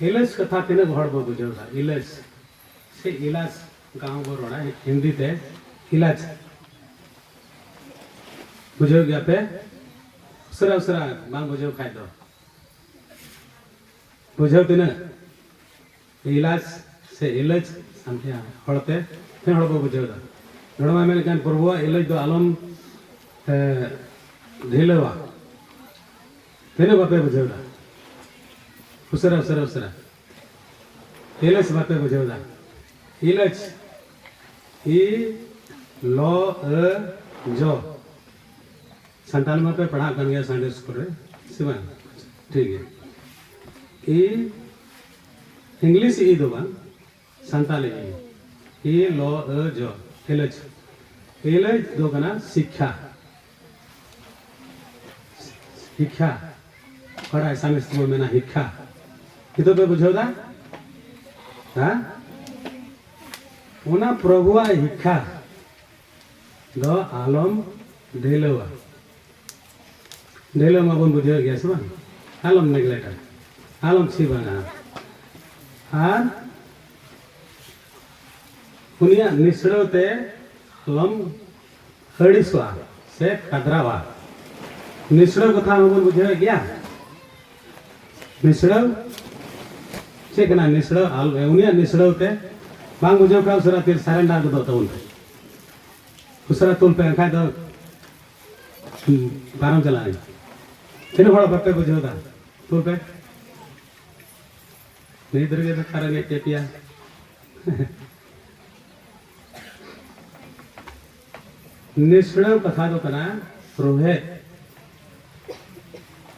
ᱤᱞᱟᱹᱡᱽ ᱠᱟᱛᱷᱟ ᱛᱤᱱᱟᱹᱜ ᱦᱚᱲ ᱵᱚ ᱵᱩᱡᱷᱟᱹᱣ ᱮᱫᱟ? ᱤᱞᱟᱹᱡᱽ ᱥᱮ ᱤᱞᱟᱡᱽ, ᱚᱱᱠᱟ ᱦᱚᱸ ᱵᱚ ᱨᱚᱲᱟ ᱦᱤᱱᱫᱤ ᱛᱮ, ᱤᱞᱟᱡᱽ᱾ ᱵᱩᱡᱷᱟᱹᱣ ᱜᱮᱭᱟ ᱯᱮ? ᱩᱥᱟᱹᱨᱟ ᱩᱥᱟᱹᱨᱟ, ᱵᱟᱝ ᱵᱩᱡᱷᱟᱹᱣ ᱠᱷᱟᱡ ᱫᱚ᱾ ᱵᱩᱡᱷᱟᱹᱣ ᱛᱤᱱᱟᱹᱜ? ᱤᱞᱟᱡᱽ ᱥᱮ ᱤᱞᱟᱹᱡᱽ, ᱥᱟᱱᱛᱤᱭᱟ ᱦᱚᱲᱛᱮ ᱛᱤᱱᱟᱹᱜ ᱦᱚᱲ ᱵᱚ ᱵᱩᱡᱷᱟᱹᱣ ᱮᱫᱟ? ᱱᱚᱰᱮ ᱢᱟ ᱢᱮᱱᱮᱫ ᱠᱟᱱ, ᱯᱨᱚᱵᱷᱩᱣᱟᱜ ᱤᱞᱟᱹᱡᱽ ᱫᱚ ᱟᱞᱚᱢ, ᱮ, ᱰᱷᱤᱞᱟᱹᱣᱟ᱾ ᱛᱤᱱᱟᱹᱜ ᱵᱟᱯᱮ ᱵᱩᱡᱷᱟᱹᱣ ᱮᱫᱟ? ᱩᱥᱟᱹᱨᱟ, ᱩᱥᱟᱹᱨᱟ, ᱩᱥᱟᱹᱨᱟ᱾ ᱤᱞᱟᱹᱡᱽ ᱵᱟᱯᱮ ᱵᱩᱡᱷᱟᱹᱣ ᱮᱫᱟ? ᱤᱞᱟᱹᱡᱽ, ᱤ, ᱞᱚ, ᱟᱹ, ᱡᱚ᱾ ᱥᱟᱱᱛᱟᱲ ᱢᱟᱯᱮ ᱯᱟᱲᱦᱟᱜ ᱠᱟᱱ ᱜᱮᱭᱟ ᱥᱟᱱᱰᱮ ᱥᱠᱩᱞ ᱨᱮ, ᱥᱮ ᱵᱟᱝ? ᱴᱷᱤᱠ ᱜᱮᱭᱟ᱾ ᱤ, ᱤᱝᱞᱤᱥ ᱤ ᱫᱚ ᱵᱟᱝ, ᱥᱟᱱᱛᱟᱲᱤ ᱤ᱾ ᱤ, ᱞᱚ, ᱟᱹ, ᱡᱚ, ᱤᱞᱟᱹᱡᱽ᱾ ᱤᱞᱟᱹᱡᱽ ᱫᱚ ᱠᱟᱱᱟ ᱥᱤᱠᱠᱷᱟ᱾ ᱥᱤᱠᱠᱷᱟ᱾ ᱚᱠᱟᱴᱟᱜ ᱟᱥᱟᱢᱤᱥ ᱛᱮᱵᱚᱱ ᱢᱮᱱᱟ ᱦᱤᱠᱠᱷᱟ᱾ ᱱᱤᱛᱚᱜ ᱯᱮ ᱵᱩᱡᱷᱟᱹᱣ ᱫᱟ? ᱦᱮᱸ? ᱚᱱᱟ ᱯᱨᱚᱵᱷᱩᱣᱟᱜ ᱦᱤᱠᱠᱷᱟ ᱫᱚ ᱟᱞᱚᱢ ᱰᱷᱤᱞᱟᱹᱣᱟ᱾ ᱰᱷᱤᱞᱟᱹᱣ ᱢᱟᱵᱚᱱ ᱵᱩᱡᱷᱟᱹᱣ ᱜᱮᱭᱟ ᱥᱮ ᱵᱟᱝ? ᱟᱞᱚᱢ ᱱᱮᱜᱽᱞᱮᱠᱴᱟ, ᱟᱞᱚᱢ ᱪᱷᱤᱵᱟᱝᱟ᱾ ᱟᱨ ᱩᱱᱤᱭᱟᱜ ᱱᱤᱥᱲᱟᱹᱣ ᱛᱮ ᱟᱞᱚᱢ ᱟᱹᱲᱤᱥᱚᱜᱼᱟ ᱥᱮ ᱠᱟᱫᱽᱨᱟᱣᱟ᱾ ᱱᱤᱥᱲᱟᱹᱣ ᱠᱟᱛᱷᱟ ᱢᱟᱵᱚᱱ ᱵᱩᱡᱷᱟᱹᱣᱮᱫ ᱜᱮᱭᱟ᱾ ᱱᱤᱥᱲᱟᱹᱣ ᱪᱮᱫ ᱠᱟᱱᱟ? ᱱᱤᱥᱲᱟᱹᱣ ᱟᱞ-, ᱩᱱᱤᱭᱟᱜ ᱱᱤᱥᱲᱟᱹᱣ ᱛᱮ ᱵᱟᱝ ᱵᱩᱡᱷᱟᱹᱣ ᱠᱷᱟᱱ ᱩᱥᱟᱹᱨᱟ ᱛᱤᱨ surrender ᱜᱚᱫᱚᱜ ᱛᱟᱵᱚᱱ ᱯᱮ᱾ ᱩᱥᱟᱹᱨᱟ ᱛᱩᱞ ᱯᱮ, ᱮᱱᱠᱷᱟᱡ ᱫᱚ, ᱦᱩᱸ, ᱯᱟᱨᱚᱢ ᱪᱟᱞᱟᱜ ᱟᱹᱧ᱾ ᱛᱤᱱᱟᱹᱜ ᱦᱚᱲ ᱵᱟᱯᱮ ᱵᱩᱡᱷᱟᱹᱣ ᱫᱟ? ᱛᱩᱞ ᱯᱮ᱾ ᱱᱤᱛ ᱨᱮᱜᱮ ᱵᱮᱠᱟᱨ ᱨᱮᱸᱜᱮᱡ ᱠᱮᱫ ᱯᱮᱭᱟ᱾ ᱱᱤᱥᱲᱟᱹᱣ ᱠᱟᱛᱷᱟ ᱫᱚ ᱠᱟᱱᱟ ᱨᱳᱦᱮᱫ᱾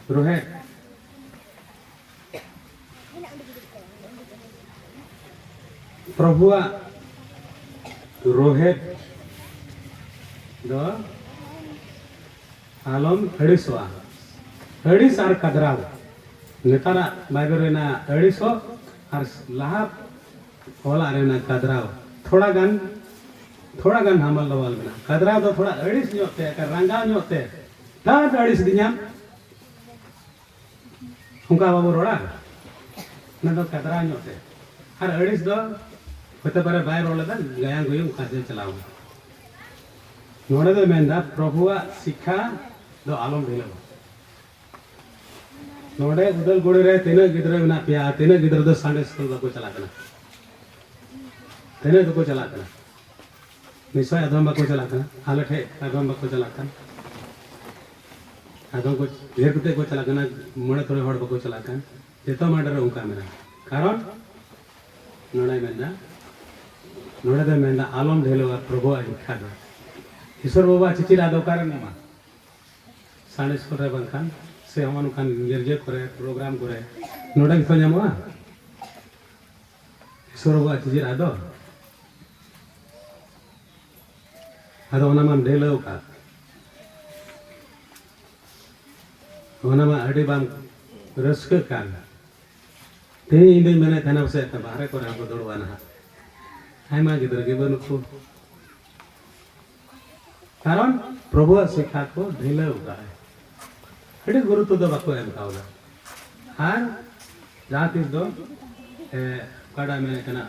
ᱨᱳᱦᱮᱫ᱾ ᱯᱨᱚᱵᱷᱩᱣᱟᱜ ᱨᱳᱦᱮᱫ ᱫᱚ ᱟᱞᱚᱢ ᱟᱹᱲᱤᱥᱚᱜᱼᱟ᱾ ᱟᱹᱲᱤᱥ ᱟᱨ ᱠᱟᱫᱽᱨᱟᱣ᱾ ᱱᱮᱛᱟᱨᱟᱜ ᱵᱟᱭᱵᱮᱞ ᱨᱮᱱᱟᱜ ᱟᱹᱲᱤᱥᱚᱜ ᱟᱨ ᱞᱟᱦᱟ ᱚᱞᱟᱜ ᱨᱮᱱᱟᱜ ᱠᱟᱫᱽᱨᱟᱣ ᱛᱷᱚᱲᱟ ᱜᱟᱱ, ᱛᱷᱚᱲᱟ ᱜᱟᱱ ᱦᱟᱢᱟᱞ ᱰᱟᱢᱟᱞ ᱢᱮᱱᱟᱜᱼᱟ᱾ ᱠᱟᱫᱽᱨᱟᱣ ᱫᱚ ᱛᱷᱚᱲᱟ ᱟᱹᱲᱤᱥ ᱧᱚᱜ ᱛᱮ, ᱨᱟᱸᱜᱟᱣ ᱧᱚᱜ ᱛᱮ, ᱛᱟᱨ ᱟᱹᱲᱤᱥ ᱫᱤᱧᱟᱢ᱾ ᱚᱱᱠᱟ ᱵᱟᱵᱚ ᱨᱚᱲᱟ? ᱚᱱᱟ ᱫᱚ ᱠᱟᱫᱽᱨᱟᱣ ᱧᱚᱜ ᱛᱮ᱾ ᱟᱨ ᱟᱹᱲᱤᱥ ᱫᱚ ᱦᱚᱭᱛᱳ ᱯᱟᱨᱮ ᱵᱟᱭ ᱨᱚᱲ ᱞᱮᱫᱟ, ᱜᱟᱭᱟᱱ ᱜᱩᱭᱩᱝ ᱚᱠᱟ ᱥᱮᱫ ᱪᱟᱞᱟᱣ ᱮᱱᱟ᱾ ᱱᱚᱰᱮ ᱫᱚ ᱢᱮᱱᱫᱟ, ᱯᱨᱚᱵᱷᱩᱣᱟᱜ ᱥᱤᱠᱠᱷᱟ ᱫᱚ ᱟᱞᱚᱢ ᱰᱷᱤᱞᱟᱹᱣᱟ᱾ ᱱᱚᱰᱮ ᱩᱫᱟᱞᱜᱩᱲᱤ ᱨᱮ ᱛᱤᱱᱟᱹᱜ ᱜᱤᱫᱽᱨᱟᱹ ᱢᱮᱱᱟᱜ ᱯᱮᱭᱟ? ᱛᱤᱱᱟᱹᱜ ᱜᱤᱫᱽᱨᱟᱹ ᱫᱚ ᱥᱟᱱᱰᱮ ᱥᱠᱩᱞ ᱵᱟᱠᱚ ᱪᱟᱞᱟᱜ ᱠᱟᱱᱟ? ᱛᱤᱱᱟᱹᱜ ᱫᱚᱠᱚ ᱪᱟᱞᱟᱜ ᱠᱟᱱᱟ? ᱱᱤᱥᱪᱚᱭ ᱟᱫᱚᱢ ᱵᱟᱠᱚ ᱪᱟᱞᱟᱜ ᱠᱟᱱᱟ᱾ ᱟᱞᱮ ᱴᱷᱮᱡ ᱟᱫᱚᱢ ᱵᱟᱠᱚ ᱪᱟᱞᱟᱜ ᱠᱟᱱ᱾ ᱟᱫᱚᱢ ᱠᱚ ᱰᱷᱮᱨ ᱠᱟᱛᱮ ᱠᱚ ᱪᱟᱞᱟᱜ ᱠᱟᱱᱟ, ᱢᱚᱬᱮ ᱛᱩᱨᱩᱭ ᱦᱚᱲ ᱵᱟᱠᱚ ᱪᱟᱞᱟᱜ ᱠᱟᱱ᱾ ᱡᱚᱛᱚ ᱢᱟᱴᱷ ᱨᱮ ᱚᱱᱠᱟ ᱢᱮᱱᱟᱜᱼᱟ᱾ ᱠᱟᱨᱚᱱ ᱱᱚᱰᱮ ᱢᱮᱱᱫᱟ, ᱱᱚᱰᱮ ᱫᱚ ᱢᱮᱱᱫᱟ, ᱟᱞᱚᱢ ᱰᱷᱤᱞᱟᱹᱣᱟ ᱯᱨᱚᱵᱷᱩᱣᱟᱜ ᱦᱤᱠᱠᱷᱟ ᱫᱚ᱾ ᱤᱥᱚᱨ ᱵᱟᱵᱟ ᱪᱤᱪᱤᱫ ᱟᱫᱚ ᱚᱠᱟᱨᱮᱢ ᱧᱟᱢᱟ? ᱥᱟᱱᱰᱮ ᱥᱠᱩᱞ ᱨᱮ ᱵᱟᱝᱠᱷᱟᱱ ᱥᱮ ᱦᱚᱸᱜᱼᱚ ᱱᱚᱝᱠᱟᱱ ᱜᱤᱨᱡᱟᱹ ᱠᱚᱨᱮ, ᱯᱨᱳᱜᱨᱟᱢ ᱠᱚᱨᱮ, ᱱᱚᱰᱮ ᱜᱮᱛᱚ ᱧᱟᱢᱚᱜᱼᱟ ᱤᱥᱚᱨ ᱵᱟᱵᱟᱣᱟᱜ ᱪᱤᱪᱤᱨ ᱟᱫᱚ᱾ ᱟᱫᱚ ᱚᱱᱟ ᱢᱟᱢ ᱰᱷᱤᱞᱟᱹᱣ ᱠᱟᱜ, ᱚᱱᱟ ᱢᱟ ᱟᱹᱰᱤ ᱵᱟᱢ ᱨᱟᱹᱥᱠᱟᱹᱜ ᱠᱟᱱ᱾ ᱛᱮᱦᱮᱧ ᱤᱧ ᱫᱩᱧ ᱢᱮᱱᱮᱫ ᱛᱟᱦᱮᱱᱟ, ᱯᱟᱥᱮᱡ ᱵᱟᱦᱨᱮ ᱠᱚᱨᱮ ᱦᱚᱸᱠᱚ ᱫᱩᱲᱩᱵᱼᱟ ᱱᱟᱦᱟᱜ, ᱟᱭᱢᱟ ᱜᱤᱫᱽᱨᱟᱹ ᱜᱮ ᱵᱟᱹᱱᱩᱜ ᱠᱚ᱾ ᱠᱟᱨᱚᱱ ᱯᱨᱚᱵᱷᱩᱣᱟᱜ ᱥᱤᱠᱷᱟ ᱠᱚ ᱰᱷᱤᱞᱟᱹᱣ ᱠᱟᱜᱼᱟ, ᱟᱹᱰᱤ ᱜᱩᱨᱩᱛᱛᱚ ᱫᱚ ᱵᱟᱠᱚ ᱮᱢ ᱠᱟᱣᱫᱟ᱾ ᱟᱨ ᱡᱟᱦᱟᱸ ᱛᱤᱥ ᱫᱚ, ᱮ, ᱚᱠᱟᱴᱟᱜ ᱢᱮᱱᱮᱫ ᱠᱟᱱᱟ,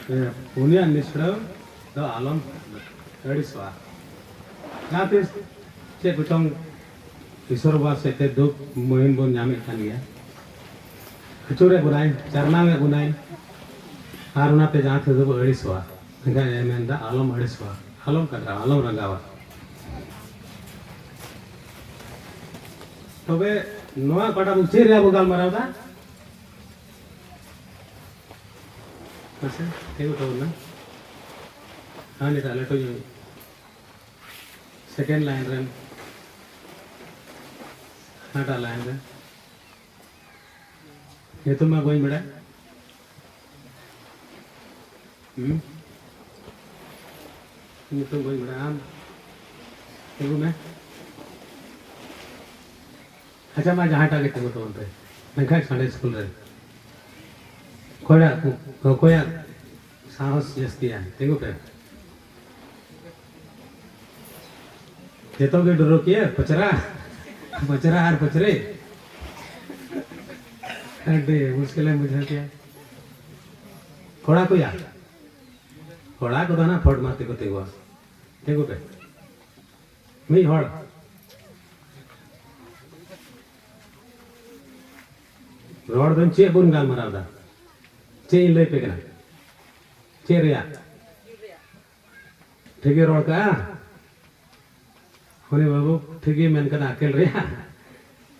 ᱮ, ᱩᱱᱤᱭᱟᱜ ᱱᱤᱥᱲᱟᱹᱣ ᱫᱚ ᱟᱞᱚᱢ ᱟᱹᱲᱤᱥᱚᱜᱼᱟ᱾ ᱡᱟᱦᱟᱸ ᱛᱤᱥ ᱪᱮᱫ ᱠᱚᱪᱚᱝ ᱤᱥᱚᱨ ᱵᱟᱵᱟ ᱥᱮᱫ ᱛᱮ ᱫᱩᱠ ᱢᱩᱦᱤᱢ ᱵᱚᱱ ᱧᱟᱢᱮᱫ ᱠᱟᱱ ᱜᱮᱭᱟ, ᱟᱹᱪᱩᱨᱮᱫ ᱵᱚᱱᱟᱭ, ᱪᱟᱨᱱᱟᱣᱮᱫ ᱵᱚᱱᱟᱭ, ᱟᱨ ᱚᱱᱟᱛᱮ ᱡᱟᱦᱟᱸ ᱛᱤᱥ ᱫᱚᱵᱚ ᱟᱹᱲᱤᱥᱚᱜᱼᱟ᱾ ᱮᱱᱠᱷᱟᱱ ᱮ ᱢᱮᱱᱫᱟ, ᱟᱞᱚᱢ ᱟᱹᱲᱤᱥᱚᱜᱼᱟ, ᱟᱞᱚᱢ ᱠᱟᱛᱨᱟᱣᱟ, ᱟᱞᱚᱢ ᱨᱟᱸᱜᱟᱣᱟ᱾ ᱛᱚᱵᱮ ᱱᱚᱣᱟ ᱚᱠᱟᱴᱟᱜ ᱵᱚᱱ ᱪᱮᱫ ᱨᱮᱭᱟᱜ ᱵᱚᱱ ᱜᱟᱞᱢᱟᱨᱟᱣ ᱮᱫᱟ? ᱢᱟᱥᱮ ᱛᱤᱸᱜᱩ ᱛᱟᱵᱚᱱ ᱢᱮ᱾ ᱦᱟᱸᱰᱮᱴᱟᱜ ᱞᱟᱹᱴᱩ ᱧᱚᱜ, ᱥᱮᱠᱮᱱᱰ ᱞᱟᱭᱤᱱ ᱨᱮᱱ, ᱦᱟᱸᱰᱮᱴᱟᱜ ᱞᱟᱭᱤᱱ ᱨᱮ᱾ ᱧᱩᱛᱩᱢ ᱢᱟ ᱵᱟᱹᱧ ᱵᱟᱲᱟᱭ᱾ ᱦᱩᱸ? ᱧᱩᱛᱩᱢ ᱵᱟᱹᱧ ᱵᱟᱲᱟᱭᱟ᱾ ᱟᱢ ᱛᱤᱸᱜᱩ ᱢᱮ᱾ ᱟᱪᱪᱷᱟ, ᱢᱟ ᱡᱟᱦᱟᱸᱭᱴᱟᱜ ᱜᱮ ᱛᱤᱸᱜᱩ ᱛᱟᱵᱚᱱ ᱯᱮ᱾ ᱢᱮᱱᱠᱷᱟᱱ ᱥᱟᱱᱰᱮ ᱥᱠᱩᱞ ᱨᱮ ᱚᱠᱚᱭᱟᱜ, ᱚᱠᱚᱭᱟᱜ ᱥᱟᱦᱚᱥ ᱡᱟᱹᱥᱛᱤᱭᱟ? ᱛᱤᱸᱜᱩ ᱯᱮ᱾ ᱡᱚᱛᱚ ᱜᱮ ᱰᱩᱨᱩᱠᱤᱭᱟᱹ, ᱯᱟᱪᱨᱟ, ᱯᱟᱪᱨᱟ ᱟᱨ ᱯᱟᱪᱨᱤ᱾ ᱟᱹᱰᱤ ᱢᱩᱥᱠᱤᱞᱮᱢ ᱵᱩᱡᱷᱟᱹᱣ ᱠᱮᱭᱟ᱾ ᱠᱚᱲᱟ ᱠᱚᱭᱟ, ᱠᱚᱲᱟ ᱠᱚᱫᱚ ᱦᱟᱱᱟ ᱯᱷᱚᱴ ᱢᱟᱨ ᱛᱮᱠᱚ ᱛᱤᱸᱜᱩᱣᱟ᱾ ᱛᱤᱸᱜᱩ ᱯᱮ᱾ ᱢᱤᱫ ᱦᱚᱲ᱾ ᱨᱚᱲ ᱫᱚᱧ ᱪᱮᱫ ᱵᱚᱱ ᱜᱟᱞᱢᱟᱨᱟᱣ ᱮᱫᱟ? ᱪᱮᱫ ᱤᱧ ᱞᱟᱹᱭ ᱯᱮ ᱠᱟᱱᱟ? ᱪᱮᱫ ᱨᱮᱭᱟᱜ? ᱴᱷᱤᱠ ᱜᱮ ᱨᱚᱲ ᱠᱟᱜᱼᱟ᱾ ᱩᱱᱤ ᱵᱟᱹᱵᱩ ᱴᱷᱤᱠ ᱜᱮ ᱢᱮᱱ ᱠᱟᱫᱟ ᱟᱹᱠᱤᱞ ᱨᱮᱭᱟᱜ᱾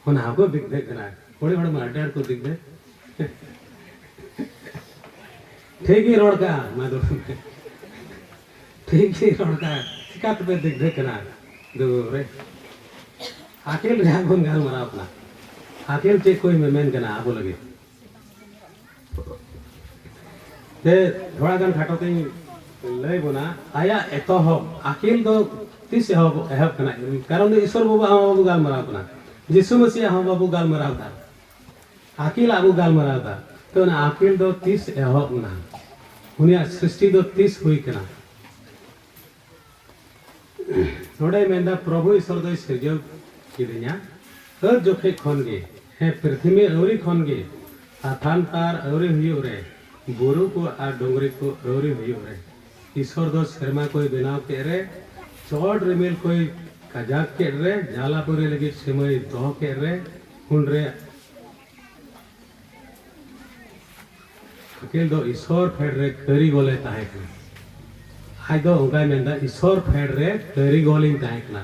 ᱚᱱᱟ ᱦᱚᱸᱠᱚ ᱫᱤᱜᱽᱫᱷᱟᱹᱜ ᱠᱟᱱᱟ᱾ ᱠᱩᱲᱤ ᱦᱚᱲ ᱢᱟ ᱟᱹᱰᱤ ᱟᱸᱴ ᱠᱚ ᱫᱤᱜᱽᱫᱷᱟᱹ᱾ ᱴᱷᱤᱠ ᱜᱮ ᱨᱚᱲ ᱠᱟᱜᱼᱟ, ᱢᱟ ᱫᱩᱲᱩᱵ ᱢᱮ᱾ ᱴᱷᱤᱠ ᱜᱮ ᱨᱚᱲ ᱠᱟᱜᱼᱟ, ᱪᱤᱠᱟ ᱛᱮᱯᱮ ᱫᱤᱜᱽᱫᱷᱟᱹᱜ ᱠᱟᱱᱟ? ᱫᱩᱲᱩᱵ ᱨᱮ᱾ ᱟᱹᱠᱤᱞ ᱨᱮᱭᱟᱜ ᱵᱚᱱ ᱜᱟᱞᱢᱟᱨᱟᱣ ᱠᱟᱱᱟ᱾ ᱟᱹᱠᱤᱞ ᱪᱮᱫ ᱠᱚᱭ ᱢᱮᱢᱮᱱ ᱠᱟᱱᱟ ᱟᱵᱚ ᱞᱟᱹᱜᱤᱫ? ᱛᱮ ᱛᱷᱚᱲᱟ ᱜᱟᱱ ᱠᱷᱟᱴᱚ ᱛᱤᱧ ᱞᱟᱹᱭ ᱵᱚᱱᱟ᱾ ᱟᱭᱟᱜ ᱮᱛᱚᱦᱚᱵ, ᱟᱹᱠᱤᱞ ᱫᱚ ᱛᱤᱥ ᱮᱦᱚᱵ, ᱮᱦᱚᱵ ᱠᱟᱱᱟ? ᱠᱟᱨᱚᱱ ᱫᱚ ᱤᱥᱚᱨ ᱵᱟᱵᱟ ᱦᱚᱸ ᱵᱟᱵᱚ ᱜᱟᱞᱢᱟᱨᱟᱣ ᱠᱟᱱᱟ, ᱡᱤᱥᱩ ᱢᱟᱹᱥᱤᱭᱟᱜ ᱦᱚᱸ ᱵᱟᱵᱚ ᱜᱟᱞᱢᱟᱨᱟᱣ ᱮᱫᱟ, ᱟᱹᱠᱤᱞᱟᱜ ᱵᱚ ᱜᱟᱞᱢᱟᱨᱟᱣ ᱮᱫᱟ᱾ ᱛᱚ ᱚᱱᱟ ᱟᱹᱠᱤᱞ ᱫᱚ ᱛᱤᱥ ᱮᱦᱚᱵ ᱮᱱᱟ? ᱩᱱᱤᱭᱟᱜ ᱥᱨᱤᱥᱴᱤ ᱫᱚ ᱛᱤᱥ ᱦᱩᱭ ᱠᱟᱱᱟ? ᱱᱚᱰᱮ ᱢᱮᱱᱫᱟ ᱯᱨᱚᱵᱷᱩ ᱤᱥᱚᱨ ᱫᱚᱭ ᱥᱤᱨᱡᱟᱹᱣ ᱠᱤᱫᱤᱧᱟ᱾ ᱦᱟᱹᱨ ᱡᱚᱠᱷᱮᱡ ᱠᱷᱚᱱ ᱜᱮ, ᱦᱮᱸ, ᱯᱨᱤᱛᱷᱤᱢᱤ ᱟᱹᱣᱨᱤ ᱠᱷᱚᱱ ᱜᱮ, ᱟᱛᱷᱟᱱ ᱛᱟᱨ ᱟᱹᱣᱨᱤ ᱦᱩᱭᱩᱜ ᱨᱮ, ᱵᱩᱨᱩ ᱠᱚ ᱟᱨ ᱰᱩᱝᱨᱤ ᱠᱚ ᱟᱹᱣᱨᱤ ᱦᱩᱭᱩᱜ ᱨᱮ, ᱤᱥᱚᱨ ᱫᱚ ᱥᱮᱨᱢᱟ ᱠᱚᱭ ᱵᱮᱱᱟᱣ ᱠᱮᱫ ᱨᱮ, ᱪᱚᱴ ᱨᱤᱢᱤᱞ ᱠᱚᱭ ᱠᱟᱡᱟᱠ ᱠᱮᱫ ᱨᱮ, ᱡᱟᱞᱟᱯᱩᱨᱤ ᱞᱟᱹᱜᱤᱫ ᱥᱤᱢᱟᱹᱭ ᱫᱚᱦᱚ ᱠᱮᱫ ᱨᱮ, ᱩᱱᱨᱮ ᱟᱹᱠᱤᱞ ᱫᱚ ᱤᱥᱚᱨ ᱯᱷᱮᱰ ᱨᱮ ᱠᱟᱹᱨᱤᱜᱚᱞᱮ ᱛᱟᱦᱮᱸ ᱠᱟᱱᱟ᱾ ᱟᱡ ᱫᱚ ᱚᱱᱠᱟᱭ ᱢᱮᱱᱫᱟ, "ᱤᱥᱚᱨ ᱯᱷᱮᱰ ᱨᱮ ᱠᱟᱹᱨᱤᱜᱚᱞᱤᱧ ᱛᱟᱦᱮᱸ ᱠᱟᱱᱟ᱾"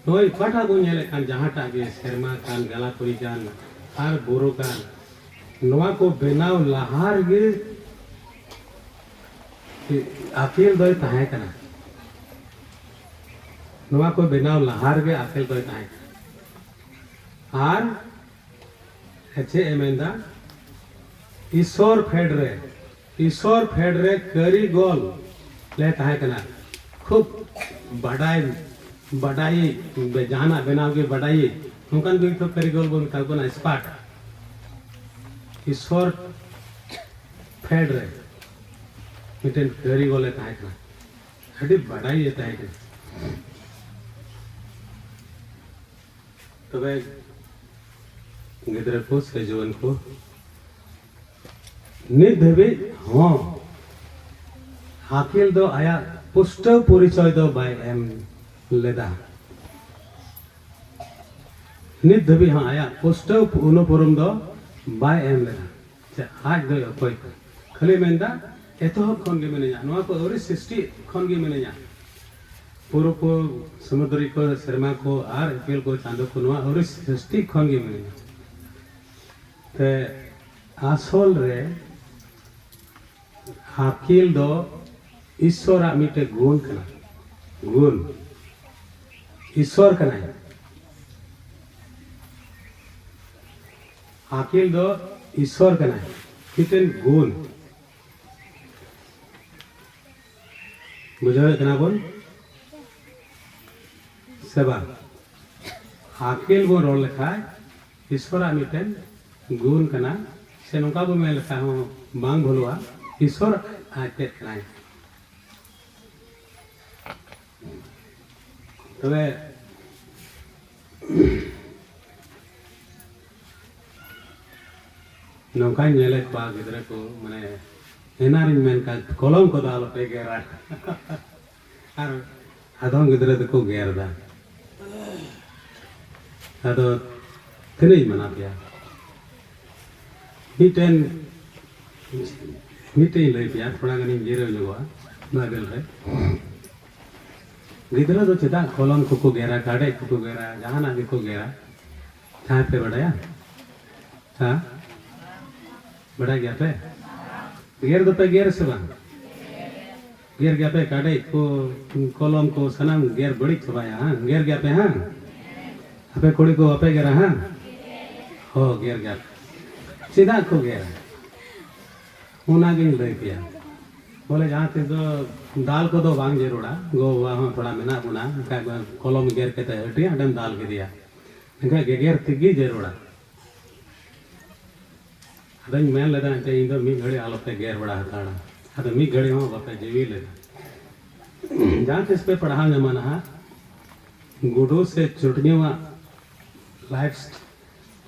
ᱱᱚᱜᱼᱚᱭ ᱚᱠᱟᱴᱟᱜ ᱵᱚᱱ ᱧᱮᱞᱮᱫ ᱠᱟᱱ, ᱡᱟᱦᱟᱸᱴᱟᱜ ᱜᱮ, ᱥᱮᱨᱢᱟ ᱠᱟᱱ, ᱜᱟᱞᱟᱯᱩᱨᱤ ᱠᱟᱱ, ᱟᱨ ᱵᱩᱨᱩ ᱠᱟᱱ, ᱱᱚᱣᱟ ᱠᱚ ᱵᱮᱱᱟᱣ ᱞᱟᱦᱟ ᱨᱮᱜᱮ ᱟᱹᱠᱤᱞ ᱫᱚᱭ ᱛᱟᱦᱮᱸ ᱠᱟᱱᱟ᱾ ᱱᱚᱣᱟ ᱠᱚ ᱵᱮᱱᱟᱣ ᱞᱟᱦᱟ ᱨᱮᱜᱮ ᱟᱹᱠᱤᱞ ᱫᱚᱭ ᱛᱟᱦᱮᱸ ᱠᱟᱱᱟ᱾ ᱟᱨ ᱪᱮᱫ ᱮ ᱢᱮᱱᱫᱟ? ᱤᱥᱚᱨ ᱯᱷᱮᱰ ᱨᱮ, ᱤᱥᱚᱨ ᱯᱷᱮᱰ ᱨᱮ ᱠᱟᱹᱨᱤᱜᱚᱞ ᱞᱮ ᱛᱟᱦᱮᱸ ᱠᱟᱱᱟ᱾ ᱠᱷᱩᱵ ᱵᱟᱰᱟᱭ, ᱵᱟᱰᱟᱭᱤᱡ, ᱵᱮ-, ᱡᱟᱦᱟᱱᱟᱜ ᱵᱮᱱᱟᱣ ᱜᱮ ᱵᱟᱰᱟᱭᱤᱡ, ᱱᱚᱝᱠᱟᱱ ᱠᱚ ᱜᱮ ᱛᱚ ᱠᱟᱹᱨᱤᱜᱚᱞ ᱵᱚᱱ ᱢᱮᱛᱟ ᱠᱚ ᱠᱟᱱᱟ, ᱮᱠᱥᱯᱟᱨᱴ᱾ ᱤᱥᱚᱨ ᱯᱷᱮᱰ ᱨᱮ ᱢᱤᱫᱴᱮᱱ ᱠᱟᱹᱨᱤᱜᱚᱞᱮ ᱛᱟᱦᱮᱸ ᱠᱟᱱᱟ᱾ ᱟᱹᱰᱤ ᱵᱟᱰᱟᱭᱤᱡ ᱮ ᱛᱟᱦᱮᱸ ᱠᱟᱱᱟ᱾ ᱛᱚᱵᱮ ᱜᱤᱫᱽᱨᱟᱹ ᱠᱚ ᱥᱮ ᱡᱩᱣᱟᱹᱱ ᱠᱚ, ᱱᱤᱛ ᱫᱷᱟᱹᱵᱤᱡ ᱦᱚᱸ ᱟᱹᱠᱤᱞ ᱫᱚ ᱟᱭᱟᱜ ᱯᱩᱥᱴᱟᱹᱣ ᱯᱚᱨᱤᱪᱚᱭ ᱫᱚ ᱵᱟᱭ ᱮᱢ ᱞᱮᱫᱟ᱾ ᱱᱤᱛ ᱫᱷᱟᱹᱵᱤᱡ ᱦᱚᱸ ᱟᱭᱟᱜ ᱯᱩᱥᱴᱟᱹᱣ ᱩᱱᱩᱯᱩᱨᱩᱢ ᱫᱚ ᱵᱟᱭ ᱮᱢ ᱞᱮᱫᱟ᱾ ᱡᱮ ᱟᱡ ᱫᱚᱭ ᱚᱠᱚᱭ ᱠᱟᱱᱟ᱾ ᱠᱷᱟᱹᱞᱤ ᱢᱮᱱᱫᱟ, "ᱮᱛᱚᱦᱚᱵ ᱠᱷᱚᱱ ᱜᱮ ᱢᱤᱱᱟᱹᱧᱟ, ᱱᱚᱣᱟ ᱠᱚ ᱟᱹᱣᱨᱤ ᱥᱨᱤᱥᱴᱤ ᱠᱷᱚᱱ ᱜᱮ ᱢᱤᱱᱟᱹᱧᱟ, ᱵᱩᱨᱩ ᱠᱚ, ᱥᱚᱢᱩᱫᱨᱤ ᱠᱚ, ᱥᱮᱨᱢᱟ ᱠᱚ ᱟᱨ ᱤᱯᱤᱞ ᱠᱚ, ᱪᱟᱸᱫᱚ ᱠᱚ, ᱱᱚᱣᱟ ᱟᱹᱣᱨᱤ ᱥᱨᱤᱥᱴᱤ ᱠᱷᱚᱱ ᱜᱮ ᱢᱤᱱᱟᱹᱧᱟ᱾" ᱛᱮ ᱟᱥᱚᱞ ᱨᱮ ᱟᱹᱠᱤᱞ ᱫᱚ ᱤᱥᱚᱨᱟᱜ ᱢᱤᱫᱴᱮᱡ ᱜᱩᱱ ᱠᱟᱱᱟ᱾ ᱜᱩᱱ᱾ ᱤᱥᱚᱨ ᱠᱟᱱᱟᱭ᱾ ᱟᱹᱠᱤᱞ ᱫᱚ ᱤᱥᱥᱚᱨ ᱠᱟᱱᱟᱭ, ᱢᱤᱫᱴᱮᱱ ᱜᱩᱱ᱾ ᱵᱩᱡᱷᱟᱹᱣᱮᱫ ᱠᱟᱱᱟ ᱵᱚᱱ ᱥᱮ ᱵᱟᱝ? ᱟᱹᱠᱤᱞ ᱵᱚᱱ ᱨᱚᱲ ᱞᱮᱠᱷᱟᱡ ᱤᱥᱥᱚᱨᱟᱜ ᱢᱤᱫᱴᱮᱱ ᱜᱩᱱ ᱠᱟᱱᱟ, ᱥᱮ ᱱᱚᱝᱠᱟ ᱵᱚᱱ ᱢᱮᱱ ᱞᱮᱠᱷᱟᱡ ᱦᱚᱸ ᱵᱟᱝ ᱵᱷᱩᱞᱩᱜᱼᱟ, ᱤᱥᱥᱚᱨ ᱟᱡ ᱛᱮᱫ ᱠᱟᱱᱟᱭ᱾ ᱛᱚᱵᱮ ᱱᱚᱝᱠᱟᱧ ᱧᱮᱞᱮᱫ ᱠᱚᱣᱟ ᱜᱤᱫᱽᱨᱟᱹ ᱠᱚ, ᱢᱟᱱᱮ, ᱮᱱᱟᱨᱤᱧ ᱢᱮᱱ ᱠᱟᱜ, ᱠᱚᱞᱚᱢ ᱠᱚᱫᱚ ᱟᱞᱚᱯᱮ ᱜᱮᱨᱟ᱾ ᱟᱨ ᱟᱫᱚᱢ ᱜᱤᱫᱽᱨᱟᱹ ᱫᱚᱠᱚ ᱜᱮᱨ ᱮᱫᱟ᱾ ᱟᱫᱚ ᱛᱤᱱᱟᱹᱜ ᱤᱧ ᱢᱟᱱᱟ ᱯᱮᱭᱟ? ᱢᱤᱫᱴᱮᱱ, ᱢᱤᱫᱴᱮᱱ ᱤᱧ ᱞᱟᱹᱭ ᱯᱮᱭᱟ, ᱛᱷᱚᱲᱟ ᱜᱟᱱᱤᱧ ᱡᱤᱨᱟᱹᱣ ᱧᱚᱜᱚᱜᱼᱟ ᱱᱚᱣᱟ ᱵᱮᱞ ᱨᱮ᱾ ᱜᱤᱫᱽᱨᱟᱹ ᱫᱚ ᱪᱮᱫᱟᱜ ᱠᱚᱞᱚᱢ ᱠᱚᱠᱚ ᱜᱮᱨᱟ, ᱠᱟᱰᱮᱡ ᱠᱚᱠᱚ ᱜᱮᱨᱟ, ᱡᱟᱦᱟᱱᱟᱜ ᱜᱮᱠᱚ ᱜᱮᱨᱟ? ᱡᱟᱦᱟᱸᱭ ᱯᱮ ᱵᱟᱰᱟᱭᱟ? ᱦᱮᱸ? ᱵᱟᱰᱟᱭ ᱜᱮᱭᱟ ᱯᱮ? ᱜᱮᱨ ᱫᱚᱯᱮ ᱜᱮᱨ ᱥᱮ ᱵᱟᱝ? ᱜᱮᱨ ᱜᱮᱭᱟ ᱯᱮ, ᱠᱟᱰᱮᱡ ᱠᱚ, ᱠᱚᱞᱚᱢ ᱠᱚ, ᱥᱟᱱᱟᱢ ᱜᱮᱨ ᱵᱟᱹᱲᱤᱡ ᱪᱟᱵᱟᱭᱟ, ᱦᱮᱸ? ᱜᱮᱨ ᱜᱮᱭᱟ ᱯᱮ, ᱦᱮᱸ? ᱟᱯᱮ ᱠᱩᱲᱤ ᱠᱚ ᱵᱟᱯᱮ ᱜᱮᱨᱟ, ᱦᱮᱸ? ᱦᱚᱸ, ᱜᱮᱨ ᱜᱮᱭᱟ ᱯᱮ᱾ ᱪᱮᱫᱟᱜ ᱠᱚ ᱜᱮᱨᱟ? ᱚᱱᱟᱜᱤᱧ ᱞᱟᱹᱭ ᱯᱮᱭᱟ᱾ ᱵᱚᱞᱮ ᱡᱟᱦᱟᱸ ᱛᱤᱥ ᱫᱚ ᱫᱟᱞ ᱠᱚᱫᱚ ᱵᱟᱝ ᱡᱟᱹᱨᱩᱲᱟ, ᱜᱚ ᱵᱟᱵᱟ ᱦᱚᱸ ᱛᱷᱚᱲᱟ ᱢᱮᱱᱟᱜ ᱵᱚᱱᱟ, ᱮᱱᱠᱷᱟᱡ ᱠᱚᱞᱚᱢ ᱜᱮᱨ ᱠᱟᱛᱮ ᱟᱹᱰᱤ ᱟᱸᱴᱮᱢ ᱫᱟᱞ ᱠᱮᱫᱮᱭᱟ, ᱮᱱᱠᱷᱟᱡ ᱜᱮᱜᱮᱨ ᱛᱮᱜᱮ ᱡᱟᱹᱨᱩᱲᱟ᱾ ᱟᱫᱚᱧ ᱢᱮᱱ ᱞᱮᱫᱟ, ᱮᱱᱛᱮ ᱤᱧ ᱫᱚ ᱢᱤᱫ ᱜᱷᱟᱹᱲᱤ ᱟᱞᱚᱯᱮ ᱜᱮᱨ ᱵᱟᱲᱟ ᱦᱟᱛᱟᱲᱟ᱾ ᱟᱫᱚ ᱢᱤᱫ ᱜᱷᱟᱹᱲᱤ ᱦᱚᱸ ᱵᱟᱯᱮ ᱡᱤᱣᱤ ᱞᱮᱫᱟ᱾ ᱡᱟᱦᱟᱸ ᱛᱤᱥ ᱯᱮ ᱯᱟᱲᱦᱟᱣ ᱧᱟᱢᱟ ᱱᱟᱦᱟᱜ, ᱜᱩᱰᱩ ᱥᱮ ᱪᱩᱴᱧᱟᱹᱣᱟᱜ life,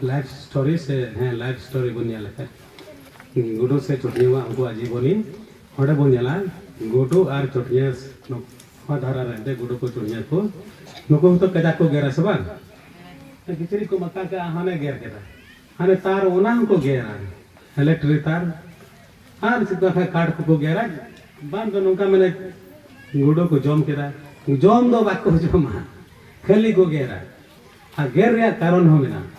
life story ᱥᱮ, ᱦᱮᱸ, life story ᱵᱚᱱ ᱧᱮᱞ ᱞᱮᱠᱷᱟᱡ, ᱜᱩᱰᱩ ᱥᱮ ᱪᱩᱴᱧᱟᱹᱣᱟᱜ ᱩᱱᱠᱩᱣᱟᱜ ᱡᱤᱵᱚᱱᱤ ᱚᱸᱰᱮ ᱵᱚᱱ ᱧᱮᱞᱟ᱾ ᱜᱩᱰᱩ ᱟᱨ ᱪᱩᱴᱧᱟᱹ ᱱᱚᱣᱟ ᱫᱷᱟᱨᱟ ᱨᱮ ᱮᱱᱛᱮ ᱜᱩᱰᱩ ᱠᱚ ᱪᱩᱴᱧᱟᱹ ᱠᱚ, ᱱᱩᱠᱩ ᱦᱚᱸᱛᱚ ᱠᱟᱡᱟᱠ ᱠᱚ ᱜᱮᱨᱟ ᱥᱮ ᱵᱟᱝ? ᱠᱤᱪᱨᱤᱡ ᱠᱚ ᱢᱟᱠᱟ ᱠᱟᱜᱼᱟ, ᱦᱟᱱᱮ ᱜᱮᱨ ᱠᱮᱫᱟ, ᱦᱟᱱᱮ ᱛᱟᱨ ᱚᱱᱟ ᱦᱚᱸᱠᱚ ᱜᱮᱨᱟ, electric ᱛᱟᱨ, ᱟᱨ ᱪᱮᱫ ᱠᱚ ᱠᱷᱟᱡ ᱠᱟᱴ ᱠᱚᱠᱚ ᱜᱮᱨᱟ, ᱵᱟᱝ ᱫᱚ ᱱᱚᱝᱠᱟ ᱢᱟᱱᱮ ᱜᱩᱰᱩ ᱠᱚ ᱡᱚᱢ ᱠᱮᱫᱟ, ᱡᱚᱢ ᱫᱚ ᱵᱟᱠᱚ ᱡᱚᱢᱟ, ᱠᱷᱟᱹᱞᱤ ᱠᱚ ᱜᱮᱨᱟ᱾ ᱟᱨ ᱜᱮᱨ ᱨᱮᱭᱟᱜ ᱠᱟᱨᱚᱱ ᱦᱚᱸ ᱢᱮᱱᱟᱜᱼᱟ᱾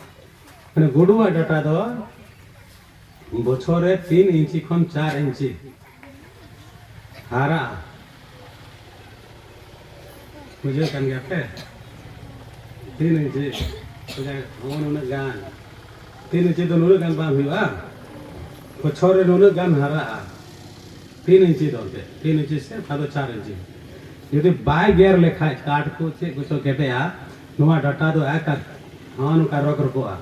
ᱢᱟᱱᱮ ᱜᱩᱰᱩᱣᱟᱜ ᱰᱟᱴᱟ ᱫᱚ ᱵᱚᱪᱷᱚᱨ ᱨᱮ ᱛᱤᱱ ᱤᱧᱪᱤ ᱠᱷᱚᱱ ᱪᱟᱨ ᱤᱧᱪᱤ ᱦᱟᱨᱟᱜᱼᱟ᱾ ᱵᱩᱡᱷᱟᱹᱣ ᱠᱟᱱ ᱜᱮᱭᱟ ᱯᱮ? ᱛᱤᱱ ᱤᱧᱪᱤ, ᱛᱚᱵᱮ ᱦᱚᱸᱜᱼᱚ ᱱᱩᱱᱟᱹᱜ ᱜᱟᱱ᱾ ᱛᱤᱱ ᱤᱧᱪᱤ ᱫᱚ ᱱᱩᱱᱟᱹᱜ ᱜᱟᱱ ᱵᱟᱝ ᱦᱩᱭᱩᱜᱼᱟ, ᱵᱚᱪᱷᱚᱨ ᱨᱮ ᱱᱩᱱᱟᱹᱜ ᱜᱟᱱ ᱦᱟᱨᱟᱜᱼᱟ᱾ ᱛᱤᱱ ᱤᱧᱪᱤ ᱫᱚ ᱮᱱᱛᱮᱫ, ᱛᱤᱱ ᱤᱧᱪᱤ ᱥᱮ ᱚᱠᱟ ᱫᱚ ᱪᱟᱨ ᱤᱧᱪᱤ᱾ ᱡᱩᱫᱤ ᱵᱟᱭ ᱜᱮᱨ ᱞᱮᱠᱷᱟᱡ ᱠᱟᱴ ᱠᱚ ᱪᱮᱫ ᱠᱚᱪᱚ ᱠᱮᱴᱮᱡᱼᱟ, ᱱᱚᱣᱟ ᱰᱟᱴᱟ ᱫᱚ ᱮᱠᱟᱞ ᱱᱚᱜᱼᱚ ᱱᱚᱝᱠᱟ ᱨᱚᱜᱽ ᱨᱚᱜᱚᱜᱼᱟ᱾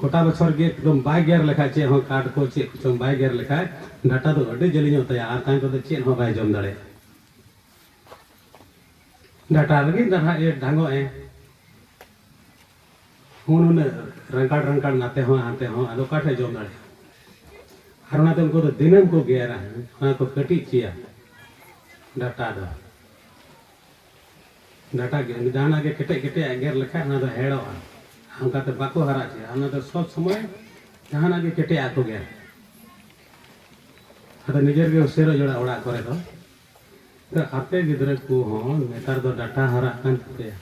ᱜᱚᱴᱟ ᱵᱚᱪᱷᱚᱨ ᱜᱮ ᱮᱠᱫᱚᱢ ᱵᱟᱭ ᱜᱮᱨ ᱞᱮᱠᱷᱟᱡ, ᱪᱮᱫ ᱦᱚᱸ ᱠᱟᱴ ᱠᱚ ᱪᱮᱫ ᱠᱚᱪᱚᱝ ᱵᱟᱭ ᱜᱮᱨ ᱞᱮᱠᱷᱟᱡ, ᱰᱟᱴᱟ ᱫᱚ ᱟᱹᱰᱤ ᱡᱮᱞᱮᱧᱚᱜ ᱛᱟᱭᱟ ᱟᱨ ᱛᱟᱭᱚᱢ ᱛᱮᱫᱚ ᱪᱮᱫ ᱦᱚᱸ ᱵᱟᱭ ᱡᱚᱢ ᱫᱟᱲᱮᱭᱟᱜᱼᱟ᱾ ᱰᱟᱴᱟ ᱨᱮᱜᱮ ᱰᱟᱨᱦᱟ ᱤᱭᱟᱹ ᱰᱷᱟᱝᱚᱜ ᱮ᱾ ᱦᱚᱸ, ᱱᱩᱱᱟᱹᱜ ᱨᱟᱝᱠᱟᱲ ᱨᱟᱝᱠᱟᱲ ᱱᱟᱛᱮ ᱦᱚᱸ ᱦᱟᱱᱛᱮ ᱦᱚᱸ, ᱟᱫᱚ ᱚᱠᱟ ᱴᱷᱮᱡ ᱡᱚᱢ ᱫᱟᱲᱮᱭᱟᱜᱼᱟ? ᱟᱨ ᱚᱱᱟᱛᱮ ᱩᱱᱠᱩ ᱫᱚ ᱫᱤᱱᱟᱹᱢ ᱠᱚ ᱜᱮᱨᱟ, ᱚᱱᱟ ᱠᱚ ᱠᱟᱹᱴᱤᱡ ᱦᱚᱪᱚᱭᱟ ᱰᱟᱴᱟ ᱫᱚ᱾ ᱰᱟᱴᱟ ᱜᱮ, ᱡᱟᱦᱟᱱᱟᱜ ᱜᱮ ᱠᱮᱴᱮᱡ ᱠᱮᱴᱮᱡ ᱟᱜ ᱜᱮᱨ ᱞᱮᱠᱷᱟᱱ ᱚᱱᱟ ᱫᱚ ᱦᱮᱲᱚᱜᱼᱟ᱾ ᱚᱱᱠᱟᱛᱮ ᱵᱟᱠᱚ ᱦᱟᱨᱟ ᱦᱚᱪᱚᱭᱟ, ᱚᱱᱟ ᱫᱚ ᱥᱚᱵᱽ ᱥᱚᱢᱚᱭ ᱡᱟᱦᱟᱱᱟᱜ ᱜᱮ ᱠᱮᱴᱮᱡ ᱟᱜ ᱠᱚ ᱜᱮᱨ᱾ ᱟᱫᱚ ᱱᱤᱡᱮᱨ ᱜᱮ ᱩᱥᱟᱹᱨᱟ ᱡᱚᱲᱟ ᱚᱲᱟᱜ ᱠᱚᱨᱮ ᱫᱚ᱾ ᱛᱚ ᱟᱯᱮ ᱜᱤᱫᱽᱨᱟᱹ ᱠᱚᱦᱚᱸ ᱱᱮᱛᱟᱨ ᱫᱚ ᱰᱟᱴᱟ ᱦᱟᱨᱟᱜ ᱠᱟᱱ ᱛᱟᱯᱮᱭᱟ᱾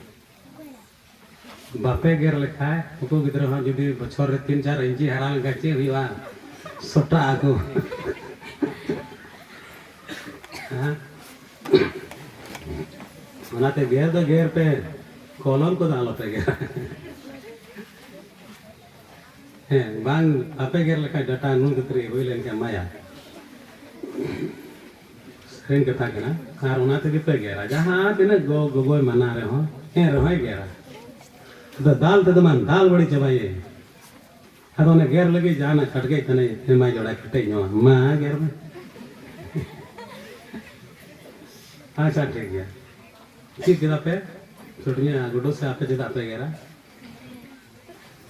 ᱵᱟᱯᱮ ᱜᱮᱨ ᱞᱮᱠᱷᱟᱡ ᱩᱱᱠᱩ ᱜᱤᱫᱽᱨᱟᱹ ᱦᱚᱸ ᱡᱩᱫᱤ ᱵᱚᱪᱷᱚᱨ ᱨᱮ ᱛᱤᱱ ᱪᱟᱨ ᱤᱧᱪᱤ ᱦᱟᱨᱟ ᱞᱮᱱᱠᱷᱟᱱ ᱪᱮᱫ ᱦᱩᱭᱩᱜᱼᱟ? ᱥᱚᱴᱟᱜ ᱟᱠᱚ᱾ ᱦᱮᱸ? ᱚᱱᱟᱛᱮ ᱜᱮᱨ ᱫᱚ ᱜᱮᱨ ᱯᱮ, ᱠᱚᱞᱚᱢ ᱠᱚᱫᱚ ᱟᱞᱚᱯᱮ ᱜᱮᱨᱟ᱾ ᱦᱮᱸ, ᱵᱟᱝ ᱵᱟᱯᱮ ᱜᱮᱨ ᱞᱮᱠᱷᱟᱡ ᱰᱟᱴᱟ ᱱᱩᱱ ᱠᱟᱛᱮ ᱦᱩᱭ ᱞᱮᱱᱠᱷᱟᱱ ᱢᱟᱭᱟ᱾ ᱥᱟᱹᱨᱤ ᱠᱟᱛᱷᱟ ᱠᱟᱱᱟ᱾ ᱟᱨ ᱚᱱᱟ ᱛᱮᱜᱮ ᱯᱮ ᱜᱮᱨᱟ᱾ ᱡᱟᱦᱟᱸ ᱛᱤᱱᱟᱹᱜ ᱜᱚ-, ᱜᱚᱜᱚᱭ ᱢᱟᱱᱟ ᱨᱮᱦᱚᱸ, ᱮᱱ ᱨᱮᱦᱚᱸᱭ ᱜᱮᱨᱟ᱾ ᱟᱫᱚ ᱫᱟᱞ ᱛᱮᱫᱚ ᱢᱟ ᱫᱟᱞ ᱵᱟᱹᱲᱤ ᱪᱟᱵᱟᱭᱮ᱾ ᱟᱫᱚ ᱚᱱᱟ ᱜᱮᱨ ᱞᱟᱹᱜᱤᱫ ᱡᱟᱦᱟᱱᱟᱜ ᱠᱟᱴᱜᱮᱡ ᱛᱟᱱᱮ ᱮᱢᱟᱭ ᱡᱚᱲᱟ ᱠᱮᱴᱮᱡ ᱧᱚᱜ, ᱢᱟ ᱜᱮᱨ ᱢᱮ᱾ ᱟᱪᱪᱷᱟ, ᱴᱷᱤᱠ ᱜᱮᱭᱟ᱾ ᱪᱮᱫ ᱠᱮᱫᱟ ᱯᱮ? ᱪᱷᱩᱴᱱᱤ ᱟᱨ ᱜᱩᱰᱩ ᱥᱮ ᱟᱯᱮ ᱪᱮᱫᱟᱜ ᱯᱮ ᱜᱮᱨᱟ?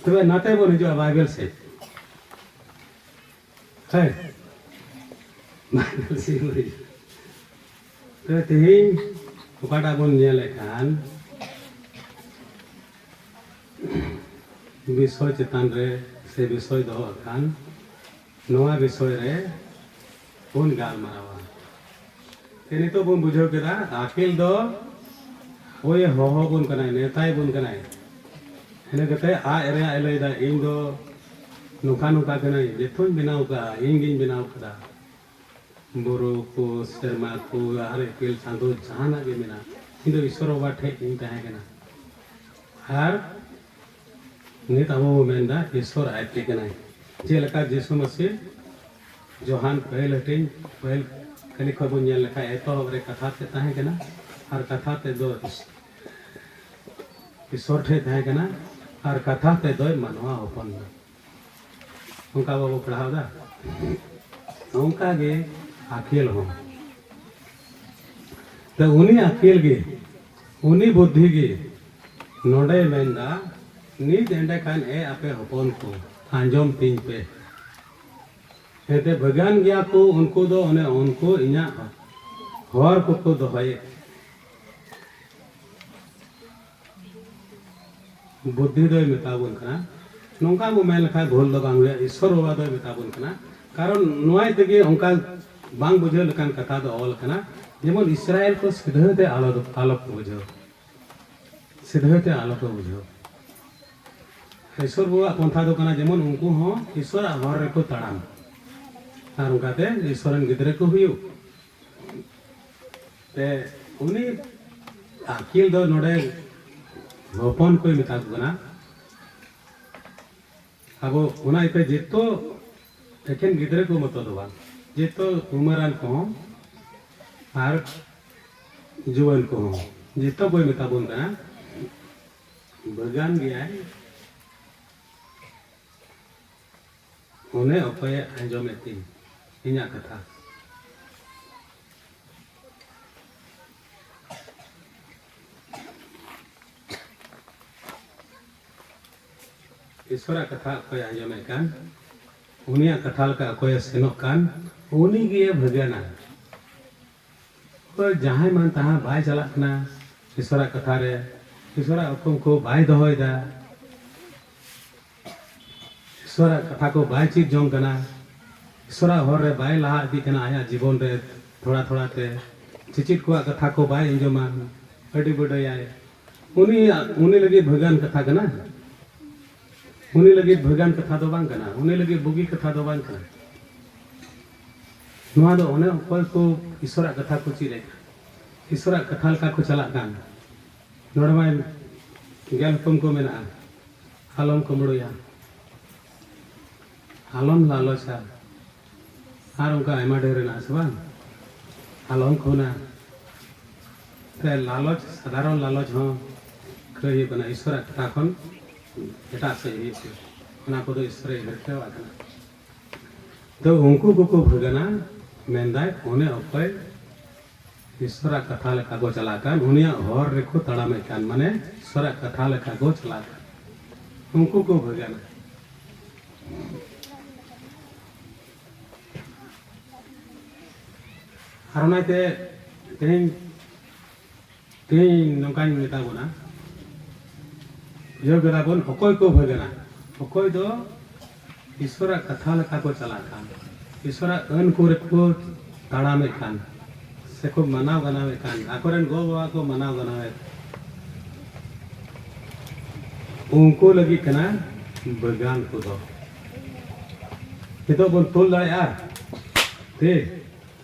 ᱛᱚᱵᱮ ᱱᱟᱛᱮ ᱵᱚᱱ ᱦᱤᱡᱩᱜᱼᱟ ᱵᱟᱭᱵᱮᱞ ᱥᱮᱫ᱾ ᱦᱮᱸ᱾ ᱵᱟᱭᱵᱮᱞ ᱥᱮᱫ ᱵᱚᱱ ᱦᱤᱡᱩᱜᱼᱟ᱾ ᱛᱚᱵᱮ ᱛᱮᱦᱮᱧ ᱚᱠᱟᱴᱟᱜ ᱵᱚᱱ ᱧᱮᱞᱮᱫ ᱠᱟᱱ, ᱵᱤᱥᱚᱭ ᱪᱮᱛᱟᱱ ᱨᱮ ᱥᱮ ᱵᱤᱥᱚᱭ ᱫᱚᱦᱚ ᱟᱠᱟᱱ, ᱱᱚᱣᱟ ᱵᱤᱥᱚᱭ ᱨᱮ ᱵᱚᱱ ᱜᱟᱞᱢᱟᱨᱟᱣᱟ᱾ ᱛᱮ ᱱᱤᱛᱚᱜ ᱵᱚᱱ ᱵᱩᱡᱷᱟᱹᱣ ᱠᱮᱫᱟ, ᱟᱹᱠᱤᱞ ᱫᱚ ᱚᱠᱚᱭᱮ ᱦᱚᱦᱚ ᱵᱚᱱ ᱠᱟᱱᱟᱭ, ᱱᱮᱣᱛᱟᱭ ᱵᱚᱱ ᱠᱟᱱᱟᱭ᱾ ᱤᱱᱟᱹ ᱠᱟᱛᱮ ᱟᱡ ᱨᱮᱭᱟᱜ ᱮ ᱞᱟᱹᱭᱫᱟ, "ᱤᱧ ᱫᱚ ᱱᱚᱝᱠᱟ ᱱᱚᱝᱠᱟ ᱠᱟᱹᱱᱟᱹᱧ, ᱡᱚᱛᱚᱧ ᱵᱮᱱᱟᱣ ᱠᱟᱜᱼᱟ, ᱤᱧ ᱜᱤᱧ ᱵᱮᱱᱟᱣ ᱠᱟᱫᱟ᱾ ᱵᱩᱨᱩ ᱠᱚ, ᱥᱮᱨᱢᱟ ᱠᱚ, ᱟᱨ ᱤᱯᱤᱞ ᱪᱟᱸᱫᱚ, ᱡᱟᱦᱟᱱᱟᱜ ᱜᱮ ᱢᱮᱱᱟᱜᱼᱟ, ᱤᱧ ᱫᱚ ᱤᱥᱥᱚᱨ ᱵᱟᱵᱟ ᱴᱷᱮᱡ ᱤᱧ ᱛᱟᱦᱮᱸ ᱠᱟᱱᱟ᱾" ᱟᱨ ᱱᱤᱛ ᱟᱵᱚ ᱵᱚ ᱢᱮᱱᱫᱟ ᱤᱥᱥᱚᱨ ᱟᱡ ᱛᱮ ᱠᱟᱱᱟᱭ᱾ ᱪᱮᱫ ᱞᱮᱠᱟ ᱡᱤᱥᱩ ᱢᱟᱹᱥᱤ ᱡᱳᱦᱟᱱ ᱯᱟᱹᱦᱤᱞ ᱦᱟᱹᱴᱤᱧ, ᱯᱟᱹᱦᱤᱞ ᱠᱷᱟᱹᱞᱤ ᱠᱷᱚᱱ ᱵᱚᱱ ᱧᱮᱞ ᱞᱮᱠᱷᱟᱱ, ᱮᱛᱚᱦᱚᱵ ᱨᱮ ᱠᱟᱛᱷᱟ ᱛᱮ ᱛᱟᱦᱮᱸ ᱠᱟᱱᱟ, ᱟᱨ ᱠᱟᱛᱷᱟ ᱛᱮᱫᱚ ᱤᱥ-, ᱤᱥᱥᱚᱨ ᱴᱷᱮᱱ ᱛᱟᱦᱮᱸ ᱠᱟᱱᱟ, ᱟᱨ ᱠᱟᱛᱷᱟ ᱛᱮᱫᱚᱭ ᱢᱟᱱᱣᱟ ᱦᱚᱯᱚᱱ ᱫᱚ᱾ ᱚᱱᱠᱟ ᱵᱟᱵᱚ ᱯᱟᱲᱦᱟᱣ ᱫᱟ? ᱚᱱᱠᱟ ᱜᱮ ᱟᱹᱠᱤᱞ ᱦᱚᱸ᱾ ᱛᱚ ᱩᱱᱤ ᱟᱹᱠᱤᱞ ᱜᱮ, ᱩᱱᱤ ᱵᱩᱫᱽᱫᱷᱤ ᱜᱮ ᱱᱚᱰᱮ ᱢᱮᱱᱫᱟ, "ᱱᱤᱛ ᱮᱸᱰᱮᱠᱷᱟᱱ ᱮ ᱟᱯᱮ ᱦᱚᱯᱚᱱ ᱠᱚ, ᱟᱸᱡᱚᱢ ᱛᱤᱧ ᱯᱮ᱾ ᱮᱱᱛᱮ ᱵᱷᱟᱹᱜᱟᱱ ᱜᱮᱭᱟ ᱠᱚ ᱩᱱᱠᱩ ᱫᱚ, ᱚᱱᱮ ᱩᱱᱠᱩ ᱤᱧᱟᱹᱜ ᱦᱚᱨ ᱠᱚᱠᱚ ᱫᱚᱦᱚᱭᱮᱫ᱾" ᱵᱩᱫᱽᱫᱷᱤ ᱫᱚᱭ ᱢᱮᱛᱟ ᱵᱚᱱ ᱠᱟᱱᱟ᱾ ᱱᱚᱝᱠᱟ ᱵᱚ ᱢᱮᱱ ᱞᱮᱠᱷᱟᱱ ᱵᱷᱩᱞ ᱫᱚ ᱵᱟᱝ ᱦᱩᱭᱩᱜᱼᱟ, ᱤᱥᱥᱚᱨ ᱵᱟᱵᱟ ᱫᱚᱭ ᱢᱮᱛᱟ ᱵᱚᱱ ᱠᱟᱱᱟ᱾ ᱠᱟᱨᱚᱱ ᱱᱚᱣᱟ ᱛᱮᱜᱮ ᱚᱱᱠᱟ ᱵᱟᱝ ᱵᱩᱡᱷᱟᱹᱣ ᱞᱮᱠᱟᱱ ᱠᱟᱛᱷᱟ ᱫᱚ ᱚᱞ ᱠᱟᱱᱟ, ᱡᱮᱢᱚᱱ ᱤᱥᱨᱟᱭᱮᱞ ᱠᱚ ᱥᱤᱫᱷᱟᱹ ᱛᱮ ᱟᱞᱚ, ᱟᱞᱚ ᱠᱚ ᱵᱩᱡᱷᱟᱹᱣ, ᱥᱤᱫᱷᱟᱹ ᱛᱮ ᱟᱞᱚ ᱠᱚ ᱵᱩᱡᱷᱟᱹᱣ᱾ ᱤᱥᱥᱚᱨ ᱵᱟᱵᱟᱣᱟᱜ ᱯᱚᱱᱛᱷᱟ ᱫᱚ ᱠᱟᱱᱟ ᱡᱮᱢᱚᱱ ᱩᱱᱠᱩ ᱦᱚᱸ ᱤᱥᱥᱚᱨᱟᱜ ᱦᱚᱨ ᱨᱮᱠᱚ ᱛᱟᱲᱟᱢ, ᱟᱨ ᱚᱱᱠᱟᱛᱮ ᱤᱥᱥᱚᱨ ᱨᱮᱱ ᱜᱤᱫᱽᱨᱟᱹ ᱠᱚ ᱦᱩᱭᱩᱜ᱾ ᱛᱮ ᱩᱱᱤ ᱟᱹᱠᱤᱞ ᱫᱚ ᱱᱚᱰᱮ ᱦᱚᱯᱚᱱ ᱠᱚᱭ ᱢᱮᱛᱟ ᱠᱚ ᱠᱟᱱᱟ᱾ ᱟᱵᱚ ᱚᱱᱟ ᱤᱭᱟᱹᱛᱮ ᱡᱮᱛᱚ ᱮᱠᱷᱮᱱ ᱜᱤᱫᱽᱨᱟᱹ ᱠᱚ ᱢᱚᱛᱚ ᱫᱚ ᱵᱟᱝ, ᱡᱮᱛᱚ ᱩᱢᱮᱨᱟᱱ ᱠᱚᱦᱚᱸ ᱟᱨ ᱡᱩᱣᱟᱹᱱ ᱠᱚᱦᱚᱸ ᱡᱮᱛᱚ ᱠᱚᱭ ᱢᱮᱛᱟ ᱵᱚᱱ ᱠᱟᱱᱟ, ᱵᱷᱟᱹᱜᱟᱱ ᱜᱮᱭᱟᱭ᱾ ᱚᱱᱮ ᱚᱠᱚᱭᱮ ᱟᱸᱡᱚᱢᱮᱫ ᱛᱤᱧ ᱤᱧᱟᱹᱜ ᱠᱟᱛᱷᱟ᱾ ᱤᱥᱚᱨᱟᱜ ᱠᱟᱛᱷᱟ ᱚᱠᱚᱭᱮ ᱟᱸᱡᱚᱢᱮᱫ ᱠᱟᱱ, ᱩᱱᱤᱭᱟᱜ ᱠᱟᱛᱷᱟ ᱞᱮᱠᱟ ᱚᱠᱚᱭᱮ ᱥᱮᱱᱚᱜ ᱠᱟᱱ, ᱩᱱᱤ ᱜᱮ ᱵᱷᱟᱹᱜᱟᱹᱱᱟ᱾ ᱚᱠᱚᱭ ᱡᱟᱦᱟᱸᱭ ᱢᱟᱱ ᱛᱟᱦᱟᱸ ᱵᱟᱭ ᱪᱟᱞᱟᱜ ᱠᱟᱱᱟ ᱤᱥᱚᱨᱟᱜ ᱠᱟᱛᱷᱟ ᱨᱮ, ᱤᱥᱚᱨᱟᱜ ᱦᱩᱠᱩᱢ ᱠᱚ ᱵᱟᱭ ᱫᱚᱦᱚᱭᱮᱫᱟ, ᱤᱥᱚᱨᱟᱜ ᱠᱟᱛᱷᱟ ᱠᱚ ᱵᱟᱭ ᱪᱮᱫ ᱡᱚᱝ ᱠᱟᱱᱟ, ᱤᱥᱚᱨᱟᱜ ᱦᱚᱨ ᱨᱮ ᱵᱟᱭ ᱞᱟᱦᱟ ᱤᱫᱤᱜ ᱠᱟᱱᱟ ᱟᱭᱟᱜ ᱡᱤᱵᱚᱱ ᱨᱮ ᱛᱷᱚᱲᱟ ᱛᱷᱚᱲᱟ ᱛᱮ, ᱪᱮᱪᱮᱫ ᱠᱚᱣᱟᱜ ᱠᱟᱛᱷᱟ ᱠᱚ ᱵᱟᱭ ᱟᱸᱡᱚᱢᱟ, ᱟᱹᱰᱤ ᱵᱟᱹᱰᱟᱹᱭᱟᱭ, ᱩᱱᱤ, ᱩᱱᱤ ᱞᱟᱹᱜᱤᱫ ᱵᱷᱟᱹᱜᱟᱹᱱ ᱠᱟᱛᱷᱟ ᱠᱟᱱᱟ? ᱩᱱᱤ ᱞᱟᱹᱜᱤᱫ ᱵᱷᱟᱹᱜᱟᱹᱱ ᱠᱟᱛᱷᱟ ᱫᱚ ᱵᱟᱝ ᱠᱟᱱᱟ, ᱩᱱᱤ ᱞᱟᱹᱜᱤᱫ ᱵᱩᱜᱤ ᱠᱟᱛᱷᱟ ᱫᱚ ᱵᱟᱝ ᱠᱟᱱᱟ᱾ ᱱᱚᱣᱟ ᱫᱚ ᱚᱱᱮ ᱚᱠᱚᱭ ᱠᱚ ᱤᱥᱚᱨᱟᱜ ᱠᱟᱛᱷᱟ ᱠᱚ ᱪᱮᱫ ᱮᱫ, ᱤᱥᱚᱨᱟᱜ ᱠᱟᱛᱷᱟ ᱞᱮᱠᱟ ᱠᱚ ᱪᱟᱞᱟᱜ ᱠᱟᱱ᱾ ᱱᱚᱰᱮ ᱢᱟ ᱜᱮᱞ ᱦᱩᱠᱩᱢ ᱠᱚ ᱢᱮᱱᱟᱜᱼᱟ, ᱟᱞᱚᱢ ᱠᱩᱢᱵᱽᱲᱩᱭᱟ, ᱟᱞᱚᱢ ᱞᱟᱞᱚᱪᱟ, ᱟᱨ ᱚᱱᱠᱟ ᱟᱭᱢᱟ ᱰᱷᱮᱨ ᱦᱮᱱᱟᱜᱼᱟ ᱥᱮ ᱵᱟᱝ? ᱟᱞᱚᱢ ᱠᱷᱩᱱᱟ᱾ ᱛᱮ ᱞᱟᱞᱚᱪ, ᱥᱟᱫᱷᱟᱨᱚᱱ ᱞᱟᱞᱚᱪ ᱦᱚᱸ ᱠᱟᱹᱭ ᱦᱩᱭᱩᱜ ᱠᱟᱱᱟ, ᱤᱥᱚᱨᱟᱜ ᱠᱟᱛᱷᱟ ᱠᱷᱚᱱ ᱮᱴᱟᱜ ᱥᱮᱫ ᱦᱩᱭᱩᱜ ᱠᱟᱱᱟ᱾ ᱚᱱᱟ ᱠᱚᱫᱚ ᱤᱥᱚᱨᱮ ᱦᱤᱨᱠᱟᱹᱣᱟᱜ ᱠᱟᱱᱟ᱾ ᱛᱚ ᱩᱱᱠᱩ ᱠᱚᱠᱚ ᱵᱷᱟᱹᱜᱟᱹᱱᱟ, ᱢᱮᱱᱫᱟᱭ ᱚᱱᱮ ᱚᱠᱚᱭ ᱤᱥᱚᱨᱟᱜ ᱠᱟᱛᱷᱟ ᱞᱮᱠᱟ ᱠᱚ ᱪᱟᱞᱟᱜ ᱠᱟᱱ, ᱩᱱᱤᱭᱟᱜ ᱦᱚᱨ ᱨᱮᱠᱚ ᱛᱟᱲᱟᱢᱮᱫ ᱠᱟᱱ, ᱢᱟᱱᱮ ᱤᱥᱚᱨᱟᱜ ᱠᱟᱛᱷᱟ ᱞᱮᱠᱟ ᱠᱚ ᱪᱟᱞᱟᱜ ᱠᱟᱱ, ᱩᱱᱠᱩ ᱠᱚ ᱵᱷᱟᱹᱜᱟᱹᱱᱟ᱾ ᱟᱨ ᱚᱱᱟᱛᱮ ᱛᱮᱦᱮᱧ, ᱛᱮᱦᱮᱧ ᱱᱚᱝᱠᱟᱧ ᱢᱮᱛᱟ ᱵᱚᱱᱟ, ᱵᱩᱡᱷᱟᱹᱣ ᱠᱮᱫᱟ ᱵᱚᱱ, ᱚᱠᱚᱭ ᱠᱚ ᱵᱷᱟᱹᱜᱟᱹᱱᱟ? ᱚᱠᱚᱭ ᱫᱚ ᱤᱥᱚᱨᱟᱜ ᱠᱟᱛᱷᱟ ᱞᱮᱠᱟ ᱠᱚ ᱪᱟᱞᱟᱜ ᱠᱟᱱ, ᱤᱥᱚᱨᱟᱜ ᱟᱹᱱ ᱠᱚᱨᱮ ᱠᱚ ᱛᱟᱲᱟᱢᱮᱫ ᱠᱟᱱ, ᱥᱮᱠᱚ ᱢᱟᱱᱟᱣ ᱜᱟᱱᱟᱣᱮᱫ ᱠᱟᱱ, ᱟᱠᱚᱨᱮᱱ ᱜᱚ ᱵᱟᱵᱟ ᱠᱚ ᱢᱟᱱᱟᱣ ᱜᱟᱱᱟᱣᱮᱫ, ᱩᱱᱠᱩ ᱞᱟᱹᱜᱤᱫ ᱠᱟᱱᱟ ᱵᱟᱜᱟᱱ ᱠᱚᱫᱚ᱾ ᱱᱤᱛᱚᱜ ᱵᱚᱱ ᱛᱩᱞ ᱫᱟᱲᱮᱭᱟᱜᱼᱟ ᱛᱮ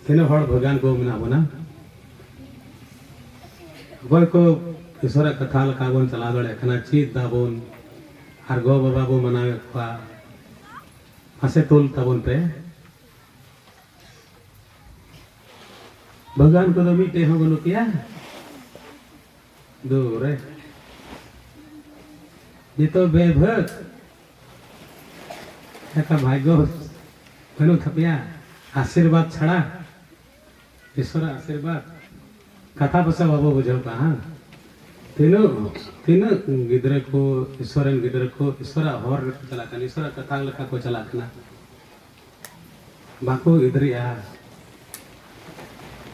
ᱛᱤᱱᱟᱹᱜ ᱦᱚᱲ ᱵᱟᱜᱟᱱ ᱠᱚ ᱢᱮᱱᱟᱜ ᱵᱚᱱᱟ? ᱚᱠᱚᱭ ᱠᱚ ᱤᱥᱚᱨᱟᱜ ᱠᱟᱛᱷᱟ ᱞᱮᱠᱟ ᱵᱚᱱ ᱪᱟᱞᱟᱣ ᱫᱟᱲᱮᱭᱟᱜ ᱠᱟᱱᱟ, ᱪᱮᱫ ᱫᱟᱵᱚᱱ, ᱟᱨ ᱜᱚ ᱵᱟᱵᱟ ᱵᱚ ᱢᱟᱱᱟᱣᱮᱫ ᱠᱚᱣᱟ, ᱢᱟᱥᱮ ᱛᱩᱞ ᱛᱟᱵᱚᱱ ᱯᱮ᱾ ᱵᱟᱜᱟᱱ ᱠᱚᱫᱚ ᱢᱤᱫᱴᱮᱡ ᱦᱚᱸ ᱵᱟᱹᱱᱩᱜ ᱯᱮᱭᱟ? ᱫᱩᱨᱮ᱾ ᱡᱚᱛᱚ ᱵᱮᱵᱷᱟᱹᱜ᱾ ᱮᱠᱟ ᱵᱷᱟᱜᱽᱜᱚ ᱵᱟᱹᱱᱩᱜ ᱛᱟᱯᱮᱭᱟ? ᱟᱥᱤᱨᱵᱟᱫᱽ ᱪᱷᱟᱲᱟ, ᱤᱥᱚᱨᱟᱜ ᱟᱥᱤᱨᱵᱟᱫᱽ᱾ ᱠᱟᱛᱷᱟ ᱯᱟᱥᱮ ᱵᱟᱵᱚ ᱵᱩᱡᱷᱟᱹᱣ ᱠᱟᱜᱼᱟ, ᱦᱟᱝ? ᱛᱤᱱᱟᱹᱜ, ᱛᱤᱱᱟᱹᱜ ᱜᱤᱫᱽᱨᱟᱹ ᱠᱚ, ᱤᱥᱚᱨ ᱨᱮᱱ ᱜᱤᱫᱽᱨᱟᱹ ᱠᱚ ᱤᱥᱚᱨᱟᱜ ᱦᱚᱨ ᱨᱮᱠᱚ ᱪᱟᱞᱟᱜ ᱠᱟᱱᱟ, ᱤᱥᱚᱨᱟᱜ ᱠᱟᱛᱷᱟ ᱞᱮᱠᱟ ᱠᱚ ᱪᱟᱞᱟᱜ ᱠᱟᱱᱟ᱾ ᱵᱟᱠᱚ ᱜᱤᱫᱽᱨᱟᱹᱜᱼᱟ᱾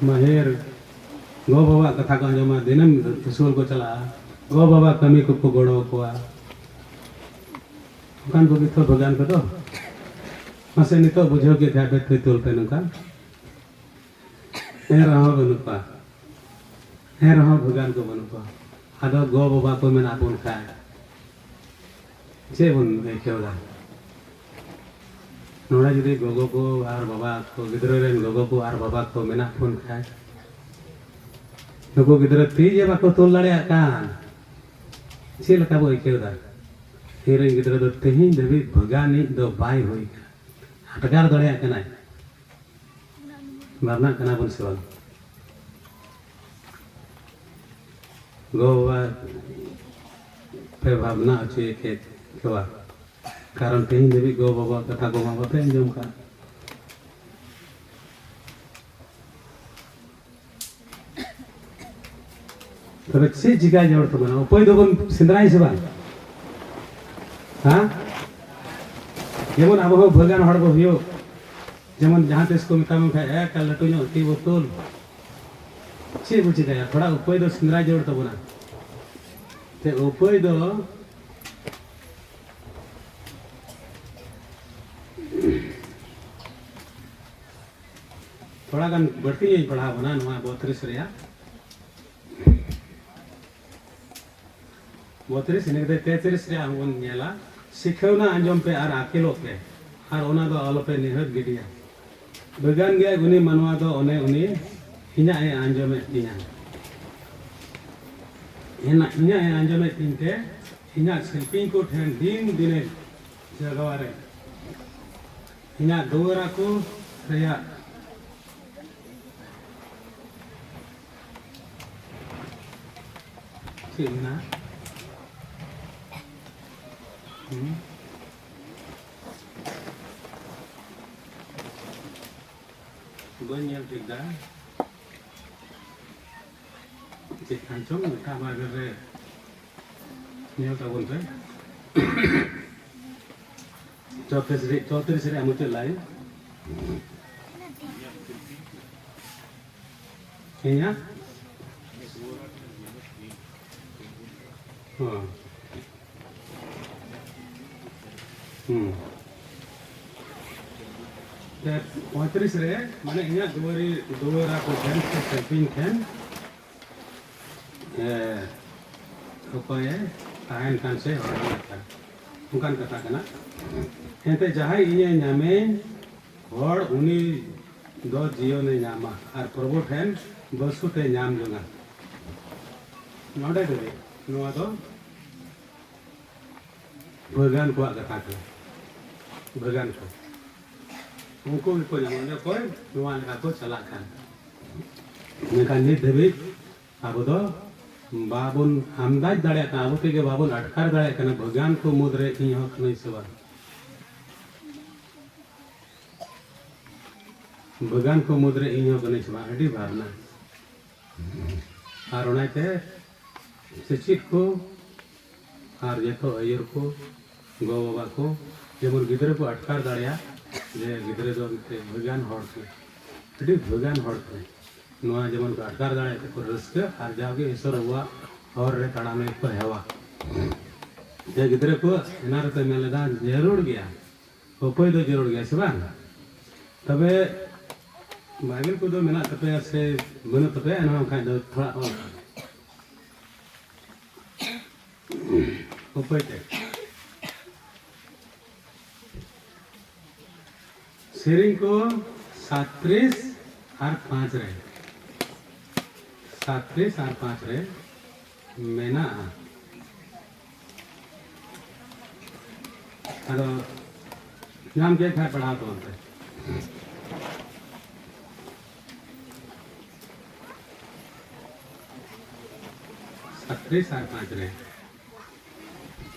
ᱢᱟᱦᱮᱨ ᱜᱚ-ᱵᱟᱵᱟᱣᱟᱜ ᱠᱟᱛᱷᱟ ᱠᱚ ᱟᱸᱡᱚᱢᱟ, ᱫᱤᱱᱟᱹᱢ ᱤᱥᱠᱩᱞ ᱠᱚ ᱪᱟᱞᱟᱜᱼᱟ, ᱜᱚ-ᱵᱟᱵᱟ ᱠᱟᱹᱢᱤ ᱠᱚᱠᱚ ᱜᱚᱲᱚ ᱟᱠᱚᱣᱟ᱾ ᱚᱱᱠᱟᱱ ᱠᱚᱜᱮ ᱛᱚ ᱵᱟᱜᱟᱱ ᱠᱚᱫᱚ᱾ ᱢᱟᱥᱮ ᱱᱤᱛᱚᱜ ᱵᱩᱡᱷᱟᱹᱣ ᱠᱮᱫ ᱠᱷᱟᱡ ᱯᱮ, ᱛᱩᱞ ᱯᱮ ᱱᱚᱝᱠᱟ᱾ ᱮᱱ ᱨᱮᱦᱚᱸ ᱵᱟᱹᱱᱩᱜ ᱠᱚᱣᱟ, ᱮᱱ ᱨᱮᱦᱚᱸ ᱵᱟᱜᱟᱱ ᱠᱚ ᱵᱟᱹᱱᱩᱜ ᱠᱚᱣᱟ᱾ ᱟᱫᱚ ᱜᱚ-ᱵᱟᱵᱟ ᱠᱚ ᱢᱮᱱᱟᱜ ᱵᱚᱱ ᱠᱷᱟᱡ ᱪᱮᱫ ᱵᱚᱱ ᱟᱹᱭᱠᱟᱹᱣ ᱫᱟ? ᱱᱚᱰᱮ ᱡᱩᱫᱤ ᱜᱚᱜᱚ ᱠᱚ ᱟᱨ ᱵᱟᱵᱟ ᱠᱚ, ᱜᱤᱫᱽᱨᱟᱹ ᱨᱮᱱ ᱜᱚᱜᱚ ᱠᱚ ᱟᱨ ᱵᱟᱵᱟ ᱠᱚ ᱢᱮᱱᱟᱜ ᱵᱚᱱ ᱠᱷᱟᱡ, ᱱᱩᱠᱩ ᱜᱤᱫᱽᱨᱟᱹ ᱛᱤ ᱡᱮ ᱵᱟᱠᱚ ᱛᱩᱞ ᱫᱟᱲᱮᱭᱟᱜ ᱠᱟᱱ, ᱪᱮᱫ ᱞᱮᱠᱟ ᱵᱚ ᱟᱹᱭᱠᱟᱹᱣ ᱫᱟ? ᱤᱧ ᱨᱮᱱ ᱜᱤᱫᱽᱨᱟᱹ ᱫᱚ ᱛᱮᱦᱮᱧ ᱫᱷᱟᱹᱵᱤᱡ ᱵᱷᱟᱜᱟᱱᱤᱡ ᱫᱚ ᱵᱟᱭ ᱦᱩᱭ ᱠᱟᱱᱟ᱾ ᱟᱴᱠᱟᱨ ᱫᱟᱲᱮᱭᱟᱜ ᱠᱟᱱᱟᱭ᱾ ᱵᱷᱟᱵᱽᱱᱟᱜ ᱠᱟᱱᱟ ᱵᱚᱱ ᱥᱮ ᱵᱟᱝ? ᱜᱚ-ᱵᱟᱵᱟ ᱯᱮ ᱵᱷᱟᱵᱽᱱᱟ ᱦᱚᱪᱚᱭᱮ ᱠᱮᱫ ᱠᱚᱣᱟ, ᱠᱟᱨᱚᱱ ᱛᱮᱦᱮᱧ ᱫᱷᱟᱹᱵᱤᱡ ᱜᱚ-ᱵᱟᱵᱟ ᱠᱟᱛᱷᱟ ᱠᱚ ᱢᱟ ᱵᱟᱯᱮ ᱟᱸᱡᱚᱢ ᱠᱟᱜ᱾ ᱛᱚᱵᱮ ᱪᱮᱫ ᱪᱤᱠᱟᱭ ᱡᱟᱹᱨᱩᱲ ᱛᱟᱵᱚᱱᱟ? ᱩᱯᱟᱹᱭ ᱫᱚᱵᱚᱱ ᱥᱮᱸᱫᱽᱨᱟᱭᱟ ᱥᱮ ᱵᱟᱝ? ᱦᱮᱸ? ᱡᱮᱢᱚᱱ ᱟᱵᱚ ᱦᱚᱸ ᱵᱷᱟᱹᱜᱟᱱ ᱦᱚᱲ ᱵᱚ ᱦᱩᱭᱩᱜ, ᱡᱮᱢᱚᱱ ᱡᱟᱦᱟᱸ ᱛᱤᱥ ᱠᱚ ᱢᱮᱛᱟ ᱵᱚᱱ ᱠᱷᱟᱡ, "ᱮ, ᱠᱟ ᱞᱟᱹᱴᱩ ᱧᱚᱜ ᱛᱤ ᱵᱚ ᱛᱩᱞ", ᱪᱮᱫ ᱵᱚ ᱪᱤᱠᱟᱹᱭᱟ? ᱛᱷᱚᱲᱟ ᱩᱯᱟᱹᱭ ᱫᱚ ᱥᱮᱸᱫᱽᱨᱟ ᱡᱟᱹᱨᱩᱲ ᱛᱟᱵᱚᱱᱟ᱾ ᱛᱮ ᱩᱯᱟᱹᱭ ᱫᱚ ᱛᱷᱚᱲᱟ ᱜᱟᱱ ᱵᱟᱹᱲᱛᱤ ᱧᱚᱜ ᱤᱧ ᱯᱟᱲᱦᱟᱣ ᱵᱚᱱᱟ ᱱᱚᱣᱟ ᱵᱚᱛᱨᱤᱥ ᱨᱮᱭᱟᱜ᱾ ᱵᱚᱛᱨᱤᱥ, ᱤᱱᱟᱹ ᱠᱟᱛᱮ ᱛᱮᱛᱨᱤᱥ ᱨᱮᱭᱟᱜ ᱦᱚᱸ ᱵᱚᱱ ᱧᱮᱞᱟ, "ᱥᱤᱠᱷᱟᱹᱣᱱᱟ ᱟᱸᱡᱚᱢ ᱯᱮ ᱟᱨ ᱟᱹᱠᱤᱞᱚᱜ ᱯᱮ, ᱟᱨ ᱚᱱᱟ ᱫᱚ ᱟᱞᱚᱯᱮ ᱱᱤᱦᱟᱹᱛ ᱜᱤᱰᱤᱭᱟ᱾ ᱵᱮᱜᱟᱱ ᱜᱮᱭᱟᱭ ᱩᱱᱤ ᱢᱟᱱᱣᱟ ᱫᱚ, ᱚᱱᱮ ᱩᱱᱤ ᱤᱧᱟᱜ ᱮ ᱟᱸᱡᱚᱢᱮᱫ ᱛᱤᱧᱟ᱾ ᱤᱧᱟᱜ, ᱤᱧᱟᱜ ᱮ ᱟᱸᱡᱚᱢᱮᱫ ᱛᱤᱧ ᱛᱮ, ᱤᱧᱟᱜ ᱥᱤᱞᱯᱤᱧ ᱠᱚ ᱴᱷᱮᱱ ᱫᱤᱱ ᱫᱤᱱᱮ ᱡᱟᱜᱟᱣᱟ ᱨᱮ, ᱤᱧᱟᱜ ᱫᱩᱣᱟᱹᱨᱟ ᱠᱚ ᱨᱮᱭᱟᱜ" ᱪᱮᱫ ᱢᱮᱱᱟᱜᱼᱟ? ᱦᱩᱸ? ᱵᱟᱹᱧ ᱧᱮᱞ ᱴᱷᱤᱠ ᱫᱟ᱾ ᱪᱮᱫ ᱠᱟᱱ ᱪᱚᱝ ᱢᱤᱫᱴᱟᱝ ᱵᱟᱭᱵᱮᱞ ᱨᱮ ᱧᱮᱞ ᱛᱟᱵᱚᱱ ᱯᱮ᱾ ᱪᱚᱣᱛᱨᱤᱥ ᱨᱮ, ᱪᱚᱣᱛᱨᱤᱥ ᱨᱮᱭᱟᱜ ᱢᱩᱪᱟᱹᱫ ᱞᱟᱭᱤᱱ᱾ ᱤᱧᱟᱜ? ᱦᱚᱸ᱾ ᱦᱩᱸ᱾ ᱯᱚᱸᱭᱛᱨᱤᱥ ᱨᱮ, ᱢᱟᱱᱮ, ᱤᱧᱟᱜ ᱫᱩᱣᱟᱹᱨᱤ, ᱫᱩᱣᱟᱹᱨᱟ ᱠᱚ ᱴᱷᱮᱱ ᱥᱮ ᱥᱤᱞᱯᱤᱧ ᱴᱷᱮᱱ, ᱮ, ᱚᱠᱚᱭᱮ ᱛᱟᱦᱮᱱ ᱠᱟᱱ ᱥᱮ ᱦᱚᱲ ᱦᱚᱸ ᱠᱟᱱ, ᱚᱱᱠᱟᱱ ᱠᱟᱛᱷᱟ ᱠᱟᱱᱟ᱾ ᱮᱱᱛᱮ ᱡᱟᱦᱟᱸᱭ ᱤᱧᱮ ᱧᱟᱢᱮ, ᱦᱚᱲ ᱩᱱᱤ ᱫᱚ ᱡᱤᱭᱚᱱᱮ ᱧᱟᱢᱟ ᱟᱨ ᱯᱨᱚᱵᱷᱩ ᱴᱷᱮᱱ ᱵᱟᱹᱥᱩᱛᱮ ᱧᱟᱢ ᱡᱚᱝᱟ᱾ ᱱᱚᱰᱮ ᱫᱷᱟᱹᱵᱤᱡ ᱱᱚᱣᱟ ᱫᱚ ᱵᱷᱟᱹᱜᱟᱱ ᱠᱚᱣᱟᱜ ᱠᱟᱛᱷᱟ ᱠᱟᱱᱟ᱾ ᱵᱷᱟᱹᱜᱟᱱ ᱠᱚ, ᱩᱱᱠᱩ ᱜᱮᱠᱚ ᱧᱟᱢᱟ᱾ ᱚᱸᱰᱮ ᱚᱠᱚᱭ ᱱᱚᱣᱟ ᱞᱮᱠᱟ ᱠᱚ ᱪᱟᱞᱟᱜ ᱠᱷᱟᱱ, ᱢᱮᱱᱠᱷᱟᱱ ᱱᱤᱛ ᱫᱷᱟᱹᱵᱤᱡ ᱟᱵᱚ ᱫᱚ ᱵᱟᱵᱚᱱ ᱟᱱᱫᱟᱡᱽ ᱫᱟᱲᱮᱭᱟᱜ ᱠᱟᱱᱟ, ᱟᱵᱚ ᱛᱮᱜᱮ ᱵᱟᱵᱚᱱ ᱟᱴᱠᱟᱨ ᱫᱟᱲᱮᱭᱟᱜ ᱠᱟᱱᱟ, ᱵᱷᱟᱹᱜᱟᱱ ᱠᱚ ᱢᱩᱫᱽᱨᱮ ᱤᱧ ᱦᱚᱸ ᱠᱟᱹᱱᱟᱹᱧ ᱥᱮ ᱵᱟᱝ? ᱵᱷᱟᱹᱜᱟᱱ ᱠᱚ ᱢᱩᱫᱽᱨᱮ ᱤᱧ ᱦᱚᱸ ᱠᱟᱹᱱᱟᱹᱧ ᱥᱮ ᱵᱟᱝ? ᱟᱹᱰᱤ ᱵᱷᱟᱵᱽᱱᱟ᱾ ᱟᱨ ᱚᱱᱟᱛᱮ ᱥᱮᱪᱮᱫ ᱠᱚ ᱟᱨ ᱡᱚᱛᱚ ᱟᱹᱭᱩᱨ ᱠᱚ, ᱜᱚ-ᱵᱟᱵᱟ ᱠᱚ, ᱡᱮᱢᱚᱱ ᱜᱤᱫᱽᱨᱟᱹ ᱠᱚ ᱟᱴᱠᱟᱨ ᱫᱟᱲᱮᱭᱟᱜ ᱡᱮ ᱜᱤᱫᱽᱨᱟᱹ ᱫᱚ ᱢᱤᱫᱴᱮᱱ ᱵᱷᱟᱹᱜᱟᱱ ᱦᱚᱲ ᱠᱟᱱᱟᱭ, ᱟᱹᱰᱤ ᱵᱷᱟᱹᱜᱟᱱ ᱦᱚᱲ ᱠᱟᱱᱟᱭ᱾ ᱱᱚᱣᱟ ᱡᱮᱢᱚᱱ ᱠᱚ ᱟᱴᱠᱟᱨ ᱫᱟᱲᱮᱭᱟᱜ ᱛᱮᱠᱚ ᱨᱟᱹᱥᱠᱟᱹ, ᱟᱨ ᱡᱟᱣᱜᱮ ᱤᱥᱚᱨ ᱟᱵᱚᱣᱟᱜ ᱦᱚᱨ ᱨᱮ ᱛᱟᱲᱟᱢ ᱞᱟᱹᱜᱤᱫ ᱠᱚ ᱦᱮᱣᱟ᱾ ᱡᱮ ᱜᱤᱫᱽᱨᱟᱹ ᱠᱚ ᱮᱱᱟᱱ ᱨᱮᱯᱮ ᱢᱮᱱ ᱞᱮᱫᱟ, ᱡᱟᱹᱨᱩᱲ ᱜᱮᱭᱟ, ᱩᱯᱟᱹᱭ ᱫᱚ ᱡᱟᱹᱨᱩᱲ ᱜᱮᱭᱟ, ᱥᱮ ᱵᱟᱝ? ᱛᱚᱵᱮ ᱵᱟᱭᱵᱮᱞ ᱠᱚᱫᱚ ᱢᱮᱱᱟᱜ ᱛᱟᱯᱮᱭᱟ ᱥᱮ ᱵᱟᱹᱱᱩᱜ ᱛᱟᱯᱮᱭᱟ? ᱮᱱᱦᱚᱸ ᱵᱟᱝᱠᱷᱟᱡ ᱫᱚ ᱛᱷᱚᱲᱟ ᱚᱞ ᱠᱟᱜ ᱢᱮ᱾ ᱩᱯᱟᱹᱭ ᱛᱮ᱾ ᱥᱮᱨᱮᱧ ᱠᱚ ᱥᱟᱛᱨᱤᱥ ᱟᱨ ᱯᱟᱸᱪ ᱨᱮ, ᱥᱟᱛᱨᱤᱥ ᱟᱨ ᱯᱟᱸᱪ ᱨᱮ ᱢᱮᱱᱟᱜᱼᱟ᱾ ᱟᱫᱚ ᱧᱟᱢ ᱠᱮᱫ ᱠᱷᱟᱱ ᱯᱟᱲᱦᱟᱣ ᱛᱟᱵᱚᱱ ᱯᱮ᱾ ᱥᱟᱛᱨᱤᱥ ᱟᱨ ᱯᱟᱸᱪ ᱨᱮ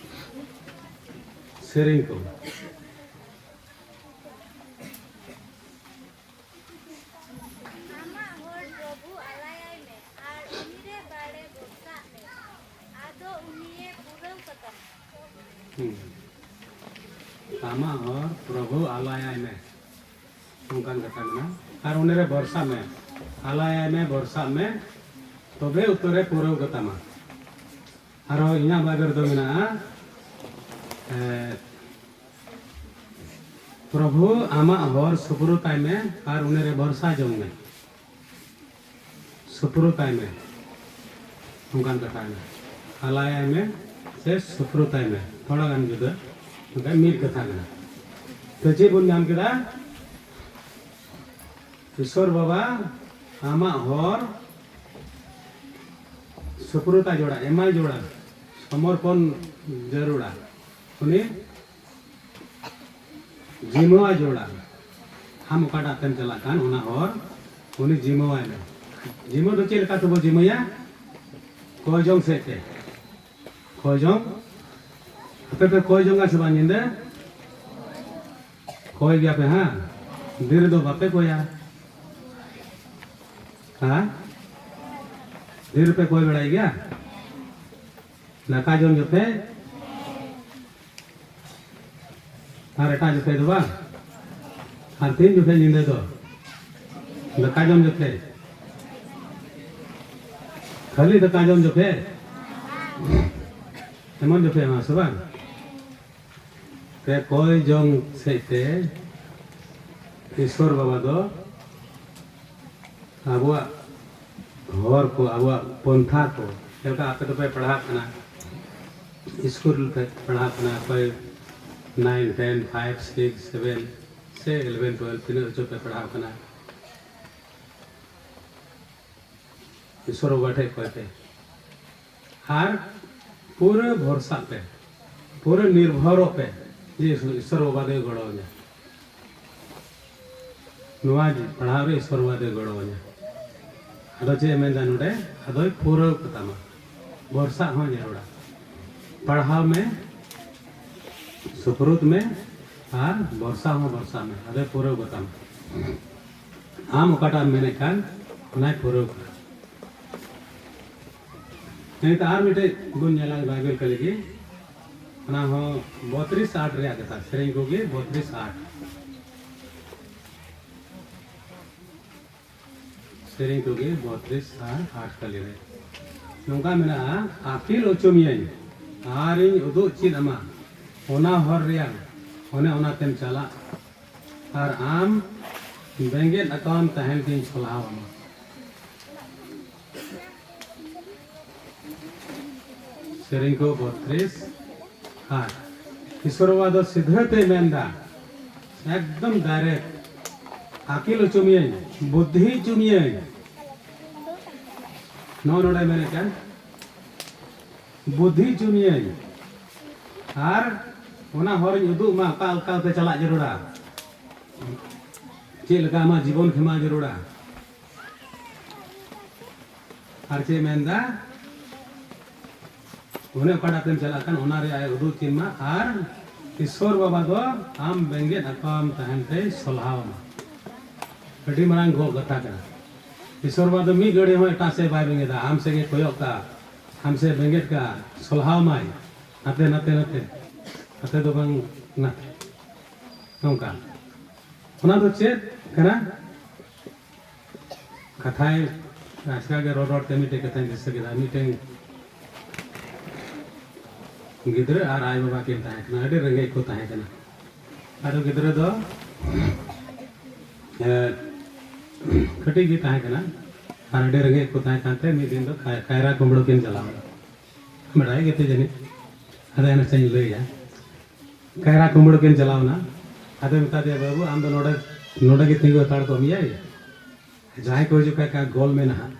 ᱥᱮᱨᱮᱧ ᱠᱚ᱾ ᱟᱢᱟᱜ ᱦᱚᱲ ᱯᱨᱚᱵᱷᱩ ᱟᱞᱟᱭᱟᱭ ᱢᱮ ᱟᱨ ᱩᱱᱤᱨᱮ ᱵᱟᱲᱮ ᱵᱷᱚᱨᱥᱟᱜ ᱢᱮ, ᱟᱫᱚ ᱩᱱᱤᱭᱮ ᱯᱩᱨᱟᱹᱣ ᱠᱟᱛᱟᱢᱟ᱾ ᱦᱩᱸ᱾ ᱟᱢᱟᱜ ᱦᱚᱲ ᱯᱨᱚᱵᱷᱩ ᱟᱞᱟᱭᱟᱭ ᱢᱮ, ᱚᱱᱠᱟᱱ ᱠᱟᱛᱷᱟ ᱢᱮᱱᱟᱜᱼᱟ᱾ ᱟᱨ ᱩᱱᱤᱨᱮ ᱵᱷᱚᱨᱥᱟᱜ ᱢᱮ, ᱟᱞᱟᱭᱟᱭ ᱢᱮ, ᱵᱷᱚᱨᱥᱟᱜ ᱢᱮ, ᱛᱚᱵᱮ ᱩᱛᱟᱹᱨᱮ ᱯᱩᱨᱟᱹᱣ ᱠᱟᱛᱟᱢᱟ᱾ ᱟᱨᱦᱚᱸ ᱤᱧᱟᱹᱜ ᱵᱟᱭᱵᱮᱞ ᱨᱮᱫᱚ ᱢᱮᱱᱟᱜᱼᱟ, ᱮ, ᱯᱨᱚᱵᱷᱩ ᱟᱢᱟᱜ ᱦᱚᱨ ᱥᱩᱯᱩᱨᱩ ᱛᱟᱭ ᱢᱮ ᱟᱨ ᱩᱱᱤᱨᱮ ᱵᱷᱚᱨᱥᱟ ᱡᱚᱝ ᱢᱮ᱾ ᱥᱩᱯᱩᱨᱩ ᱛᱟᱭ ᱢᱮ, ᱚᱱᱠᱟᱱ ᱠᱟᱛᱷᱟ ᱠᱟᱱᱟ᱾ ᱟᱞᱟᱭᱟᱭ ᱢᱮ ᱥᱮ ᱥᱩᱯᱩᱨᱩ ᱛᱟᱭ ᱢᱮ, ᱛᱷᱚᱲᱟ ᱜᱟᱱ ᱡᱩᱫᱟᱹ, ᱢᱮᱱᱠᱷᱟᱱ ᱢᱤᱫ ᱠᱟᱛᱷᱟ ᱠᱟᱱᱟ᱾ ᱛᱚ ᱪᱮᱫ ᱵᱚᱱ ᱧᱟᱢ ᱠᱮᱫᱟ? ᱤᱥᱚᱨ ᱵᱟᱵᱟ ᱟᱢᱟᱜ ᱦᱚᱨ ᱥᱩᱯᱨᱩᱛᱟ ᱡᱚᱲᱟ, ᱮᱢᱟᱭ ᱡᱚᱲᱟ, ᱥᱚᱢᱚᱨᱯᱚᱱ ᱡᱟᱹᱨᱩᱲᱟ᱾ ᱩᱱᱤ ᱡᱤᱢᱟᱹᱣᱟᱭ ᱡᱚᱲᱟ᱾ ᱟᱢ ᱚᱠᱟᱴᱟᱜ ᱛᱮᱢ ᱪᱟᱞᱟᱜ ᱠᱟᱱ, ᱚᱱᱟ ᱦᱚᱨ ᱩᱱᱤ ᱡᱤᱢᱟᱹᱣᱟᱭ ᱢᱮ᱾ ᱡᱤᱢᱟᱹ ᱫᱚ ᱪᱮᱫ ᱞᱮᱠᱟ ᱛᱮᱵᱚ ᱡᱤᱢᱟᱹᱭᱟ? ᱠᱚᱭ ᱡᱚᱝ ᱥᱮᱫ ᱛᱮ᱾ ᱠᱚᱭ ᱡᱚᱝ, ᱟᱯᱮ ᱯᱮ ᱠᱚᱭ ᱡᱚᱝᱟ ᱥᱮ ᱵᱟᱝ ᱧᱤᱫᱟᱹ? ᱠᱚᱭ ᱜᱮᱭᱟ ᱯᱮ, ᱦᱮᱸ? ᱫᱤᱱ ᱨᱮᱫᱚ ᱵᱟᱯᱮ ᱠᱚᱭᱟ, ᱦᱮᱸ? ᱫᱤᱱ ᱨᱮᱯᱮ ᱠᱚᱭ ᱵᱟᱲᱟᱭ ᱜᱮᱭᱟ? ᱫᱟᱠᱟ ᱡᱚᱢ ᱡᱚᱠᱷᱮᱡ ᱟᱨ ᱮᱴᱟᱜ ᱡᱚᱠᱷᱮᱡ ᱫᱚ ᱵᱟᱝ? ᱟᱨ ᱛᱤᱱ ᱡᱚᱠᱷᱮᱡ ᱧᱤᱫᱟᱹ ᱫᱚ? ᱫᱟᱠᱟ ᱡᱚᱢ ᱡᱚᱠᱷᱮᱡ? ᱠᱷᱟᱹᱞᱤ ᱫᱟᱠᱟ ᱡᱚᱢ ᱡᱚᱠᱷᱮᱡ? ᱮᱢᱚᱱ ᱡᱚᱠᱷᱮᱡ ᱦᱚᱸ ᱥᱮ ᱵᱟᱝ? ᱯᱮ ᱠᱚᱭ ᱡᱚᱝ ᱥᱮᱫ ᱛᱮ ᱤᱥᱣᱚᱨ ᱵᱟᱵᱟ ᱫᱚ ᱟᱵᱚᱣᱟᱜ ᱦᱚᱨ ᱠᱚ, ᱟᱵᱚᱣᱟᱜ ᱯᱚᱱᱛᱷᱟ ᱠᱚ, ᱪᱮᱫ ᱞᱮᱠᱟ ᱟᱯᱮ ᱫᱚᱯᱮ ᱯᱟᱲᱦᱟᱜ ᱠᱟᱱᱟ, ᱥᱠᱩᱞ ᱯᱮ ᱯᱟᱲᱦᱟᱜ ᱠᱟᱱᱟ, ᱚᱠᱚᱭ ᱱᱟᱭᱤᱱ, ᱴᱮᱱ, ᱯᱷᱟᱭᱤᱵᱷ, ᱥᱤᱠᱥ, ᱥᱮᱵᱷᱮᱱ, ᱥᱮ ᱤᱞᱮᱵᱷᱮᱱ, ᱴᱩᱭᱮᱞᱵᱷ, ᱛᱤᱱᱟᱹᱜ ᱦᱚᱪᱚ ᱯᱮ ᱯᱟᱲᱦᱟᱣ ᱠᱟᱱᱟ, ᱤᱥᱚᱨ ᱵᱟᱵᱟ ᱴᱷᱮᱱ ᱠᱚᱭ ᱯᱮ᱾ ᱟᱨ ᱯᱩᱨᱟᱹ ᱵᱷᱚᱨᱥᱟᱜ ᱯᱮ, ᱯᱩᱨᱟᱹ ᱱᱤᱨᱵᱷᱚᱨᱚᱜ ᱯᱮ ᱡᱮ ᱤᱥᱚᱨ ᱵᱟᱵᱟ ᱫᱚᱭ ᱜᱚᱲᱚ ᱟᱹᱧᱟ᱾ ᱱᱚᱣᱟ ᱯᱟᱲᱦᱟᱣ ᱨᱮ ᱤᱥᱚᱨ ᱵᱟᱵᱟ ᱫᱚᱭ ᱜᱚᱲᱚ ᱟᱹᱧᱟ᱾ ᱟᱫᱚ ᱪᱮᱫ ᱮ ᱢᱮᱱᱫᱟ ᱱᱚᱰᱮ? ᱟᱫᱚᱭ ᱯᱩᱨᱟᱹᱣ ᱠᱟᱛᱟᱢᱟ᱾ ᱵᱷᱚᱨᱥᱟ ᱦᱚᱸ ᱡᱟᱹᱨᱩᱲᱟ᱾ ᱯᱟᱲᱦᱟᱣ ᱢᱮ, ᱥᱩᱯᱨᱩᱫ ᱢᱮ, ᱟᱨ ᱵᱷᱚᱨᱥᱟ ᱦᱚᱸ ᱵᱷᱚᱨᱥᱟ ᱢᱮ, ᱟᱫᱚᱭ ᱯᱩᱨᱟᱹᱣ ᱠᱟᱛᱟᱢᱟ᱾ ᱟᱢ ᱚᱠᱟᱴᱟᱜ ᱮᱢ ᱢᱮᱱᱮᱫ ᱠᱟᱱ, ᱚᱱᱟᱭ ᱯᱩᱨᱟᱹᱣ ᱠᱟᱜᱼᱟ᱾ ᱱᱤᱛ ᱟᱨ ᱢᱤᱫᱴᱮᱡ ᱵᱚᱱ ᱧᱮᱞᱟ ᱵᱟᱭᱵᱮᱞ ᱠᱟᱹᱞᱤ ᱜᱮ, ᱚᱱᱟ ᱦᱚᱸ ᱵᱚᱛᱨᱤᱥ ᱟᱴ ᱨᱮᱭᱟᱜ ᱠᱟᱛᱷᱟ, ᱥᱮᱨᱮᱧ ᱠᱚᱜᱮ ᱵᱚᱛᱨᱤᱥ ᱟᱴ᱾ ᱥᱮᱨᱮᱧ ᱠᱚᱜᱮ ᱵᱚᱛᱨᱤᱥ ᱟᱨ ᱟᱴ ᱠᱟᱹᱞᱤ ᱨᱮ ᱱᱚᱝᱠᱟ ᱢᱮᱱᱟᱜᱼᱟ, "ᱟᱹᱠᱤᱞ ᱚᱪᱚ ᱢᱮᱭᱟᱹᱧ ᱟᱨᱤᱧ ᱩᱫᱩᱜ ᱪᱮᱫ ᱟᱢᱟ, ᱚᱱᱟ ᱦᱚᱨ ᱨᱮᱭᱟᱝ ᱚᱱᱮ ᱚᱱᱟᱛᱮᱢ ᱪᱟᱞᱟᱜ, ᱟᱨ ᱟᱢ ᱵᱮᱸᱜᱮᱫ ᱟᱠᱟᱣᱟᱢ ᱛᱟᱦᱮᱱ ᱛᱤᱧ ᱥᱚᱞᱦᱟᱣ ᱟᱢᱟ᱾" ᱥᱮᱨᱮᱧ ᱠᱚ ᱵᱚᱛᱨᱤᱥ ᱟᱨ ᱤᱥᱚᱨ ᱵᱟᱵᱟ ᱫᱚ ᱥᱤᱫᱷᱟᱹ ᱛᱮᱭ ᱢᱮᱱᱫᱟ, ᱮᱠᱫᱚᱢ ᱰᱟᱭᱨᱮᱠᱴ, "ᱟᱹᱠᱤᱞ ᱦᱚᱪᱚ ᱢᱤᱭᱟᱹᱧ, ᱵᱩᱫᱽᱫᱷᱤ ᱦᱚᱪᱚ ᱢᱤᱭᱟᱹᱧ᱾" ᱱᱚᱜᱼᱚ ᱱᱚᱰᱮ ᱢᱮᱱᱮᱫ ᱠᱟᱱ, "ᱵᱩᱫᱽᱫᱷᱤ ᱦᱚᱪᱚ ᱢᱤᱭᱟᱹᱧ ᱟᱨ ᱚᱱᱟ ᱦᱚᱨᱤᱧ ᱩᱫᱩᱜ ᱢᱟ, ᱚᱠᱟ ᱚᱠᱟ ᱛᱮ ᱪᱟᱞᱟᱜ ᱡᱟᱹᱨᱩᱲᱟ, ᱪᱮᱫ ᱞᱮᱠᱟ ᱟᱢᱟᱜ ᱡᱤᱵᱚᱱ ᱠᱷᱮᱢᱟᱣ ᱡᱟᱹᱨᱩᱲᱟ᱾ ᱟᱨ ᱪᱮᱫ ᱢᱮᱱᱫᱟ, ᱚᱱᱮ ᱚᱠᱟᱴᱟᱜ ᱛᱮᱢ ᱪᱟᱞᱟᱜ ᱠᱟᱱ, ᱚᱱᱟ ᱨᱮ ᱟᱡ ᱩᱫᱩᱜ ᱪᱤᱱ ᱢᱟ᱾ ᱟᱨ ᱤᱥᱥᱚᱨ ᱵᱟᱵᱟ ᱫᱚ ᱟᱢ ᱵᱮᱸᱜᱮᱫ ᱟᱠᱟᱢ ᱛᱟᱦᱮᱱ ᱛᱮᱭ ᱥᱚᱞᱦᱟᱣ ᱟᱢᱟ᱾ ᱟᱹᱰᱤ ᱢᱟᱨᱟᱝ ᱜᱚᱜ ᱠᱟᱛᱷᱟ ᱠᱟᱱᱟ᱾ ᱤᱥᱥᱚᱨ ᱵᱟᱵᱟ ᱫᱚ ᱢᱤᱫ ᱜᱷᱟᱹᱲᱤ ᱦᱚᱸ ᱮᱴᱟᱜ ᱥᱮᱫ ᱵᱟᱭ ᱵᱮᱸᱜᱮᱫᱟ, ᱟᱢ ᱥᱮᱫ ᱜᱮ ᱠᱚᱭᱚᱜ ᱠᱟᱜᱼᱟ, ᱟᱢ ᱥᱮᱫ ᱵᱮᱸᱜᱮᱫ ᱠᱟᱜᱼᱟ, ᱥᱚᱞᱦᱟᱣ ᱢᱟᱭ᱾ ᱱᱟᱛᱮ ᱱᱟᱛᱮ ᱱᱟᱛᱮ ᱱᱟᱛᱮ ᱫᱚ ᱵᱟᱝ, ᱱᱟᱛᱮ᱾ ᱱᱚᱝᱠᱟ᱾ ᱚᱱᱟ ᱫᱚ ᱪᱮᱫ ᱠᱟᱱᱟ? ᱠᱟᱛᱷᱟᱭ ᱟᱪᱠᱟ ᱜᱮ ᱨᱚᱲ ᱨᱚᱲ ᱛᱮ ᱢᱤᱫᱴᱮᱡ ᱠᱟᱛᱷᱟᱧ ᱫᱤᱥᱟᱹ ᱠᱮᱫᱟ᱾ ᱢᱤᱫᱴᱮᱱ ᱜᱤᱫᱽᱨᱟᱹ ᱟᱨ ᱟᱭᱳ ᱵᱟᱵᱟ ᱠᱤᱱ ᱛᱟᱦᱮᱸ ᱠᱟᱱᱟ, ᱟᱹᱰᱤ ᱨᱮᱸᱜᱮᱡ ᱠᱚ ᱛᱟᱦᱮᱸ ᱠᱟᱱᱟ᱾ ᱟᱫᱚ ᱜᱤᱫᱽᱨᱟᱹ ᱫᱚ, ᱮ, ᱠᱟᱹᱴᱤᱡ ᱜᱮ ᱛᱟᱦᱮᱸ ᱠᱟᱱᱟ ᱟᱨ ᱟᱹᱰᱤ ᱨᱮᱸᱜᱮᱡ ᱠᱚ ᱛᱟᱦᱮᱸ ᱠᱟᱱᱛᱮ ᱢᱤᱫ ᱫᱤᱱ ᱫᱚ ᱠᱟᱭ- ᱠᱟᱭᱨᱟ ᱠᱩᱢᱵᱽᱲᱩ ᱠᱤᱱ ᱪᱟᱞᱟᱣ ᱮᱱᱟ᱾ ᱵᱟᱰᱟᱭ ᱜᱮᱯᱮ ᱡᱟᱹᱱᱤᱡ, ᱟᱫᱚ ᱮᱱ ᱦᱚᱪᱚᱧ ᱞᱟᱹᱭᱟ᱾ ᱠᱟᱭᱨᱟ ᱠᱩᱢᱵᱽᱲᱩ ᱠᱤᱱ ᱪᱟᱞᱟᱣ ᱮᱱᱟ᱾ ᱟᱫᱚ ᱢᱮᱛᱟ ᱫᱮᱭᱟ, "ᱵᱟᱹᱵᱩ, ᱟᱢ ᱫᱚ ᱱᱚᱰᱮ, ᱱᱚᱰᱮ ᱜᱮ ᱛᱤᱸᱜᱩ ᱦᱟᱛᱟᱲ ᱠᱚᱜ ᱢᱮᱭᱟᱭ, ᱡᱟᱦᱟᱸᱭ ᱠᱚ ᱦᱤᱡᱩᱜ ᱠᱷᱟᱡ ᱠᱟ ᱜᱚᱞ ᱢᱮ ᱱᱟᱦᱟᱜ᱾"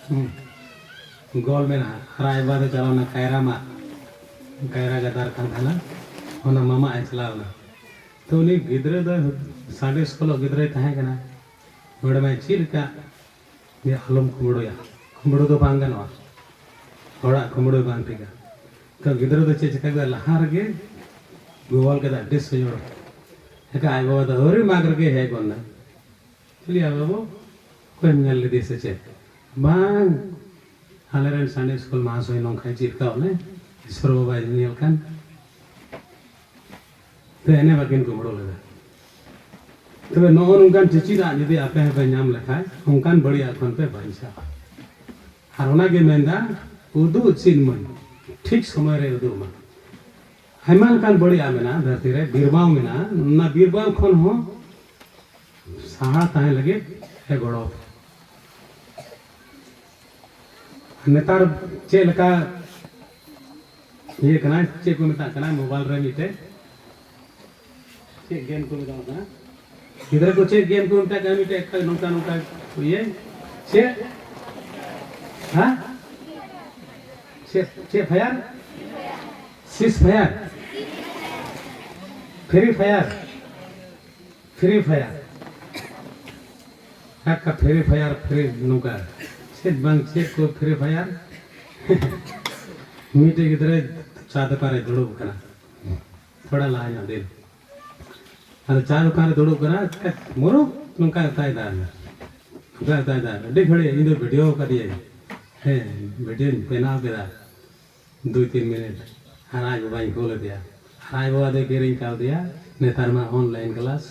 ᱦᱩᱸ᱾ ᱜᱚᱞ ᱢᱮ ᱱᱟᱦᱟᱜ᱾ ᱟᱨ ᱟᱡ ᱵᱟᱵᱟ ᱫᱚ ᱪᱟᱞᱟᱣ ᱮᱱᱟ ᱠᱟᱭᱨᱟ ᱢᱟᱜ, ᱠᱟᱭᱨᱟ ᱜᱟᱫᱟᱨ ᱠᱟᱱ ᱛᱟᱦᱮᱱᱟ, ᱚᱱᱟ ᱢᱟᱢᱟᱜ ᱮ ᱪᱟᱞᱟᱣ ᱮᱱᱟ᱾ ᱛᱚ ᱩᱱᱤ ᱜᱤᱫᱽᱨᱟᱹ ᱫᱚ ᱥᱟᱱᱰᱮ ᱥᱠᱩᱞᱚᱜ ᱜᱤᱫᱽᱨᱟᱹᱭ ᱛᱟᱦᱮᱸ ᱠᱟᱱᱟ᱾ ᱱᱚᱰᱮ ᱢᱟᱭ ᱪᱮᱫ ᱞᱮᱠᱟ ᱡᱮ ᱟᱞᱚᱢ ᱠᱩᱢᱵᱽᱲᱩᱭᱟ, ᱠᱩᱢᱵᱽᱲᱩ ᱫᱚ ᱵᱟᱝ ᱜᱟᱱᱚᱜᱼᱟ, ᱦᱚᱲᱟᱜ ᱠᱩᱢᱵᱽᱲᱩ ᱵᱟᱝ ᱴᱷᱤᱠᱟ᱾ ᱛᱚ ᱜᱤᱫᱽᱨᱟᱹ ᱫᱚ ᱪᱮᱫ ᱪᱤᱠᱟᱹ ᱠᱮᱫᱟ, ᱞᱟᱦᱟ ᱨᱮᱜᱮ ᱜᱚᱜᱚᱞ ᱠᱮᱫᱟ, ᱟᱹᱰᱤ ᱥᱚᱭᱚᱲ᱾ ᱮᱱᱠᱷᱟᱱ ᱟᱡ ᱵᱟᱵᱟ ᱫᱚ ᱟᱹᱣᱨᱤ ᱢᱟᱜᱽ ᱨᱮᱜᱮ ᱦᱮᱡ ᱜᱚᱫ ᱮᱱᱟ᱾ ᱪᱮᱫ ᱭᱟ ᱵᱟᱹᱵᱩ, ᱚᱠᱚᱭᱮᱢ ᱧᱮᱞ ᱞᱮᱫᱮ ᱥᱮ ᱪᱮᱫ? ᱵᱟᱝ, ᱟᱞᱮᱨᱮᱱ ᱥᱟᱱᱰᱮ ᱥᱠᱩᱞ ᱢᱟᱦᱟᱥᱚᱭ ᱱᱚᱝᱠᱟᱭ ᱪᱮᱫ ᱠᱟᱜ ᱞᱮ, ᱤᱥᱚᱨ ᱵᱟᱵᱟᱭ ᱧᱮᱞ ᱠᱟᱱ᱾ ᱛᱚ ᱮᱱᱮ ᱵᱟᱹᱠᱤᱱ ᱠᱩᱢᱵᱽᱲᱩ ᱞᱮᱫᱟ᱾ ᱛᱚᱵᱮ ᱱᱚᱜᱼᱚ ᱱᱚᱝᱠᱟᱱ ᱪᱮᱪᱮᱫᱟᱜ ᱡᱩᱫᱤ ᱟᱯᱮ ᱦᱚᱸᱯᱮ ᱧᱟᱢ ᱞᱮᱠᱷᱟᱡ, ᱚᱱᱠᱟᱱ ᱵᱟᱹᱲᱤᱡᱟᱜ ᱠᱷᱚᱱ ᱯᱮ ᱵᱟᱧᱪᱟᱜᱼᱟ᱾ ᱟᱨ ᱚᱱᱟᱜᱮ ᱢᱮᱱᱫᱟ, ᱩᱫᱩᱜ ᱪᱮᱫ ᱢᱟᱹᱧ, ᱴᱷᱤᱠ ᱥᱚᱢᱚᱭ ᱨᱮ ᱩᱫᱩᱜ ᱢᱟ᱾ ᱟᱭᱢᱟ ᱞᱮᱠᱟᱱ ᱵᱟᱹᱲᱤᱡᱟᱜ ᱢᱮᱱᱟᱜᱼᱟ ᱫᱷᱟᱹᱨᱛᱤ ᱨᱮ, ᱵᱤᱨᱵᱟᱣ ᱢᱮᱱᱟᱜᱼᱟ, ᱚᱱᱟ ᱵᱤᱨᱵᱟᱣ ᱠᱷᱚᱱ ᱦᱚᱸ ᱥᱟᱦᱟ ᱛᱟᱦᱮᱸ ᱞᱟᱹᱜᱤᱫ ᱮ ᱜᱚᱲᱚ᱾ ᱱᱮᱛᱟᱨ ᱪᱮᱫ ᱞᱮᱠᱟ ᱤᱭᱟᱹ ᱠᱟᱱᱟ, ᱪᱮᱫ ᱠᱚ ᱢᱮᱛᱟᱜ ᱠᱟᱱᱟ ᱢᱳᱵᱟᱭᱤᱞ ᱨᱮ ᱢᱤᱫᱴᱮᱡ, ᱪᱮᱫ ᱜᱮᱢ ᱠᱚ ᱢᱮᱛᱟᱜ ᱠᱟᱱᱟ? ᱜᱤᱫᱽᱨᱟᱹ ᱠᱚ ᱪᱮᱫ ᱜᱮᱢ ᱠᱚ ᱢᱮᱛᱟᱜ ᱠᱟᱱᱟ? ᱢᱤᱫᱴᱮᱡ ᱮᱠᱴᱟ ᱱᱚᱝᱠᱟ ᱱᱚᱝᱠᱟ ᱤᱭᱟᱹ, ᱪᱮᱫ? ᱦᱮᱸ? ᱪᱮᱫ, ᱪᱮᱫ fire? Cease fire? Free fire, free fire, ᱟᱠᱟ ᱯᱷᱨᱤ ᱯᱷᱟᱭᱟᱨ, ᱯᱷᱨᱤ ᱱᱚᱝᱠᱟ ᱪᱮᱫ ᱵᱟᱝ ᱪᱮᱫ ᱠᱚ ᱯᱷᱨᱤ ᱯᱷᱟᱭᱟᱨ᱾ ᱢᱤᱫᱴᱮᱡ ᱜᱤᱫᱽᱨᱟᱹ ᱪᱟ ᱫᱚᱠᱟᱱ ᱨᱮ ᱫᱩᱲᱩᱵ ᱠᱟᱱᱟ, ᱛᱷᱚᱲᱟ ᱞᱟᱦᱟ ᱧᱚᱜ ᱫᱤᱱ᱾ ᱟᱫᱚ ᱪᱟ ᱫᱚᱠᱟᱱ ᱨᱮ ᱫᱩᱲᱩᱵ ᱠᱟᱱᱟ, ᱢᱩᱨᱩᱠ ᱱᱚᱝᱠᱟ ᱢᱮᱛᱟᱭ ᱫᱟ, ᱱᱚᱝᱠᱟ ᱢᱮᱛᱟᱭ ᱫᱟ, "ᱟᱹᱰᱤ ᱜᱷᱟᱹᱲᱤᱡ ᱤᱧ ᱫᱚ ᱵᱷᱤᱰᱤᱭᱳ ᱠᱟᱫᱤᱭᱟᱹᱧ, ᱦᱮᱸ, ᱵᱷᱤᱰᱤᱭᱳᱧ ᱵᱮᱱᱟᱣ ᱠᱮᱫᱟ ᱫᱩᱭ ᱛᱤᱱ ᱢᱤᱱᱤᱴ, ᱟᱨ ᱟᱡ ᱵᱟᱵᱟᱧ ᱠᱩᱞ ᱟᱫᱮᱭᱟ, ᱟᱨ ᱟᱡ ᱵᱟᱵᱟ ᱫᱚᱭ ᱠᱤᱨᱤᱧ ᱠᱟᱣᱫᱮᱭᱟ ᱱᱮᱛᱟᱨ ᱢᱟ ᱚᱱᱞᱟᱭᱤᱱ ᱠᱞᱟᱥ,